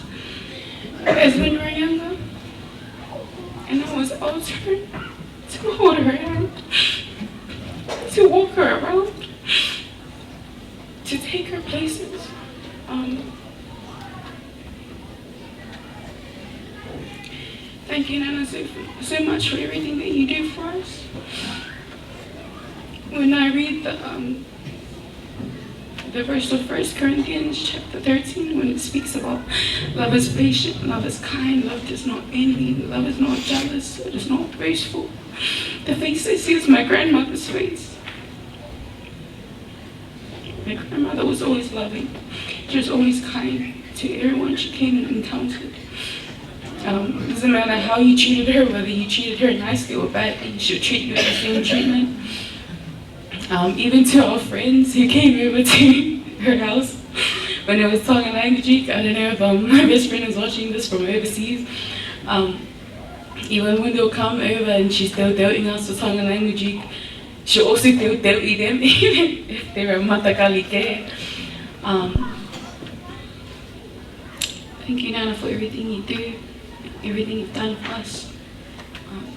as when we were younger. And I was altered to hold her hand, to walk her around, to take her places. Um, thank you, Nana, so, so much for everything that you do for us. When I read the, um, the verse of First Corinthians chapter thirteen, when it speaks about love is patient, love is kind, love does not envy, love is not jealous, it is not boastful. The face I see is my grandmother's face. My grandmother was always loving. She was always kind to everyone she came and encountered. Um, doesn't matter how you treated her, whether you treated her nicely or badly, she'll treat you with the same treatment. Um, even to our friends who came over to her house when it was Tongan Language Week. I don't know if, um, my best friend is watching this from overseas. Um, even when they'll come over and she's still doubting us for Tongan Language Week, she'll also still doubt them, even if they're a matakali kē. Um, thank you, Nana, for everything you do, everything you've done for us. Um,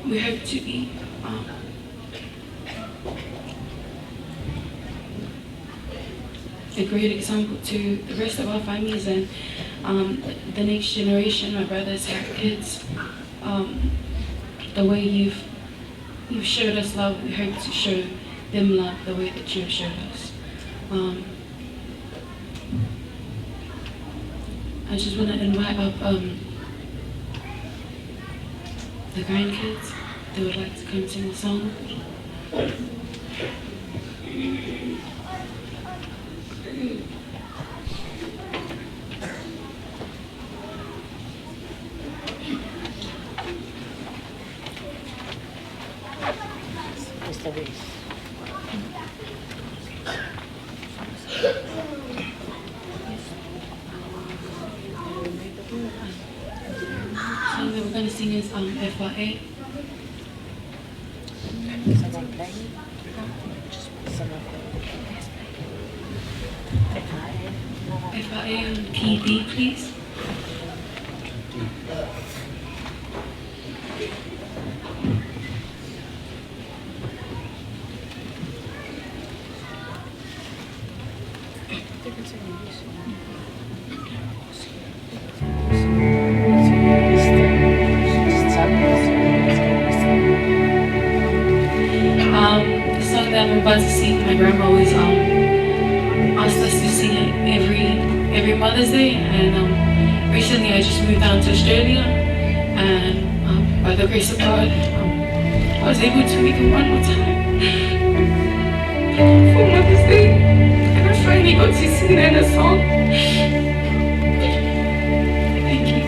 we hope to be, um, a great example to the rest of our families and, um, the next generation. My brothers have kids. Um, the way you've, you've showed us love, we hope to show them love the way that you have showed us. Um, I just wanna invite up, um, the grandkids. They would like to come sing a song. Mister Reese. So we're gonna sing is, um, F Y A. Someone playing? Someone playing? F Y A on key B, please. Um, the song that I'm about to sing, my grandma always, um, asked us to sing it every, every Mother's Day, and, um, recently I just moved down to Australia, and, um, by the grace of God, um, I was able to make it one more time for Mother's Day, and I finally got to sing Nana's song. Thank you.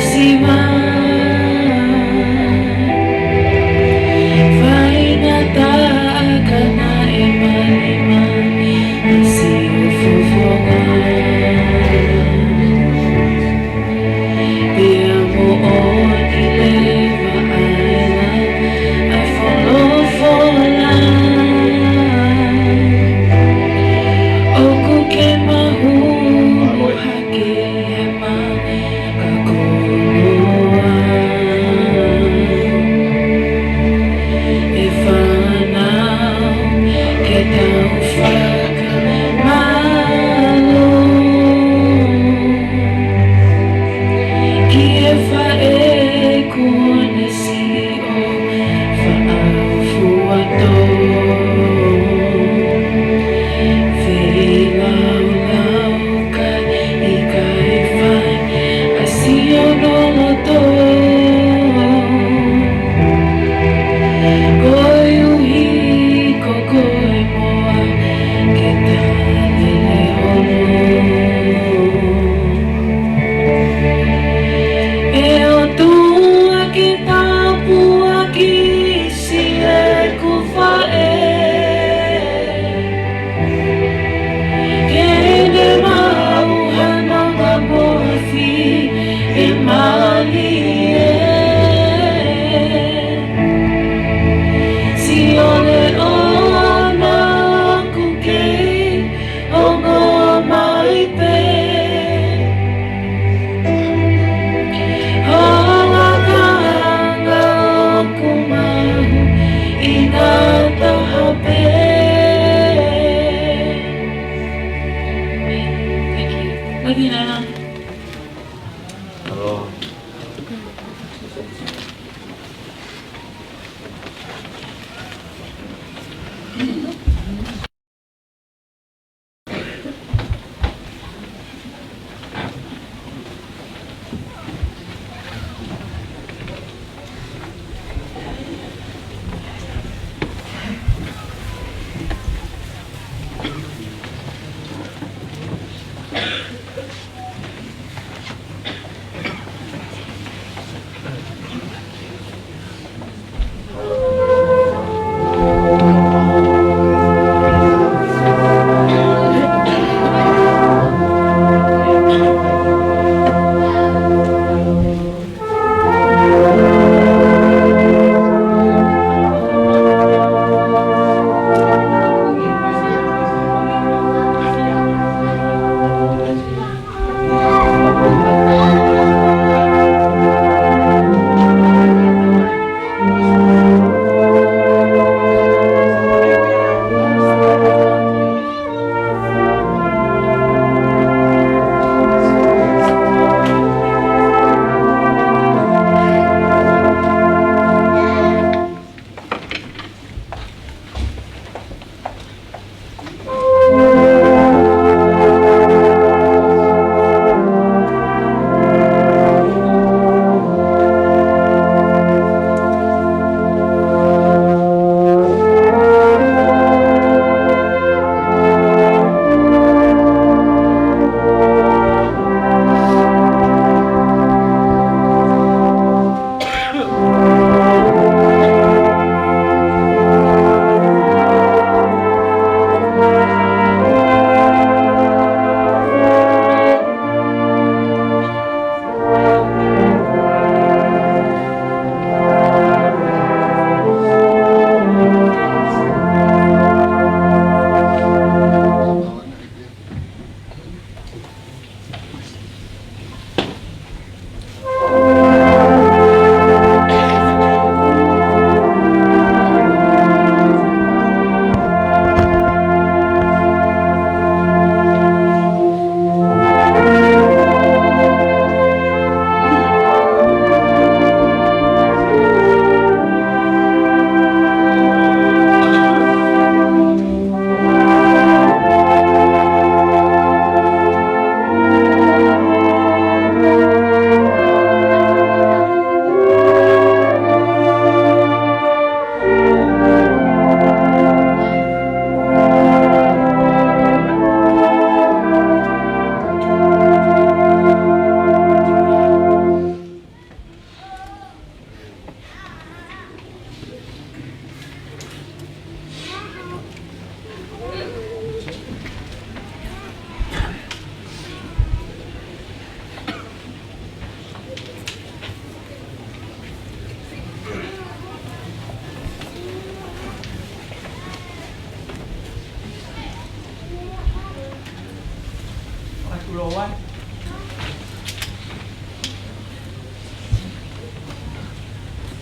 Sima, faingataʻa ka naʻe malimali, sio fofonga. Pea moʻoni leva ʻa e lau ʻa e folofola. ʻOku ke mahulu hake ia ma ka koloa. ʻE fānau, ke tau fakamālō ki he faʻē kuo ne sio faʻa fuatō. Feilaulau ka ʻikai fai ʻa siʻono loto. Koeʻuhi ko koe moa ke talele holo. ʻE ʻOtua ke tāpuakiʻi siʻeku faʻē. Ke ne maʻu hano ngaahi moʻui ʻe mālie. Siʻo leʻo na ʻoku kei ongo mai pē. Hoʻo lakanga ʻoku mahuʻinga taha pē. Thank you. Love you, Nana. Hello.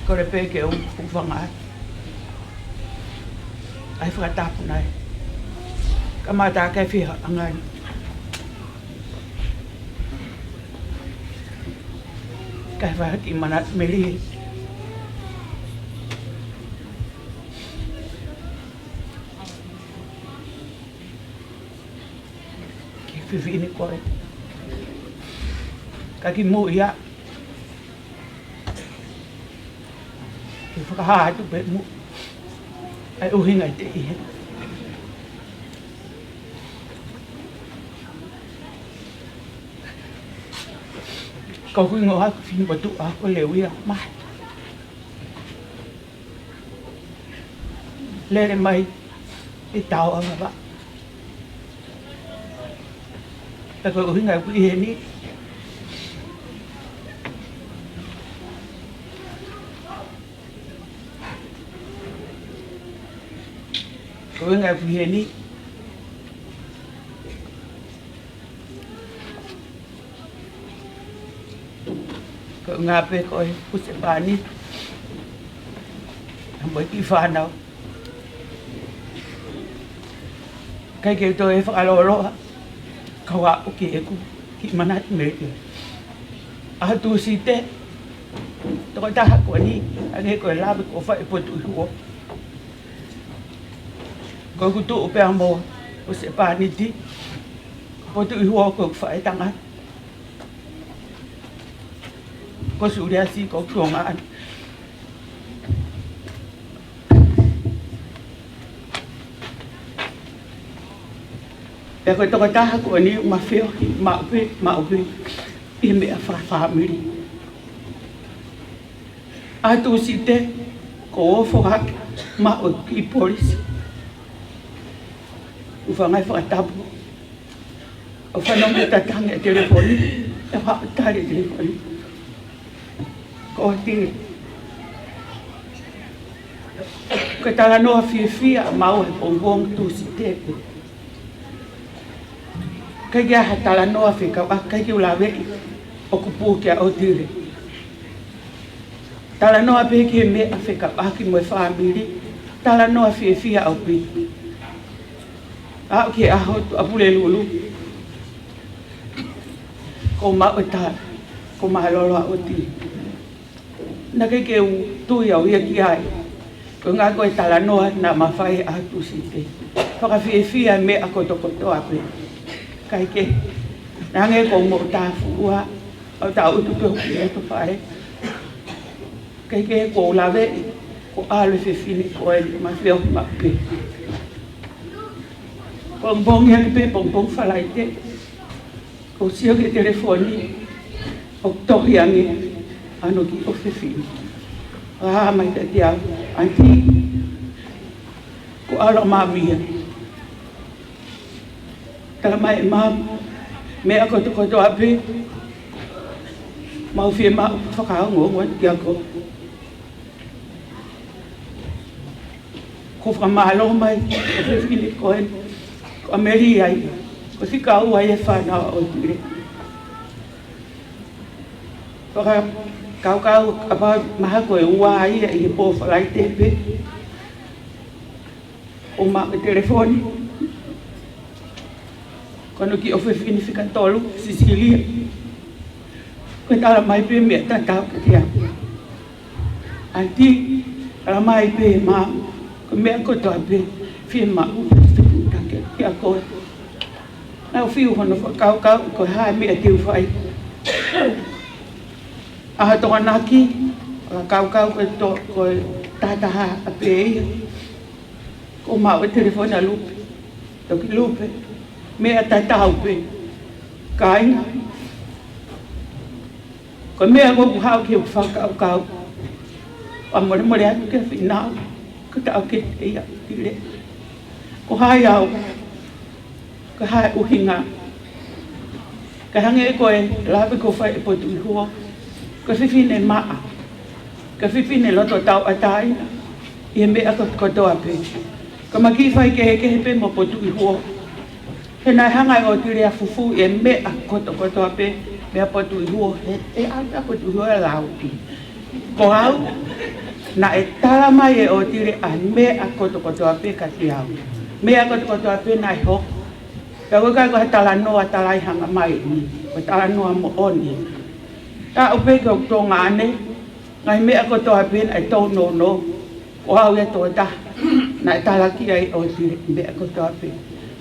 Kole pē ke u hūfanga ai. ʻAi fakatapu nai. Kamata ke fiha angani. Kae fai ha kiʻi manatu melie. Ki he fefine ko ē. Ka kimuʻa ia. Ke fakahā atu pē muʻa ʻa e ʻuhinga ʻi he. Ko hoku hingoa ko Finemotuʻa, ko Leuia Mahe. Lele mai ʻi Taoʻa, Vavaʻu. Pea ko e ʻuhinga ʻeku ʻi heni, ko e ʻuhinga ʻeku ʻi heni, ko e ʻuhinga pē ko e husepāniti mo e kiʻi fānau. ʻIkai ke u toe fakalōloa, kau ā ʻo ki heʻeku kiʻi manatu melie. ʻAho Tūsite, tokotaha ko eni, hangē ko e lave kuo fai ʻe Potuʻihuo. Ko ʻeku tuʻu pea mo husepāniti, Potuʻihuo ko ʻeku faʻētangata. Ko Suliasi ko ʻeku tuongaʻane. Pea ko e tokotaha ko eni ʻoku ma feohi maʻu pē, maʻu pē ʻi he meʻa fakafāmili. ʻAho Tūsite, ko e ofo hake maʻu ʻeku kiʻi polisi. ʻOku fangai fakatapu. ʻO fanongo ki he tatangi ʻa e telefoni, ʻe haʻu ʻo tali e telefoni. Ko ʻOtile. Ko e talanoa fiefia ʻa maua he pongipongi Tūsite pē. ʻIkai ke ʻi ai ha talanoa fekauʻaki, ʻikai ke u laveʻi ʻoku pū kia ʻOtile. Talanoa pē ki he meʻa fekauʻaki mo e fāmili. Talanoa fiefia ʻaupito. Aʻu ki he ʻaho Tuʻapulelulu, ko e maʻu e tala, kuo mālōlō ʻa ʻOtile. Naʻe ʻikai ke u tui au ia ki ai. Ko e ʻuhinga ko e talanoa naʻa ma fai he ʻaho Tūsite. Fakafiefia e meʻa kotokotoa pē. Kae kehe, naʻe hangē ko e moʻutāfuʻua, ʻo tau utu pē hoku ʻi he fale. Kae kehe, ʻoku ou laveʻi, ko e ʻalu e fefine ko eni, ma feohi maʻu pē. Pongipongi ange pē, pongipongi Falaite, ʻoku ou sio ki he telefoni, ʻoku tohi ange hono kiʻi ʻofefine. Ā, mai kiate au, Aunty, kuo ʻalu ʻa Mami ia. Tala mai ʻe Mami, meʻa kotokotoa pē, mau fiemaʻu fakaongoongo atu kia koe. Ko e fakamālō mai, ko e fefine ko ē, ko ʻAmelia ia, ko e fika ua ia e fānau ʻa ʻOtile. Fakakaukau, kapau mahalo ko e ua ia ʻi he pō Falaite pē. ʻO maʻu e telefoni. Ko hono kiʻi ʻofefine fika tolu, Sisilia. Ko e tala mai pē meʻa tatau kiate au. Aunty, tala mai pē ʻe Mami, ko e meʻa kotoa pē, fiemaʻu pē ke u taki kia koe. Naʻá ku fiu hono fakakaukau, ko e hā e meʻa te u fai. ʻAho Tokonaki, fakakaukau ko e to-, ko e tahataha pē ia. Ko e maʻu e telefoni ʻa Lupe. Toki Lupe, meʻa tatau pē. Kāinga, ko e meʻa ko ē ʻoku haʻu ki heʻeku fakakaukau, ʻoua molemole atu ke feinga, ko e taʻokete ia ʻa ʻOtile. Ko hai au, ko e hā e ʻuhinga. Ka hangē ko e lave kuo fai ʻe Potuʻihuo, ko e fefine maʻa, ko e fefine loto tauʻatāina ʻi he meʻa ko-, kotoa pē. Ka ma kiʻi faikehekehe pē mo Potuʻihuo. He naʻe hanga ʻe ʻOtile ʻo fufū e meʻa kotokotoa pē meia Potuʻihuo, he ʻe ʻai ʻa Potuʻihuo ʻo lauʻi. Ko au, naʻe tala mai ʻe ʻOtile ʻa e meʻa kotokotoa pē kiate au. Meʻa kotokotoa pē naʻe hoko. Pea ʻoku ʻikai ko ha talanoa talaʻehanga mai eni, ko e talanoa moʻoni. Taʻu pē ki hoku tuongaʻane, ngaahi meʻa kotoa pē naʻe tounou nounou, ko au ia tokotaha naʻe tala ki ai ʻe ʻOtile meʻa kotoa pē.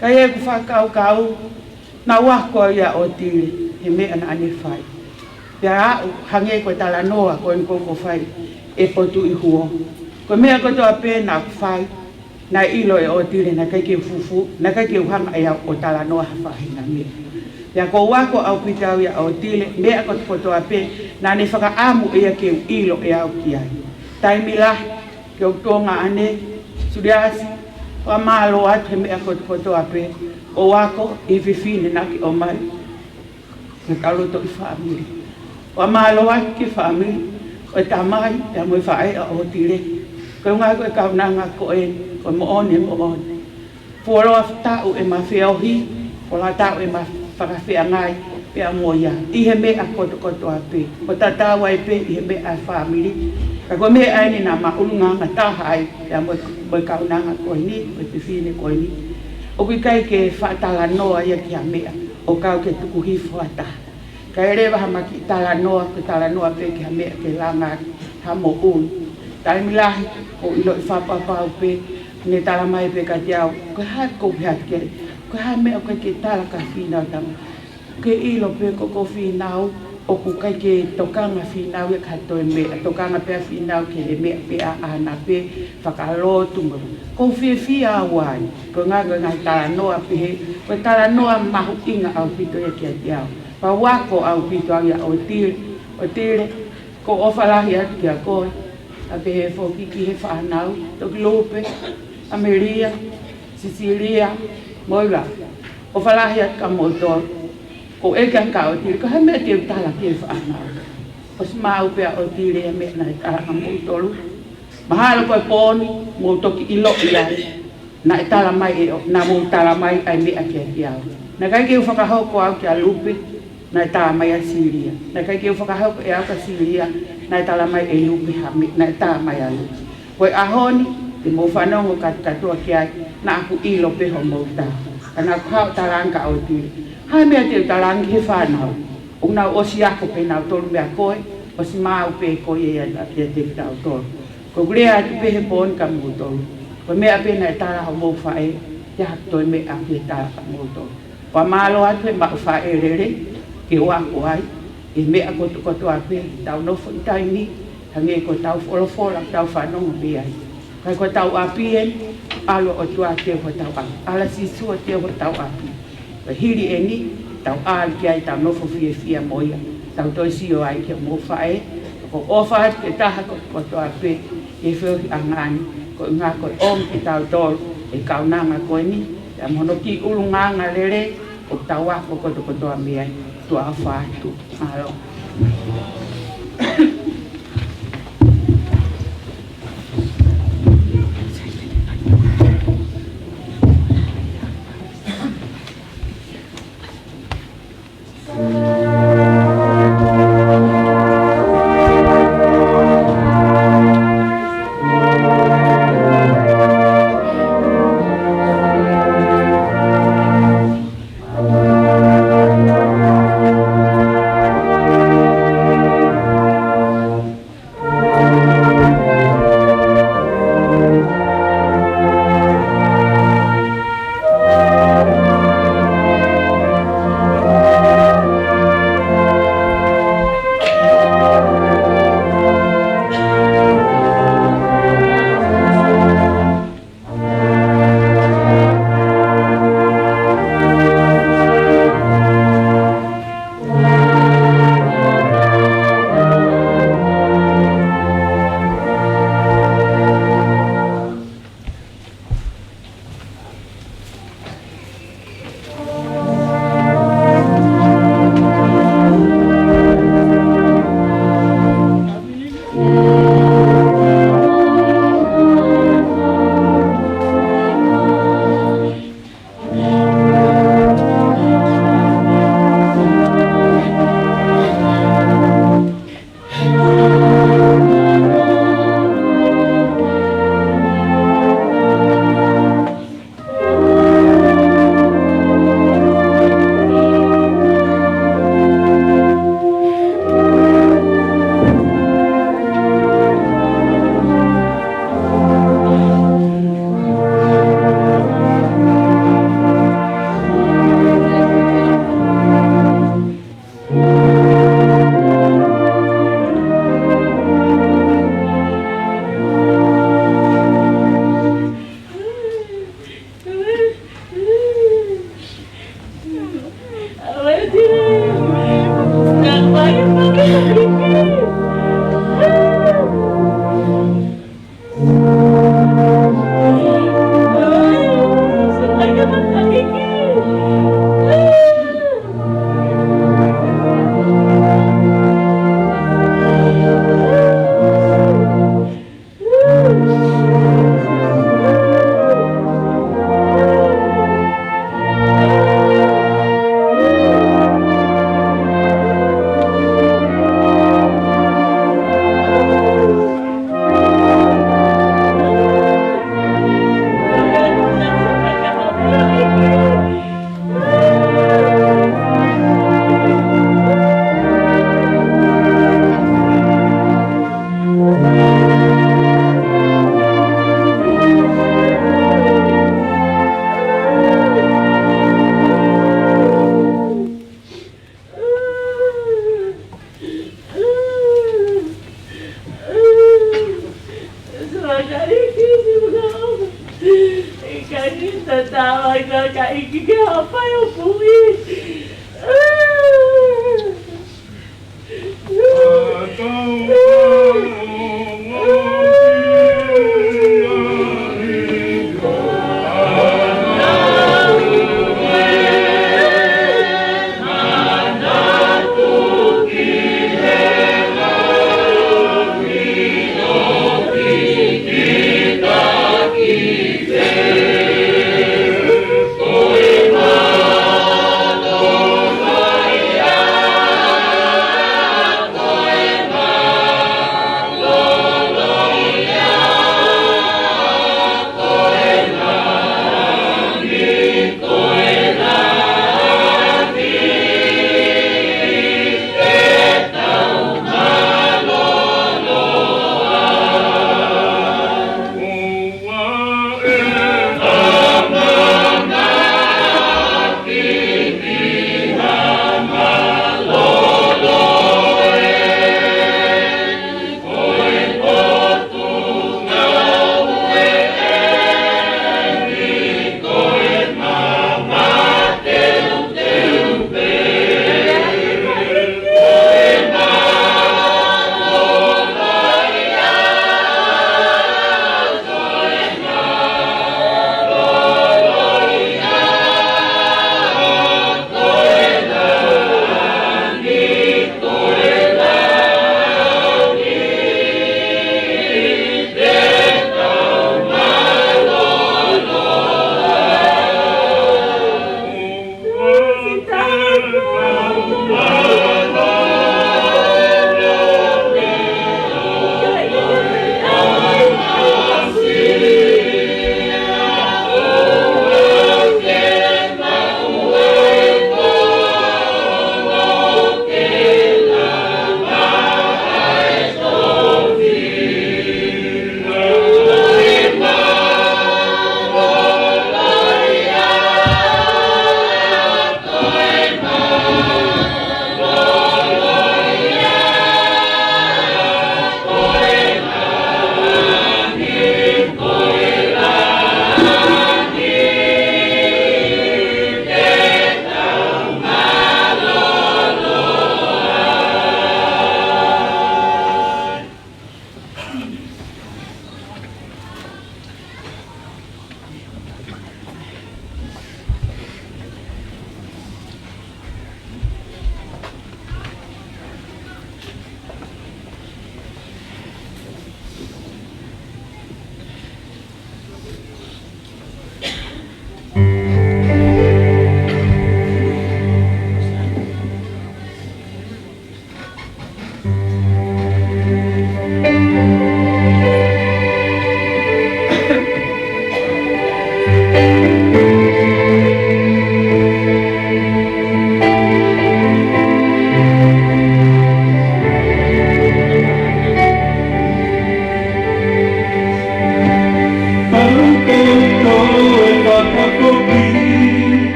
Ka ʻi heʻeku fakakaukau, naʻe ʻosi ako ia ʻa ʻOtile he meʻa naʻa ne fai. Pea aʻu hangē ko e talanoa ko eni ʻoku ou fai ʻi Potu ʻi Huo. Ko e meʻa kotoa pē naʻa ku fai, naʻe ʻilo ʻe ʻOtile naʻe ʻikai ke u fufū, naʻe ʻikai ke u hanga ʻe au ʻo talanoa ha faʻahinga meʻa. Pea ʻoku ou ako ʻaupito au ia ʻa ʻOtile, meʻa kotokotoa pē naʻa ne fakaʻamu ʻe ia ke u ʻilo ʻe au ki ai. Taimi lahi, ki hoku tuongaʻane, Suliasi, fakamālō atu he meʻa kotokotoa pē, ʻoku ou ako ʻi he fefine naʻa ke ʻomai. Naʻa tau loto ʻi fāmili. Fakamālō atu ki he fāmili, ʻo e tamai, pea mo e faʻē ʻa ʻOtile. Ko e ʻuhinga ko e kaunanga ko eni, ko e moʻoni, moʻoni. Fuoloa taʻu ʻema feohi, fuoloa taʻu ʻema fakafeangai, pea mo ia. ʻI he meʻa kotokotoa pē. ʻO tatau ai pē, ʻi he meʻa fāmili. Ka ko e meʻa eni naʻa ma ʻulungaanga taha ai, pea mo, mo e kaunanga ko eni, mo e fefine ko eni. ʻOku ʻikai ke faʻa talanoa ia ki ha meʻa, ʻo kau ke tuku hifo ha taha. Kae leva ha maki talanoa, ke talanoa pē ki ha meʻa ke langa ha moʻui. Taimi lahi, ʻoku ou ʻiloʻi fakapapau pē, ne tala mai pē kiate au, ko e hā ʻoku ou pehē atu ki ai, ko e hā e meʻa ʻoku ʻikai ke tala ki he fīnau tama. Ke ʻilo pē ko ʻeku fīnau, ʻoku ʻikai ke tokanga fīnau ia ki ha toe meʻa, tokanga pē ʻa fīnau ki he meʻa pē ʻaʻana pē, fakalotu mo. ʻOku ou fiefia au ai, ko e ngaahi, ko e ngaahi talanoa pehē, ko e talanoa mahuʻinga ʻaupito ia kiate au. Pea u ako ʻaupito au ia ʻa ʻOtile, ʻOtile, ʻoku ou ʻofa lahi atu kia koe, ʻa pehē foki ki he fānau, Tokilupe, ʻAmelia, Sisilia, mo Ila, ʻofa lahi atu kia moutolu, ʻoku ou ʻeke atu kia ʻOtile, ko e hā e meʻa te u tala ki he fānau. ʻOsi maʻu pē ʻa ʻOtile e meʻa naʻe tala kia moutolu. Mahalo ko e pō ni, mou toki ʻiloʻi ai. Naʻe tala mai ʻe, naʻa mou tala mai ʻa e meʻa kiate au. Naʻe ʻikai ke u fakahoko au kia Lupe, naʻe tala mai ʻa Silia. Naʻe ʻikai ke u fakahoko ʻe au kia Silia, naʻe tala mai ʻe Lupe ha meʻa, naʻe tala mai ʻa Lupe. Ko e ʻaho ni, te mou fanongo kātoa ki ai, naʻa ku ʻilo pē homou tala. Ka naʻa ku haʻu ʻo talaange kia ʻOtile. Hā e meʻa te u talaange ki he fānau. ʻOku nau ʻosi ako pē nautolu meia koe, ʻosi maʻu pē koe ia, ia, ia te tautolu. Ko ʻeku lea atu pē he pō ni kia moutolu. Ko e meʻa pē naʻe tala homou faʻē, ʻikai ha toe meʻa ke tala kia moutolu. Fakamālō atu he maʻu faʻē lelei, ke u ako ai, ʻi he meʻa kotokotoa pē, tau nofo ʻi taimi, hangē ko ʻetau folofola, tau fanongo mei ai. Ka ko hotau ʻapi eni, ʻAlo ʻOtua teu hotau ʻapi. ʻAla Sīsū ʻo teu hotau ʻapi. Pea hili eni, tau ʻalu ki ai, tau nofo fiefia mo ia. Tau toe sio ai ki hoʻomou faʻē. ʻOku ou ʻofa atu ki he taha kotoa pē, ʻi he feohiʻanga ni, ko e ʻuhinga ko e ʻomi kitautolu, ʻe he kaunanga ko eni, pea mo hono kiʻi ʻulungaanga lelei, ʻoku tau ako kotokotoa mei ai, tuʻa ʻofa atu. Mālō. Tau ai ka ka iki ke hapai o pui.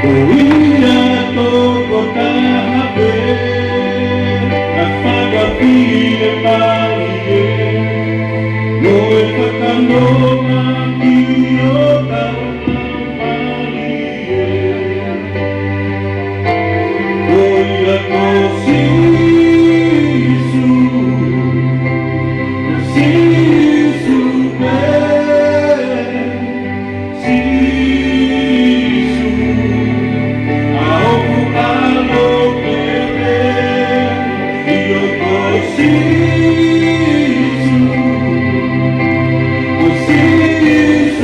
Ko ia tokotaha pē naʻe fakafie mālie, mo e fakanonga ki hotau mālie. Ko ia ko Sīsū, ko Sīsū pē. Sīsū, ʻa hoku ʻAlo pele, ʻio ko Sīsū, ko Sīsū.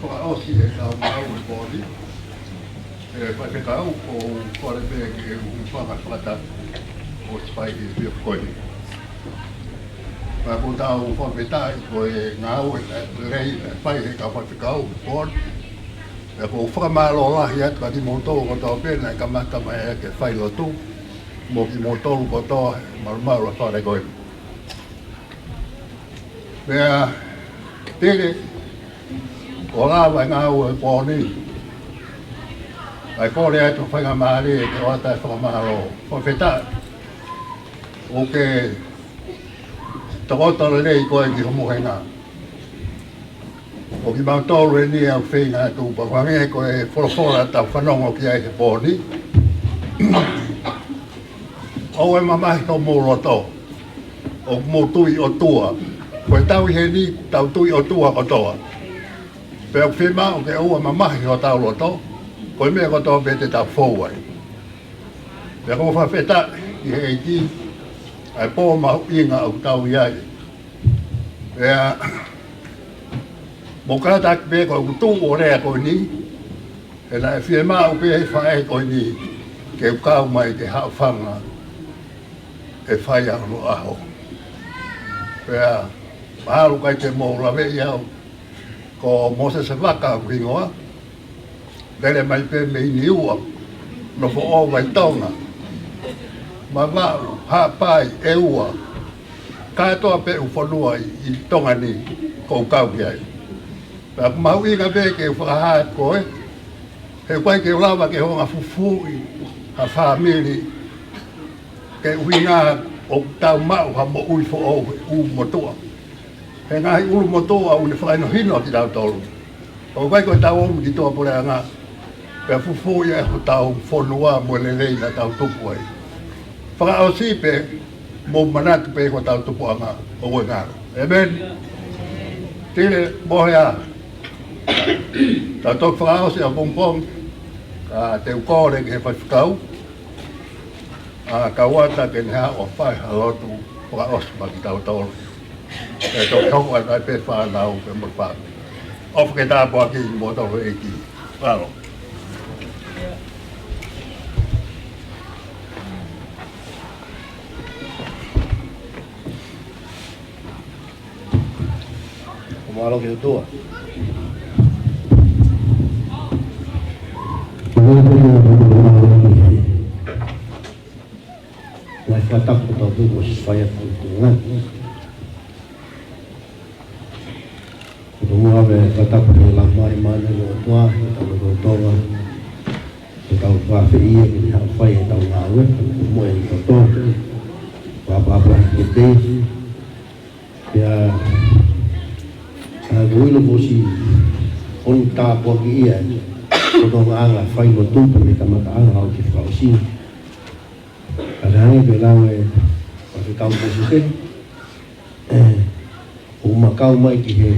Fakaʻosi ʻetau ngāue he pō ni, ʻe Faifekau, ʻoku ou kole pē ke u hūfanga he fakatapu ʻoku fai ʻi he efiafi ko eni. Pea ʻoku tau fakafetaʻi ko e ngāue lelei naʻe fai ʻe he kau faifekau he pō ni. Pea ʻoku ou fakamālō lahi atu kiate kimoutolu kotoa pē naʻe kamata mai ke fai lotu, mo kimoutolu kotoa he malumalu ʻa e fale ko eni. Pea, Tele, ʻoku lava e ngāue he pō ni. ʻOku ou kole atu faingamālie ke ʻoatu e fakamālō. Fakafetaʻi. ʻOku ke tokoto lelei koe ki hoʻo mohenga. ʻO kimautolu eni ʻoku feinga atu pē ʻoku hangē ko e folofola ʻoku tau fanongo ki ai he pō ni. ʻOua ʻe mamahi homou loto. ʻOku mou tui ʻOtua. Ko e tau ʻi heni, tau tui ʻOtua kotoa. Pea ʻoku fiemaʻu ke ʻoua ʻe mamahi hotau loto. Ko e meʻa kotoa pē te tau fou ai. Pea ʻoku ou fakafetaʻi ki he ʻEiki, ʻa e pō mahuʻinga ʻoku tau ʻi ai. Pea, mou kātaki pē ko ʻeku tuʻu ʻo lea ko eni, he naʻe fiemaʻu pē ʻe he faʻē ko eni, ke u kau mai ke haʻofanga ʻi he fai ʻa hono ʻaho. Pea, mahalo ʻikai te mou laveʻi au, ko Mōsese Vaka hoku hingoa, lele mai pē mei Niua, nofo ʻo Vaitonga, Vavaʻu, Haʻapai, ʻEua, kātoa pē ʻū fonua ʻi, ʻi Tonga ni ʻoku ou kau ki ai. Pea ʻoku mahuʻinga pē ke u fakahā atu ko e, he ʻoku ʻikai ke u lava ke hanga ʻo fufuuʻi ha fāmili, ke ʻuhinga ʻoku tau maʻu ha moʻui foʻou he ʻū motuʻa. He ngaahi ʻulu motuʻa ʻoku ne fakahinohino kitautolu. ʻOku ʻikai ko ʻetau ō mai ki tuʻapuleʻanga, pea fufuuʻi ʻe hotau fonua mo e lelei naʻa tau tupu ai. Fakaʻosi pē, mou manatu pē ko hotau tupuʻanga ʻoku ngalo. ʻĒmeni. Tele, mohe ā. Tau toki fakaʻosi ʻapongipongi, ka te u kole ki he faifekau, ʻa Kauata ke ne haʻu ʻo fai ha lotu fakaʻosi maʻa kitautolu. ʻE toki hoko atu ai pē fānau pē mo e fāmili. ʻOfa ke tāpuakiʻi kimoutolu ʻe he ʻEiki. Mālō. Mālō ki he ʻOtua. Ngaahi fakatapu kotoa pē kuo ʻosi fai atu ki he ngaahi. Ko e ʻuhinga ʻo e fakatapu he lamai mai ʻa e ʻOtua, ʻi he tau tonga, ʻi he tau fafeia, ʻi he haʻu fai ʻetau ngāue, mo e ʻOtua. Pea pea pea ke te Pea, ʻa, ko ʻilo kuo ʻosi ʻomi tāpuaki ia, ko e ʻuhinga fai lotu pē mei he kamataʻanga ʻo e fakaʻosi. Ka naʻe pē lau ʻe, ʻa e kau Mōsese, ʻe, ʻo makau mai ki he,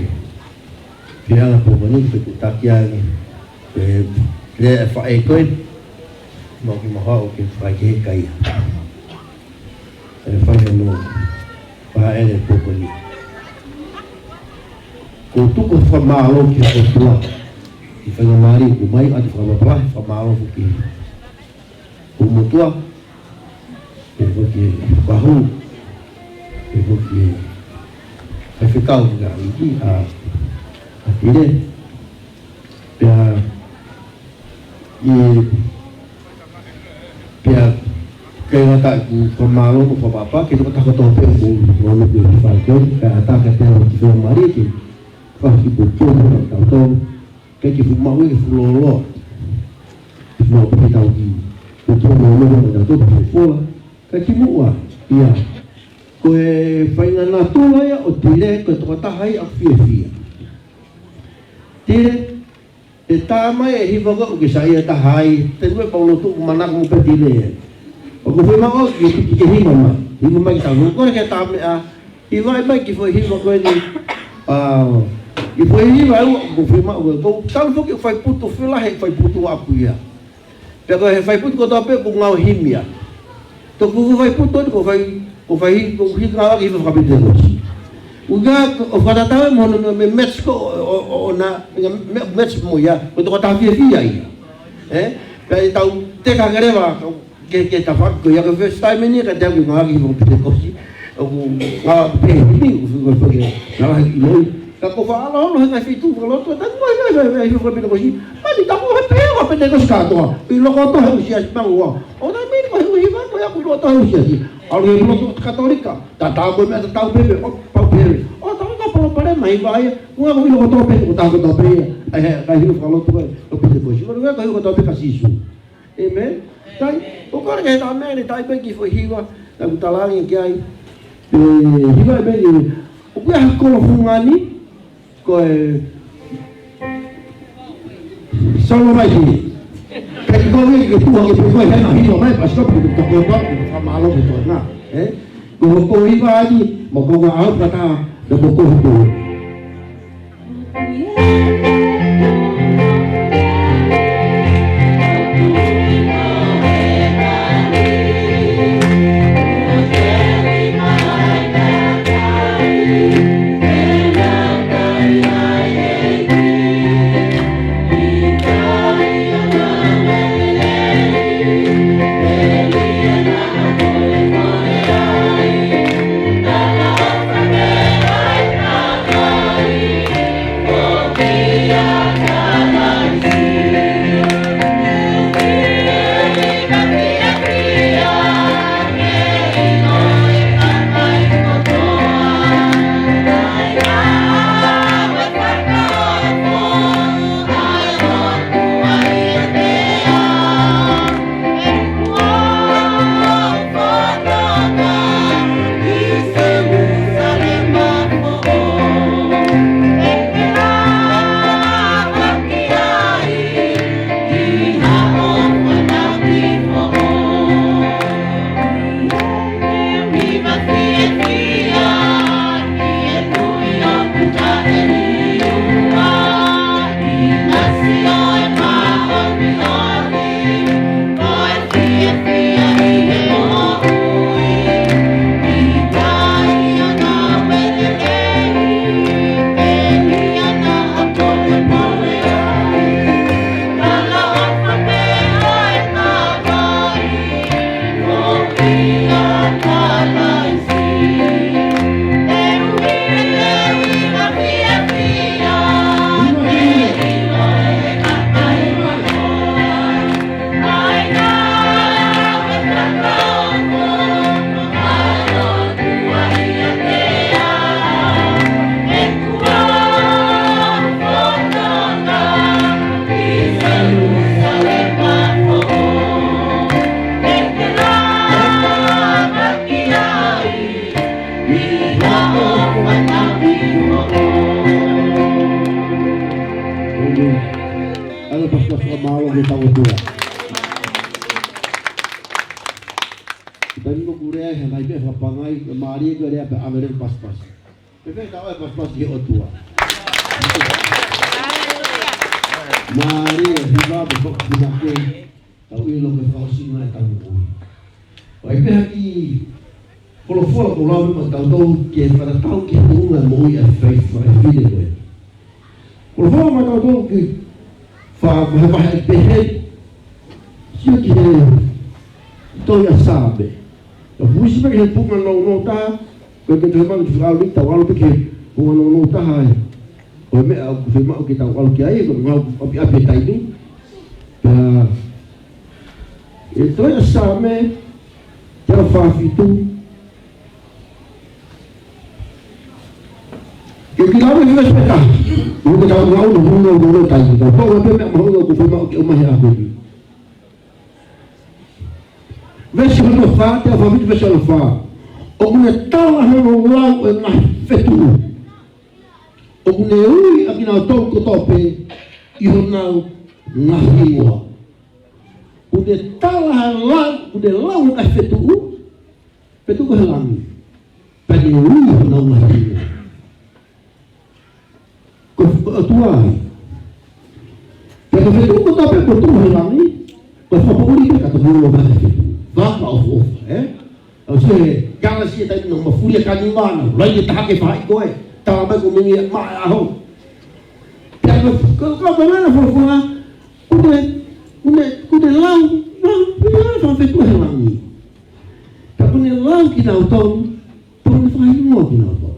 pea ʻa e pō ko eni, pea kuo taki ange, pea, lea ʻa e faʻē ko ē, mau ki maha ʻo ke fai ki he kakai. ʻE fai hano paʻele pō ko eni. Ko e tuku fakamālō ki he ʻOtua. ʻI he faingamālie kuo ʻomai ʻa e fakapapauʻi fakamālō ki he ʻOtua. Pea ko e ki he fahu. Pea ko e ki he faifekau ki he ʻEiki ʻa, ʻa Tele. Pea ʻi, pea, ke ngata ʻeku fakamālō mo e fakapapau, ki he tokotaha kotoa pē ʻoku mou nofo ʻi he fale ko eni, kae ʻatā kiate au ʻa e faingamālie ke fakakikihi atu kiate kitautolu, ke kiʻi fuʻu maʻu e kiʻi fuʻu lōloa. Mau pē ke tau kiʻi fuʻu lōloa mo kitautolu folofola. Kae kimuʻa, ʻio. Ko e faʻahinga natula ia ʻo Tele, ko e tokotaha ia ʻoku fiefia. Tele, ʻe tā mai e hiva ko ē ʻoku ke saiʻia taha ai, te u ʻai pau lotu ʻoku manako mo pē Tele. ʻOku fiemaʻu ke, ke, ke hiva mai. Hiva mai ki tautolu. Ko e ke tā meʻa, hiva mai ki he foʻi hiva ko eni. ʻA, ki he foʻi hiva ʻoku fiemaʻu ko ē. Ko e talu foki e fai putu, fila he fai putu ʻapu ia. Pea ko e fai putu kotoa pē ʻoku ngāue himi ia. Ko e fai putu ko e fai, ko e fai, ko e hiki ngāue ki he fakapenitekosi. Uga o fakatatau mo hono me, me match ko ʻo, ʻo, ʻo na, me, me match mo ia, ko e tokotaha fiefia ia. Ē? Pea ʻi heʻetau teka ke leva, ke, ke tafaʻaki ko ia ko e first time eni, ka te au ki ngaahi foʻi Penitekosi. ʻOku ngaahi pehē himi, ʻoku fika fika, ngaahi ʻilo. Ka ko e faʻa ʻalu ʻo he ngaahi feituʻu fakalotu, ʻe taku mai, mai, mai, mai, foʻi Penitekosi. Mai, taku he pehē, ko e Penitekosi kātoa. ʻI loto he ʻū siasi mangua. ʻO na mini ko e ʻū hiva, ko ia ʻoku ʻi loto he ʻū siasi. ʻAlu he lotu Katolika. Tatau ko e meʻa tatau pē, ʻo pau pē. ʻO tatau ka palopalema ʻi vai, ʻoku ʻi loto pē, ko e tatau ko e tatau pē. ʻAi he, ka hilo fakalotu ko e, ko e Penitekosi. Ko e tatau ko e tatau pē kia Sīsū. ʻĒmeni. Tai, ʻoku ʻikai ke tā meʻa ni tai pē ki he foʻi hiva, naʻa ku talaange ki ai. ʻE, hiva ʻe pē ni, ʻoku ʻi ai ha kolo fungani, ko e solo mai ki. Ka ki ko e ke tuha ke pē ko e hena hiva mai, pasikop ke toko toko, ka mālō ke tō na. Ē? Ko, ko hiva ʻaʻaku, mo ko ngā au kata, na mo ko hiva. ʻAlu pasipasi ka mālō ke tau tua. Tani mo kurea he ngai pe fa pangai, mālie ko e lea pē ʻave leva pasipasi. Pea pehē ka ʻoe pasipasi he ʻOtua. Mālie, hiva pē foki ki he, tau ʻilo ko e fakaʻosinga ʻetau moʻui. ʻOku ʻi ai pē ha kiʻi folofola ʻoku ou lau mai maʻatautolu ke fakatatau ki he tuʻunga moʻui ʻa e fai fai fine ko ē. Ko e folofola maʻatautolu ki fa-, fa-, fa-, pehē, sio ki he tohi ʻa Saame. Ka fusi pē ki he tuʻunga nounou taha, ko e ke tuʻunga nounou taha, tau ʻalu pē ki he tuʻunga nounou taha ē. Ko e meʻa ʻoku fiemaʻu ke tau ʻalu ki ai, ko e ngaahi ʻapi ʻapi e taimi. Pea, ʻe tohi ʻa Saame, teau fā fitu. Ke u kiʻi lau e veesi pē taha. ʻOku tau lau no, no, no, no, tai. Tau pau pē meʻa mahuʻinga ʻoku fiemaʻu ke ʻomai he ʻaho ni. Veesi hono fā, teau fā fitu veesi hono fā. ʻOku ne tala hono lau ʻo e ngaahi fetuʻu. ʻOku ne ui ʻa kinautolu kotoa pē ʻi honau ngaahi hingoa. ʻOku ne tala ha lau, ʻoku ne lau e ngaahi fetuʻu, fetuʻu ko e langi. Pea ne ui honau ngaahi hingoa. Ko e ʻOtua ia. Pea ko e fetuʻu kotoa pē ʻoku tuʻu he langi, ko e fakapoʻuli pē ka tau ʻilo mai e fetuʻu. Vaka ʻofoʻofa, ē? ʻOku se Kalasi e taimi naʻa mafuli e kaniva, naʻa ʻuluaki e taha ke faʻi ko ē. Tala mai ko e meimei maʻa e ʻaho. Pea ko, ko, ko, ko e meʻa naʻe folofola, ko e, ko e, ko e lau, lau, ko e lau, fakafetuʻu he langi. Ka ko e lau kinautolu, ko e fakahingoa kinautolu.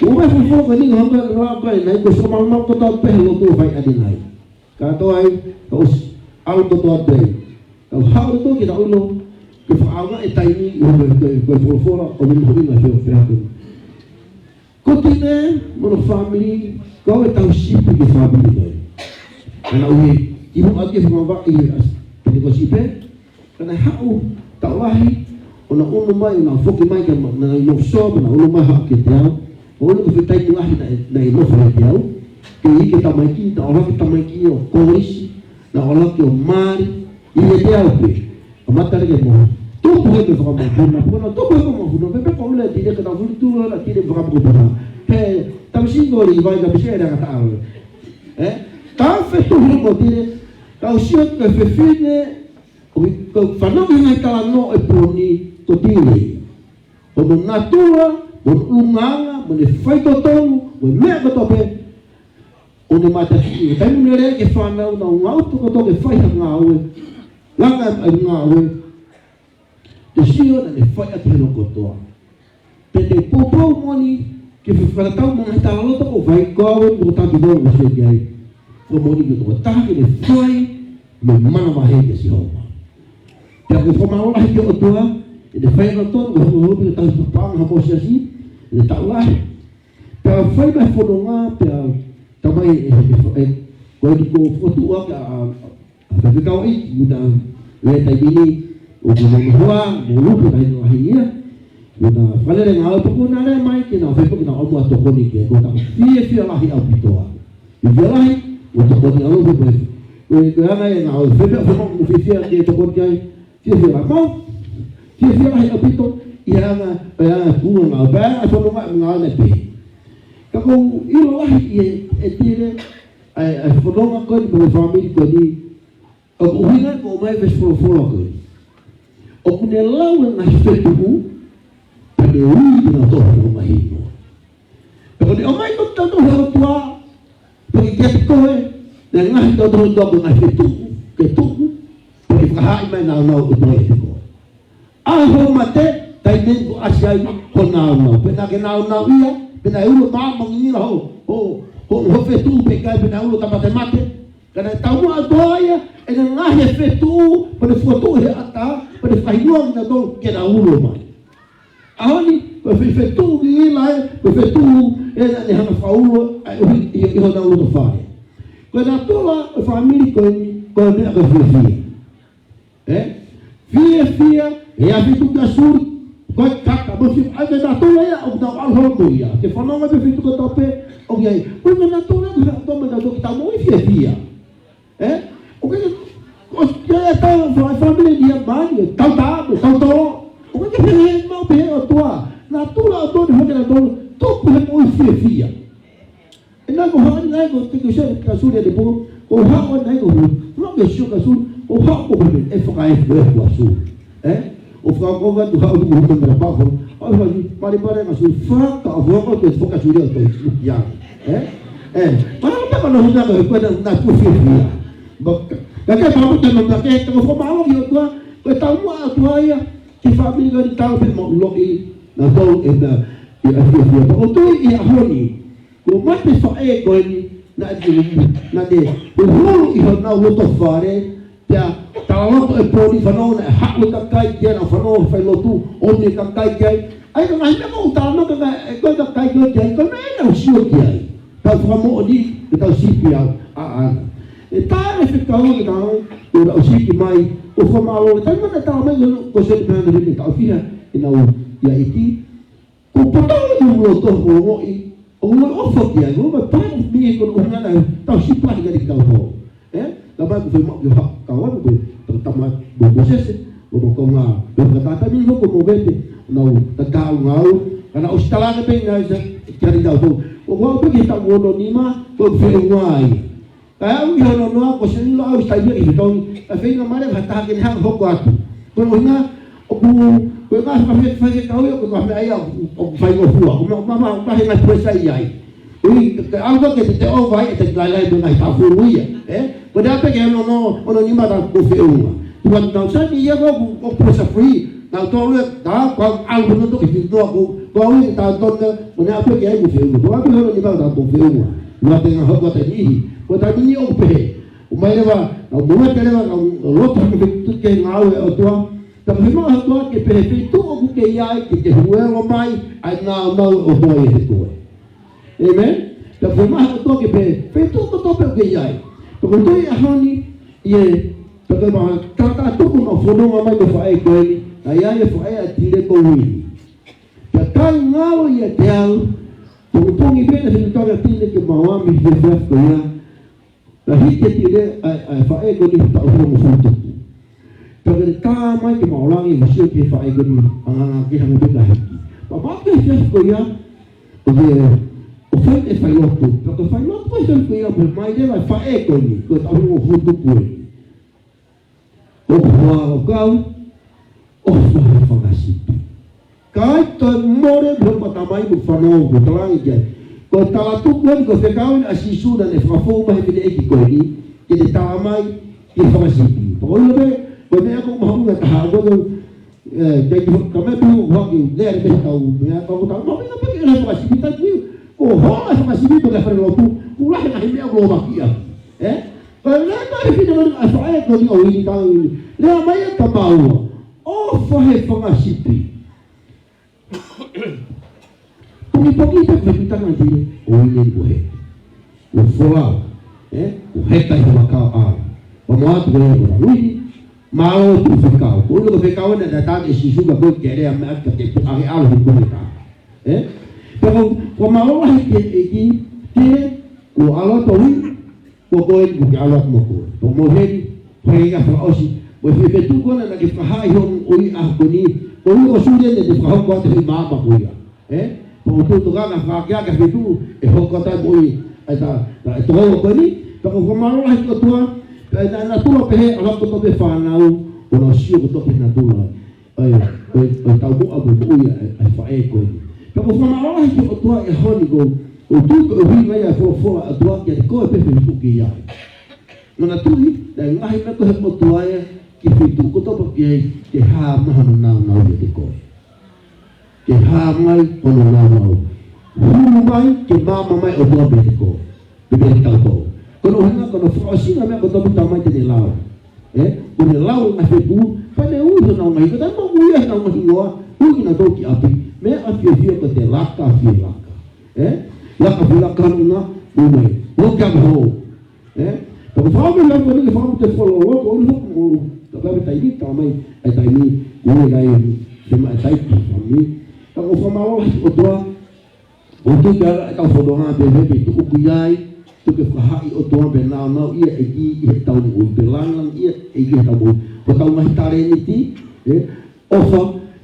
Ko e folofola ko eni, ko e hanga lau ko ē, naʻe ko e soma lau ko e tau pehē ʻo ko e fai ʻa e nai. Kātoa ai, ka ʻosi, ʻalu kotoa pē. Ka haʻu kotoa ki he ʻilo, ke fakaʻaongaʻi e taimi, ʻo ko e, ko e, ko e folofola, ʻo ne moʻui na feo fea ko. Ko Tine, mo hono fāmili, ko e tau sipi ki he fāmili ko ē. Ka naʻe ʻuhi, ʻi hono ake fanga vaʻi, ʻi he as, Penitekosi pē, ka naʻe haʻu, taʻu lahi, ʻo na ʻunu mai, ʻo na foki mai, ka ma, na ʻi no so, na ʻunu mai haʻu kiate au, ʻo ʻunu ko e fetaimi lahi na, na ʻi no fai te au, ke ʻi he tamaiki, na ʻola ke tamaiki ʻo kolisi, na ʻola ke ʻo mali, ʻi he te au pē. ʻA mata le ke mo. Tupu he me fakamapuna, puna, tupu he fakamapuna, pe pe ko ule Tine ke na vuli tu la Tine fakamapuna. He, tau singo li vai ka pise e na ka ta au. Eh? Tau fetuʻu mo Tine, tau sio ke fefine, ʻo i, ko fanongo mai talanoa e pōni ko Tine. Ko hono natula, mo hono ʻulungaanga, mo ʻene faitotonu, mo e meʻa kotoa pē, ʻo ne mātakiʻi, taimi ne lele ki he fānau naʻa nau ngāue kotoa ke fai ha ngāue, langa e ngāue, te sio naʻa ne fai ʻaki hono kotoa. Pea te u poupou moʻoni ke fakatatau mo e ngaahi talaloto ʻo fai ko au mo taki nō mo sio ki ai. Ko moʻoni ke tokotaha ke ne fai mo e manavahē kia Sihova. Pea ko e fakamālō lahi ki he ʻOtua, ʻene fai ʻa e tonu, ko e hopo hopo ke tau papaʻanga ha mōsiasi, ʻene taʻu lahi. Pea fai mai fononga, pea tamai e, e, e, ko e ko fotu ake a, a, a, a, kau i, muna, le taimi ni, ʻo muna hoa, mo lupe kai no ahi ia. Muna, falele ngā au poko na le mai, ke na fepo, ke na omu a tokoni ke, ko ta fiefia lahi ʻaupito. Fiefia lahi, ʻo tokoni ʻalu pe mai. Ko e, ko e anga e ngā au, fepo, fepo, mo fiefia ke tokoni kai, fiefia lahi mau. Fiefia lahi ʻaupito, ʻi he anga, ʻi he anga, kunga ngā, pea anga, fononga, ngā, ne pe. Ka ko e ʻilo lahi ʻi he, e Tine, ʻa e, ʻa e fononga ko eni, mo e fāmili ko eni, ʻoku ʻuhinga ko e ʻomai veesi folofola ko eni. ʻOku ne lau e ngaahi fetuʻu, pea ne ui kinautolu he ngaahi hingoa. Pea ko ʻene ʻomai ko tautolu he ʻOtua, pea ke kiate koe, ne ngaahi tautolu ʻOtua ko e ngaahi fetuʻu, ke tuʻu, pea ke fakahaaʻi mai nāunau ʻOtua ʻiate koe. ʻA hoʻo mate, taimi ko ē ʻasi ai ho nāunau. Pea naʻa ke nāunau ia, pea naʻe ulo māmani ia ho, ho, ho, ho fetuʻu pē ʻikai, pea naʻe ulo tamatemate. Ka naʻe taumuʻa ʻOtua ia, ʻene ngaahi fetuʻu, pea ne fokotuʻu he ʻatā, pea ne fakahingoa kinautolu ke nau ulo mai. ʻAho ni, ko e fe-, fetuʻu ki ila ē, ko e fetuʻu ē naʻa ne hanga fakaulo, ʻa e ʻuhi, ʻi, ʻi honau loto fale. Ko e natula ʻo e fāmili ko eni, ko e meʻa ko e fiefia. Eh? Fiefia, ʻe ʻa e feituʻu kia Suli, ko e kaka, mo fie, ʻa e natula ia, ʻoku tau ʻalu holo mo ia. Ke fanongo pē feituʻu kotoa pē, ʻoku ʻi ai. Ko e natula, ko e natula, ko e natula, ko e natula, ko e natula, Eh? ʻOku ʻikai ke, ʻosi ke tau, fa-, fāmili ia mai, tau tā, tau tō. ʻOku ʻikai ke pehē mau pehē ʻOtua. Natula ʻOtua ne hake natula, tupu he moʻui fiefia. ʻE naʻa ko haʻu naʻe ko te ko se ka Suli ʻa te pō, ko haʻu naʻe ko hu. Lo ke sio ka Suli, ko haʻu ko pehē, ʻe fakaefu e ko Suli. Eh? ʻO fakaʻofa atu haʻu ʻo tuku hono mera pako. ʻO fai, pare pare ka Suli, faka, ʻo faka, ʻo te faka Suli ʻo toi, ʻo ia. Eh? Eh? Mana ko peka no huna ko e ko na, na ku fiefia. Ba, ka, ka ke pako te no na ke, te ko fo malo ki ʻOtua, ko e taumuʻa ʻOtua ia, ki he fāmili ka ni tau pe mo loki, na tau e na, i a fiefia. Pea ko tui ʻi he ʻaho ni, ko mate faʻē ko eni, naʻa ne, naʻa ne, ko hulu ʻi honau loto fale, pea, talaloto e pōni fanongo naʻe haʻu e kakai ki ai, naʻa fanongo fai lotu, ʻomi e kakai ki ai. ʻA ia ka ngaahi meʻa ko u talanoa ka, e ko e kakai ko ē ki ai, ko e meʻa ena u sio ki ai. Tau fakamoʻoni, ke tau sipi au, ʻa, ʻa. ʻE tā e fekau ke tau, ko e lau siki mai, ʻo fakamālō, taimi naʻe tala mai, ko, ko se te meʻa naʻe tau fiha, ʻe nau, ia iti, Ko e potau ʻi he loto ʻo e ongoʻi, ʻo e ongoʻi ʻofa ki ai, ʻo e ongoʻi pāmu mi e kono ʻuhinga naʻe tau sipa ki ai kau hou. Eh? Ka mai ko e fai maʻu ki ha, kau anu ko e, tama, tama, mo Mōsese, mo mo kau ngā, mo ka tātā mi hoko mo vete, nau, ka tāu ngāu, ka na ʻosi tala ake pē ngā isa, ki ai kau hou. ʻO kau pē ki he tau ono nima, ko e fai ngā ai. Ka ʻi ai hono noa ko se ʻilo au ʻi he taimi ʻi he tongi, ka feinga mai leva ha taha ke ne hanga ʻo hoko atu. Ko hono ʻuhinga, ʻoku, Ko e ngaahi fakafaifekau ia, ko e ngaahi meʻa ia ʻoku, ʻoku faingofua, ko e meʻa, meʻa, meʻa, meʻa he ngaahi puesa ia ai. ʻUi, ke, ke ʻalu ke te, te ʻova ai, ʻe te lailai mo e ngaahi tafulu ia, ē? Ko e ʻape ke ono, ono, ono nima ta ko feʻunga. Tuan tau sani ia ko, ko puesa free, nau tolu e, ta, ko ʻalu hono toki fitoa ko, ko au ia ta tonu, ko e ʻape ke ai ko feʻunga. Ko ʻape ono nima ta ko feʻunga. Ua te ngaahi hoko ata nihi. Ko e taimi ni ʻoku pehē. ʻOmai leva, nau moe ke leva, nau loto ke fetuʻu ke ngāue ʻOtua. Ka ko e feinga ʻa e ʻOtua ke pehē feituʻu ʻoku ke ʻi ai, ke ke huelo mai, ʻa e nāunau ʻo e ʻOtua ʻiate koe. ʻĒmeni? Ka ko e feinga ʻa e ʻOtua ke pehē feituʻu kotoa pē ʻoku ke ʻi ai. Ka ko e toe ʻaho ni, ʻi he, ka ko e ma, ka ka tuku ma fononga mai mo e faʻē ko eni, naʻe ʻi ai e faʻē ʻa Tile ko Uini. Ka kai ngalo ʻiate au, pongipongi pē naʻe fenutaka Tile ke mau ʻomi he efiafi ko ia, naʻe hiki ʻe Tile ʻa e, ʻa e faʻē ko eni he taʻu hongofulu tupu. Pea ko e tā mai ke mau langi mo sio ki he faʻē ko eni, ʻa nganga ke hanga pē ka hiki. Pea maʻu pē he efiafi ko ia, ʻo ke, ʻo fai e failotu. Pea ko e failotu ko e efiafi ko ia, pea mai leva e faʻē ko eni, ko e taʻu hongofulu tupu eni. ʻOku ou kau, ʻofa he fanga sipi. Ka ʻai toe mole mo e mata mai mo fanau mo talangi ki ai. Ko e talatuku eni ko e fekau eni ʻa Sīsū naʻa ne fakafou mai he fineʻeiki ko eni, ke ne tala mai ki he fanga sipi. Pea ko e ʻilo pē, ko e meʻa ʻoku mahuʻinga taha ko e, ē, ke ki, ka me tu haki, ne are me tau, meʻa ko e tau, mahuʻinga pē ke ʻilo e fanga sipi ta ki, ko hola e fanga sipi ko e fale lotu, ʻoku lahi e ngaahi meʻa ʻoku lōmaki ai. Ē? Ka lea mai fina ʻa e faʻē ko eni ʻo Uini ka Uini. Lea mai ʻe ka maua. ʻOfa he fanga sipi. Pongipongi pē ko e fitanga Tile ʻo Uini ko he. Ko folau. Ē? Ko he kai he makau ʻa. Pea mo atu ko e ko Uini. Mālō ʻeku fekau. Ko ʻulo ko e fekau ena naʻe tā ʻe Sīsū ka ko e ke lea mai atu ka ke pu ake ʻalu he ko e tā. Ē? Pea ko, ko mālō lahi ki he ʻEiki, Tile, ko ʻalu atu Uini. Ko koe eni ʻoku ke ʻalu atu mo koe. Pea mo heni, ko e ngaahi fakaʻosi. Mo e fie fetuʻu ko ena naʻa ke fakahā ʻi hoʻo ʻi ʻaho ko eni. Ko ʻulo ko Sūlene te fakahoko atu he maama ko ia. Ē? Pea ʻoku tokanga fakakea ke fetuʻu, ʻe hoko atu mo ʻi, ʻe tā, tā, ʻe tō ko eni. Pea ko e fakamālō lahi ki he ʻOtua, pea ʻi he natula pehē, ʻalu atu kotoa pē fānau, ʻo nau sio kotoa ki he natula. ʻA ia, ʻo, ʻo taumuʻa mo moʻui ʻa e, ʻa e faʻē ko eni. Pea ko e fakamālō lahi ki he ʻOtua he ʻaho ni ko, ʻoku tui ko e ʻuhinga ia e folofola ʻa e ʻOtua kiate koe pē feituʻu ʻoku ke ʻi ai. Naʻa na tui, naʻe ngaahi meʻa ko ē he ʻOtua ia ki he feituʻu kotoa pē ʻoku ke ʻi ai, ke hā mai hono nāunau ʻiate koe. Ke hā mai hono nāunau. Hulu mai ke maama mai ʻOtua meiate koe. Pea meiate kitautolu. Ko hono ʻuhinga, ko hono fakaʻosinga meʻa ko e toki tā mai te ne lau. Ē? Ko ʻene lau ngaahi feituʻu, pea ne ui honau ngaahi, ko e taimi ʻoku ui ai honau ngaahi hingoa, ui kinautolu ki ʻapi, meʻa fiefia ko e te laka fie laka. Ē? Laka fie laka ʻuhinga, ui mai. Welcome home. Ē? Pea ko e fakaʻamu ia ko eni ke fakaʻamu te follow, ko eni hoku mo, ka pea me taimi, tā mai, ʻa e taimi, ko eni ʻa e, te ma e taiki, fami. Pea ko e fakamālō lahi ki he ʻOtua, ʻoku tui ke ala e kau fononga pē he feituʻu ʻoku ke ʻi ai, tuku ke fakahā ʻe he ʻOtua pē nāunau ia ʻEiki ʻi heʻetau moʻui, pē langilangiʻia ʻEiki ʻi heʻetau moʻui. Ko ʻetau ngaahi talēniti, ē, ʻofa,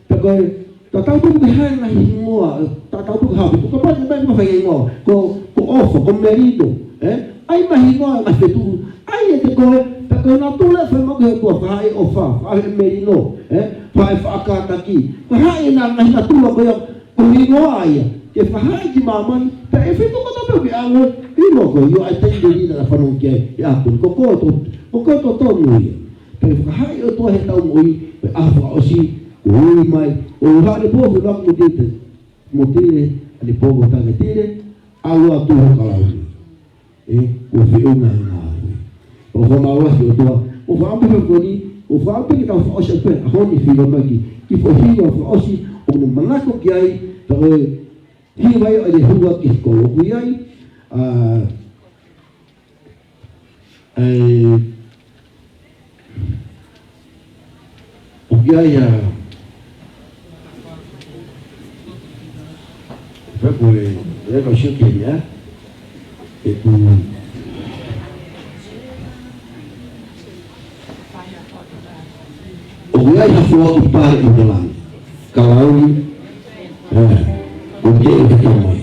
pea ko e, tatau pē ko e hā e ngaahi hingoa, tatau pē ko e hā, ko e kapau ʻe ʻomai mai e hingoa, ko, ko ʻOfa, ko Melino, ē, ʻai mai e hingoa e ngaahi feituʻu, ʻai ʻiate koe, pea ko e natula ʻe fai mai ki he ʻOtua, fakahā ʻe ʻOfa, fakahā ʻe Melino, ē, fakahā ʻe Faʻa Kātaki, fakahā ʻe he ngaahi natula ko ia, ko e hingoa ia, ke fakahā ki māmani, pea ʻe feituʻu kotoa pē ʻoku ke ʻalu, ʻilo ko ia ʻa e taimi ʻe lina naʻa fanongo ki ai, ʻe ʻalu, ko koe to, ko koe totonu ia. Pea fakahā ʻe he ʻOtua heʻetau moʻui, pea ʻaho fakaʻosi, ko ui mai, ʻo haʻane pō, ko e laku mo Tile, mo Tile, ʻane pō ko Tanga Tile, ʻalu atu ho kalauni. Ē, ko e feʻunga e ngāue. Pea ʻoku fakamālō lahi ki he ʻOtua. ʻOku ou fakaʻamu pē ko eni, ʻoku ou fakaʻamu pē ke tau fakaʻosi atu pē he ʻaho ni, hiva mai ki, ki he foʻi hiva fakaʻosi, ʻoku ne manako ki ai, ka ko e hiva ia ʻo e hua ki he kolo ʻoku ʻi ai, ʻa, ʻa e, ʻoku ʻi ai ʻa, pea ko e, ʻe kau sio ki ai, ʻe ku. ʻOku ʻi ai ha foaki pale ʻi he langi. Kalauni, ē, ʻoku ke ʻoku ke tau mai.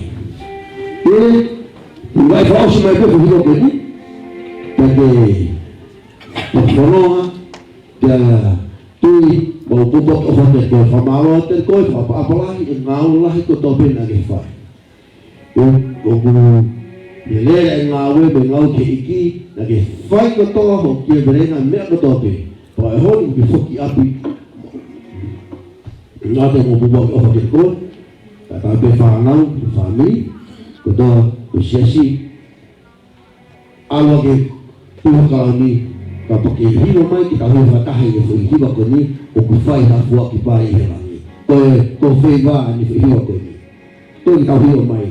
ʻE, ʻoku ʻi ai fakaʻosi mai pē ko hilo ko eni. Pea ke, pea ke fononga, pea tui, mau Kuo pau ke ʻofa kiate koe, fakamālō atu kiate koe, fakaʻapaʻapa lahi e ngāue lahi kotoa pē naʻa ke fai. ʻOku, ʻoku lelei e ngāue mo e ngāue ki he ʻEiki, naʻa ke fai kotoa hoʻo kiʻi velenga meʻa kotoa pē. Pea ʻoku ke foki ʻapi. Naʻa te mo pupua ke ʻofa kiate koe, kae ʻatā pē fānau, fāmili, kotoa, ko e siasi, ʻalu ʻa ke tuha kalauni, ka pau ke hiva mai ke tau hiva fakataha ʻi he foʻi hiva ko eni, ʻoku fai ha foaki pē ʻi he langi. Ko e, ko e feiva ʻeni foʻi hiva ko eni. Toe ke tau hiva mai.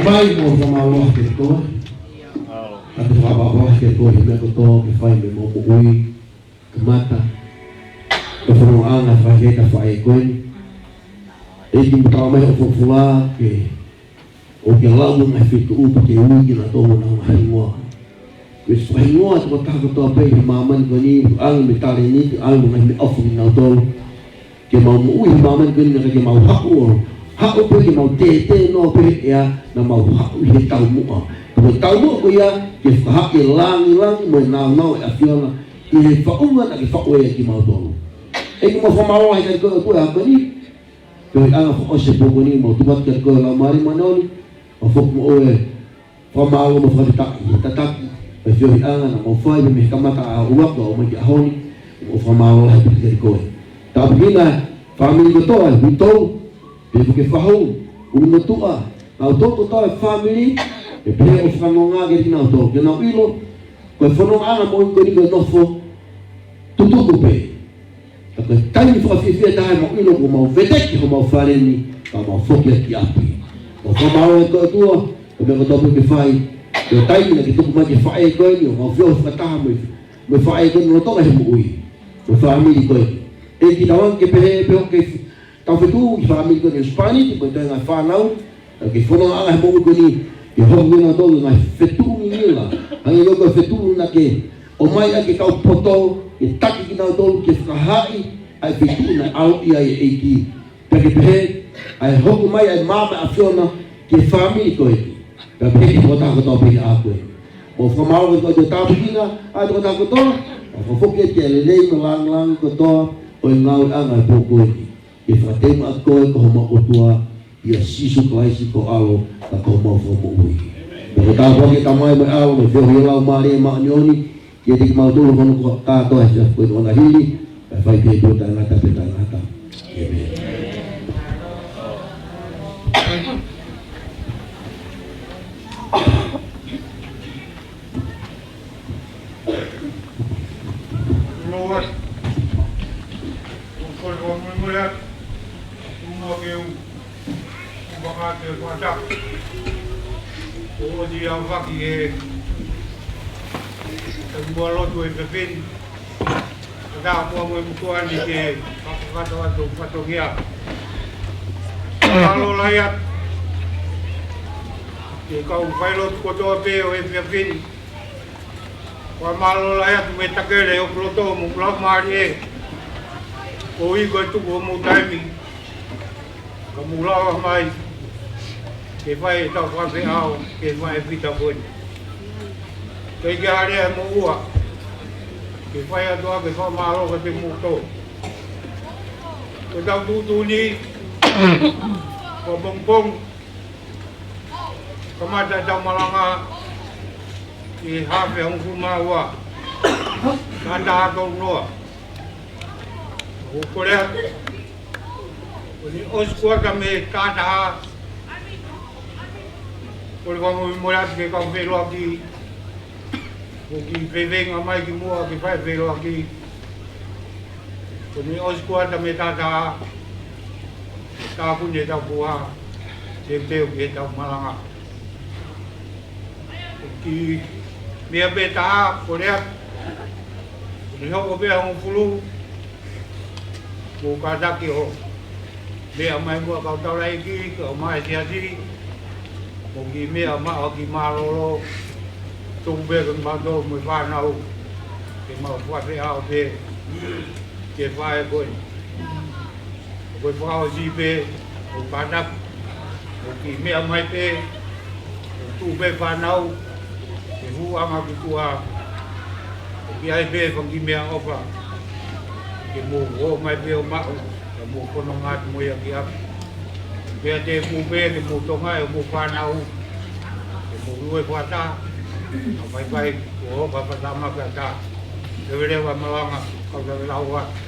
Tamai, ʻoku mau fakamālō atu kiate koe. ʻOku mau fakamālō atu kiate koe he meʻa kotoa ʻoku ke fai mei hoʻomou moʻui, kamata e fonongaʻanga fakafaʻehinga ko eni. ʻEiki, mau tala mai hoʻo folofola ke ʻoua ke lau ʻa e ngaahi feituʻu pea ke ui kinautolu ʻi honau ngaahi hingoa. Ke fakahingoa ʻa e tokotaha kotoa pē ʻi he māmani ko eni, ʻoange mo e talēniti, ʻoange mo e ngaahi meʻaʻofa kiate kinautolu. Ke mau moʻui he māmani ko eni naʻa ke mau haʻu ʻo, haʻu pē ke mau tētē noa pē he ʻea, naʻa mau haʻu ʻi he taumuʻa. Ko e taumuʻa ko ia, ke fakahā e lāngilangi mo e nāunau ʻa e ʻAfiona, ʻi he faʻunga naʻa ke faʻu ai kimautolu. ʻEiki, mau fakamālō ai kiate koe ʻOtua he ʻaho ko eni, ko e anga fakaʻosi e pō ko eni, mau tuku atu kiate koe Laumālie Māʻoniʻoni, ʻo foki mo ʻoe fakamālō mo fakafetaʻi he tataki ʻo e feohiʻanga naʻa mau fai mei he kamata ʻo aʻu atu ʻo aʻu mai ki he ʻaho ni, ʻoku mau fakamālō lahi ʻaupito kiate koe. Tāpuekina e fāmili kotoa, e uitou, pea mo e fahu, ʻulumotuʻa, kinautolu kotoa e fāmili, ʻoku pehē ʻoku fakanonga kiate kinautolu, ke nau ʻilo, ko e fonongaʻanga moʻui ko eni ko e nofo tutuku pē. Ka ko e taimi fakafiefia taha ʻoku mau ʻilo ʻoku mau veteki homau fale ni, ka mau foki atu ki ʻapi. Mau fakamālō atu ʻOtua, ko e meʻa kotoa pē ʻoku ke fai, ko e taimi naʻa ke tuku mai ki he faʻē ko eni, ʻo mau feohi fakataha mo e, mo e faʻē ko eni lolotonga ʻene moʻui, mo e fāmili ko eni. ʻEiki, tauange ke pehē pē ʻoku ke tau fetuʻu ki he fāmili ko eni ʻo e husepāniti, mo e toenga fānau, ʻa e fonongaʻanga he moʻui ko eni, ke hoko kinautolu ngaahi fetuʻu ngingila, hangē ko e fetuʻu naʻa ke ʻomai ʻaki e kau poto, ke taki kinautolu, ke fakahaaʻi ʻa e feituʻu naʻe ʻaloʻi ai e ʻEiki. Pea ke pehē, ʻa e hoko mai ʻa e maama ʻa e ʻAfiona ki he fāmili ko eni. Pea pehē ki he tokotaha kotoa pē ʻi he ʻaho ko eni. Mau fakamālō atu ʻOtua, tāpuekina ʻa e tokotaha kotoa, ʻo fakafoki atu e lelei mo e lāngilangi kotoa ʻo e ngāueʻanga ʻo e pō ko eni. Ke fakatema ʻaki koe ko homau ʻOtua, ʻia Sīsū Kalaisi ko ho ʻAlo, ka ko homau Fakamoʻui. Pea ko e tāpuaki ʻa e Tamai mo e ʻAlo mo e feohi ʻa e Laumālie Māʻoniʻoni, ke ʻiate kimautolu hono kātoa he efiafi ko eni ʻo e ʻaho ni, kae fai pē ʻo taʻengata pea taʻengata. ʻĒmeni. Kuo ʻosi ʻaofaki e takimuʻa lotu ʻo e efiafi ni. Ka ʻoku ʻi ai mo e motuʻa ni ke fakakakato atu e fatongia. Mālō lahi atu ki he kau failotu kotoa pē ʻo e efiafi ni. Fakamālō lahi atu mei he takele ʻo e loto mo e laumālie. Koeʻuhi ko e tuku hoʻomou taimi ka mou lava mai ke fai ʻetau fakafeʻao ki he faʻē fita ko eni. Kae ʻikai ke hale ai mo ua ke fai atu ʻa e fakamālō kiate kimoutolu. Ko ʻetau tuʻutuʻuni, ko e pongipongi, kamata ʻetau malanga ʻi he hafe hongofulu mā ua, taha taha tolu noa. ʻOku ou kole atu, ko eni ʻosi kuata mei he taha taha, kole fakamolemole atu ki he kau feʻiloaki, ʻoku kiʻi fefeinga mai kimuʻa ke fai e feʻiloaki. Ko eni ʻosi kuata mei he taha taha, tāpuni ʻetau puha, teuteu ki heʻetau malanga. Ko e kiʻi meʻa pē ʻe taha, kole atu, ko eni hoko pē hongofulu, mou kātaki ʻo meʻa mai muʻa kau taulaʻeiki, kau mai siasi, mou kiʻi meʻa maʻu ha kiʻi mālōlō, tuku pē kimautolu mo e fānau ke mau fakafeʻao pē ki he faʻē ko eni. Ko e fakaʻosi pē, ʻo kātaki, mou kiʻi meʻa mai pē, ʻo tuʻu pē fānau, ke hū anga ki tuʻa, ʻoku ʻi ai pē fanga kiʻi meʻaʻofa ke mou ō mai pē ʻo maʻu, ka mou fononga atu mo ia ki ʻapi. Pea te u pē ke mou tokangaʻi homou fānau, ke mou lue fakataha, ʻa e vaivai kuo hoko ʻa e fakatamaki ʻataʻatā. Leveleva e malanga, kau tavelau atu.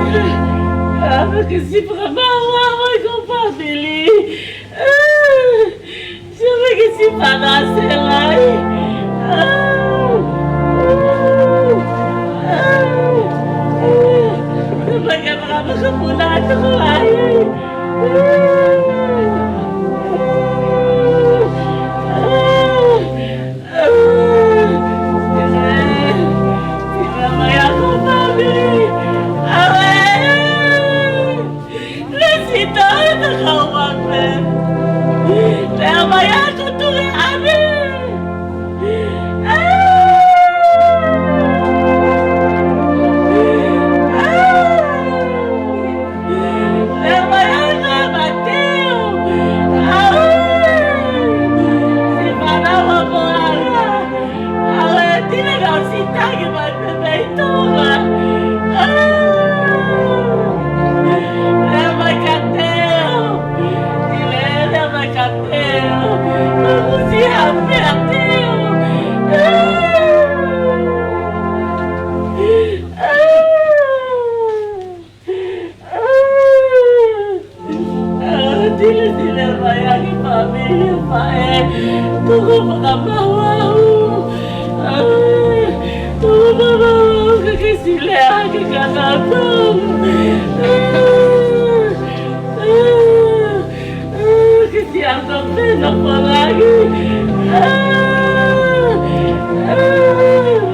ʻAve ke siʻi fakamaau ʻa e kau fāmili. ʻAve ke siʻi fānau selai. ʻAve ke fakamaau ʻa e kau fāmili. ʻAve ke siʻi fakamaau ʻa e kau fāmili, ʻapaʻe. Tuku fakamaau au. ʻAve, tuku fakamaau au ke ke siʻi lea ki he kātoa. ʻAve, ʻave, ke siʻi ʻalu pē ʻo nofo lagi. ʻAve, ʻave, ʻave.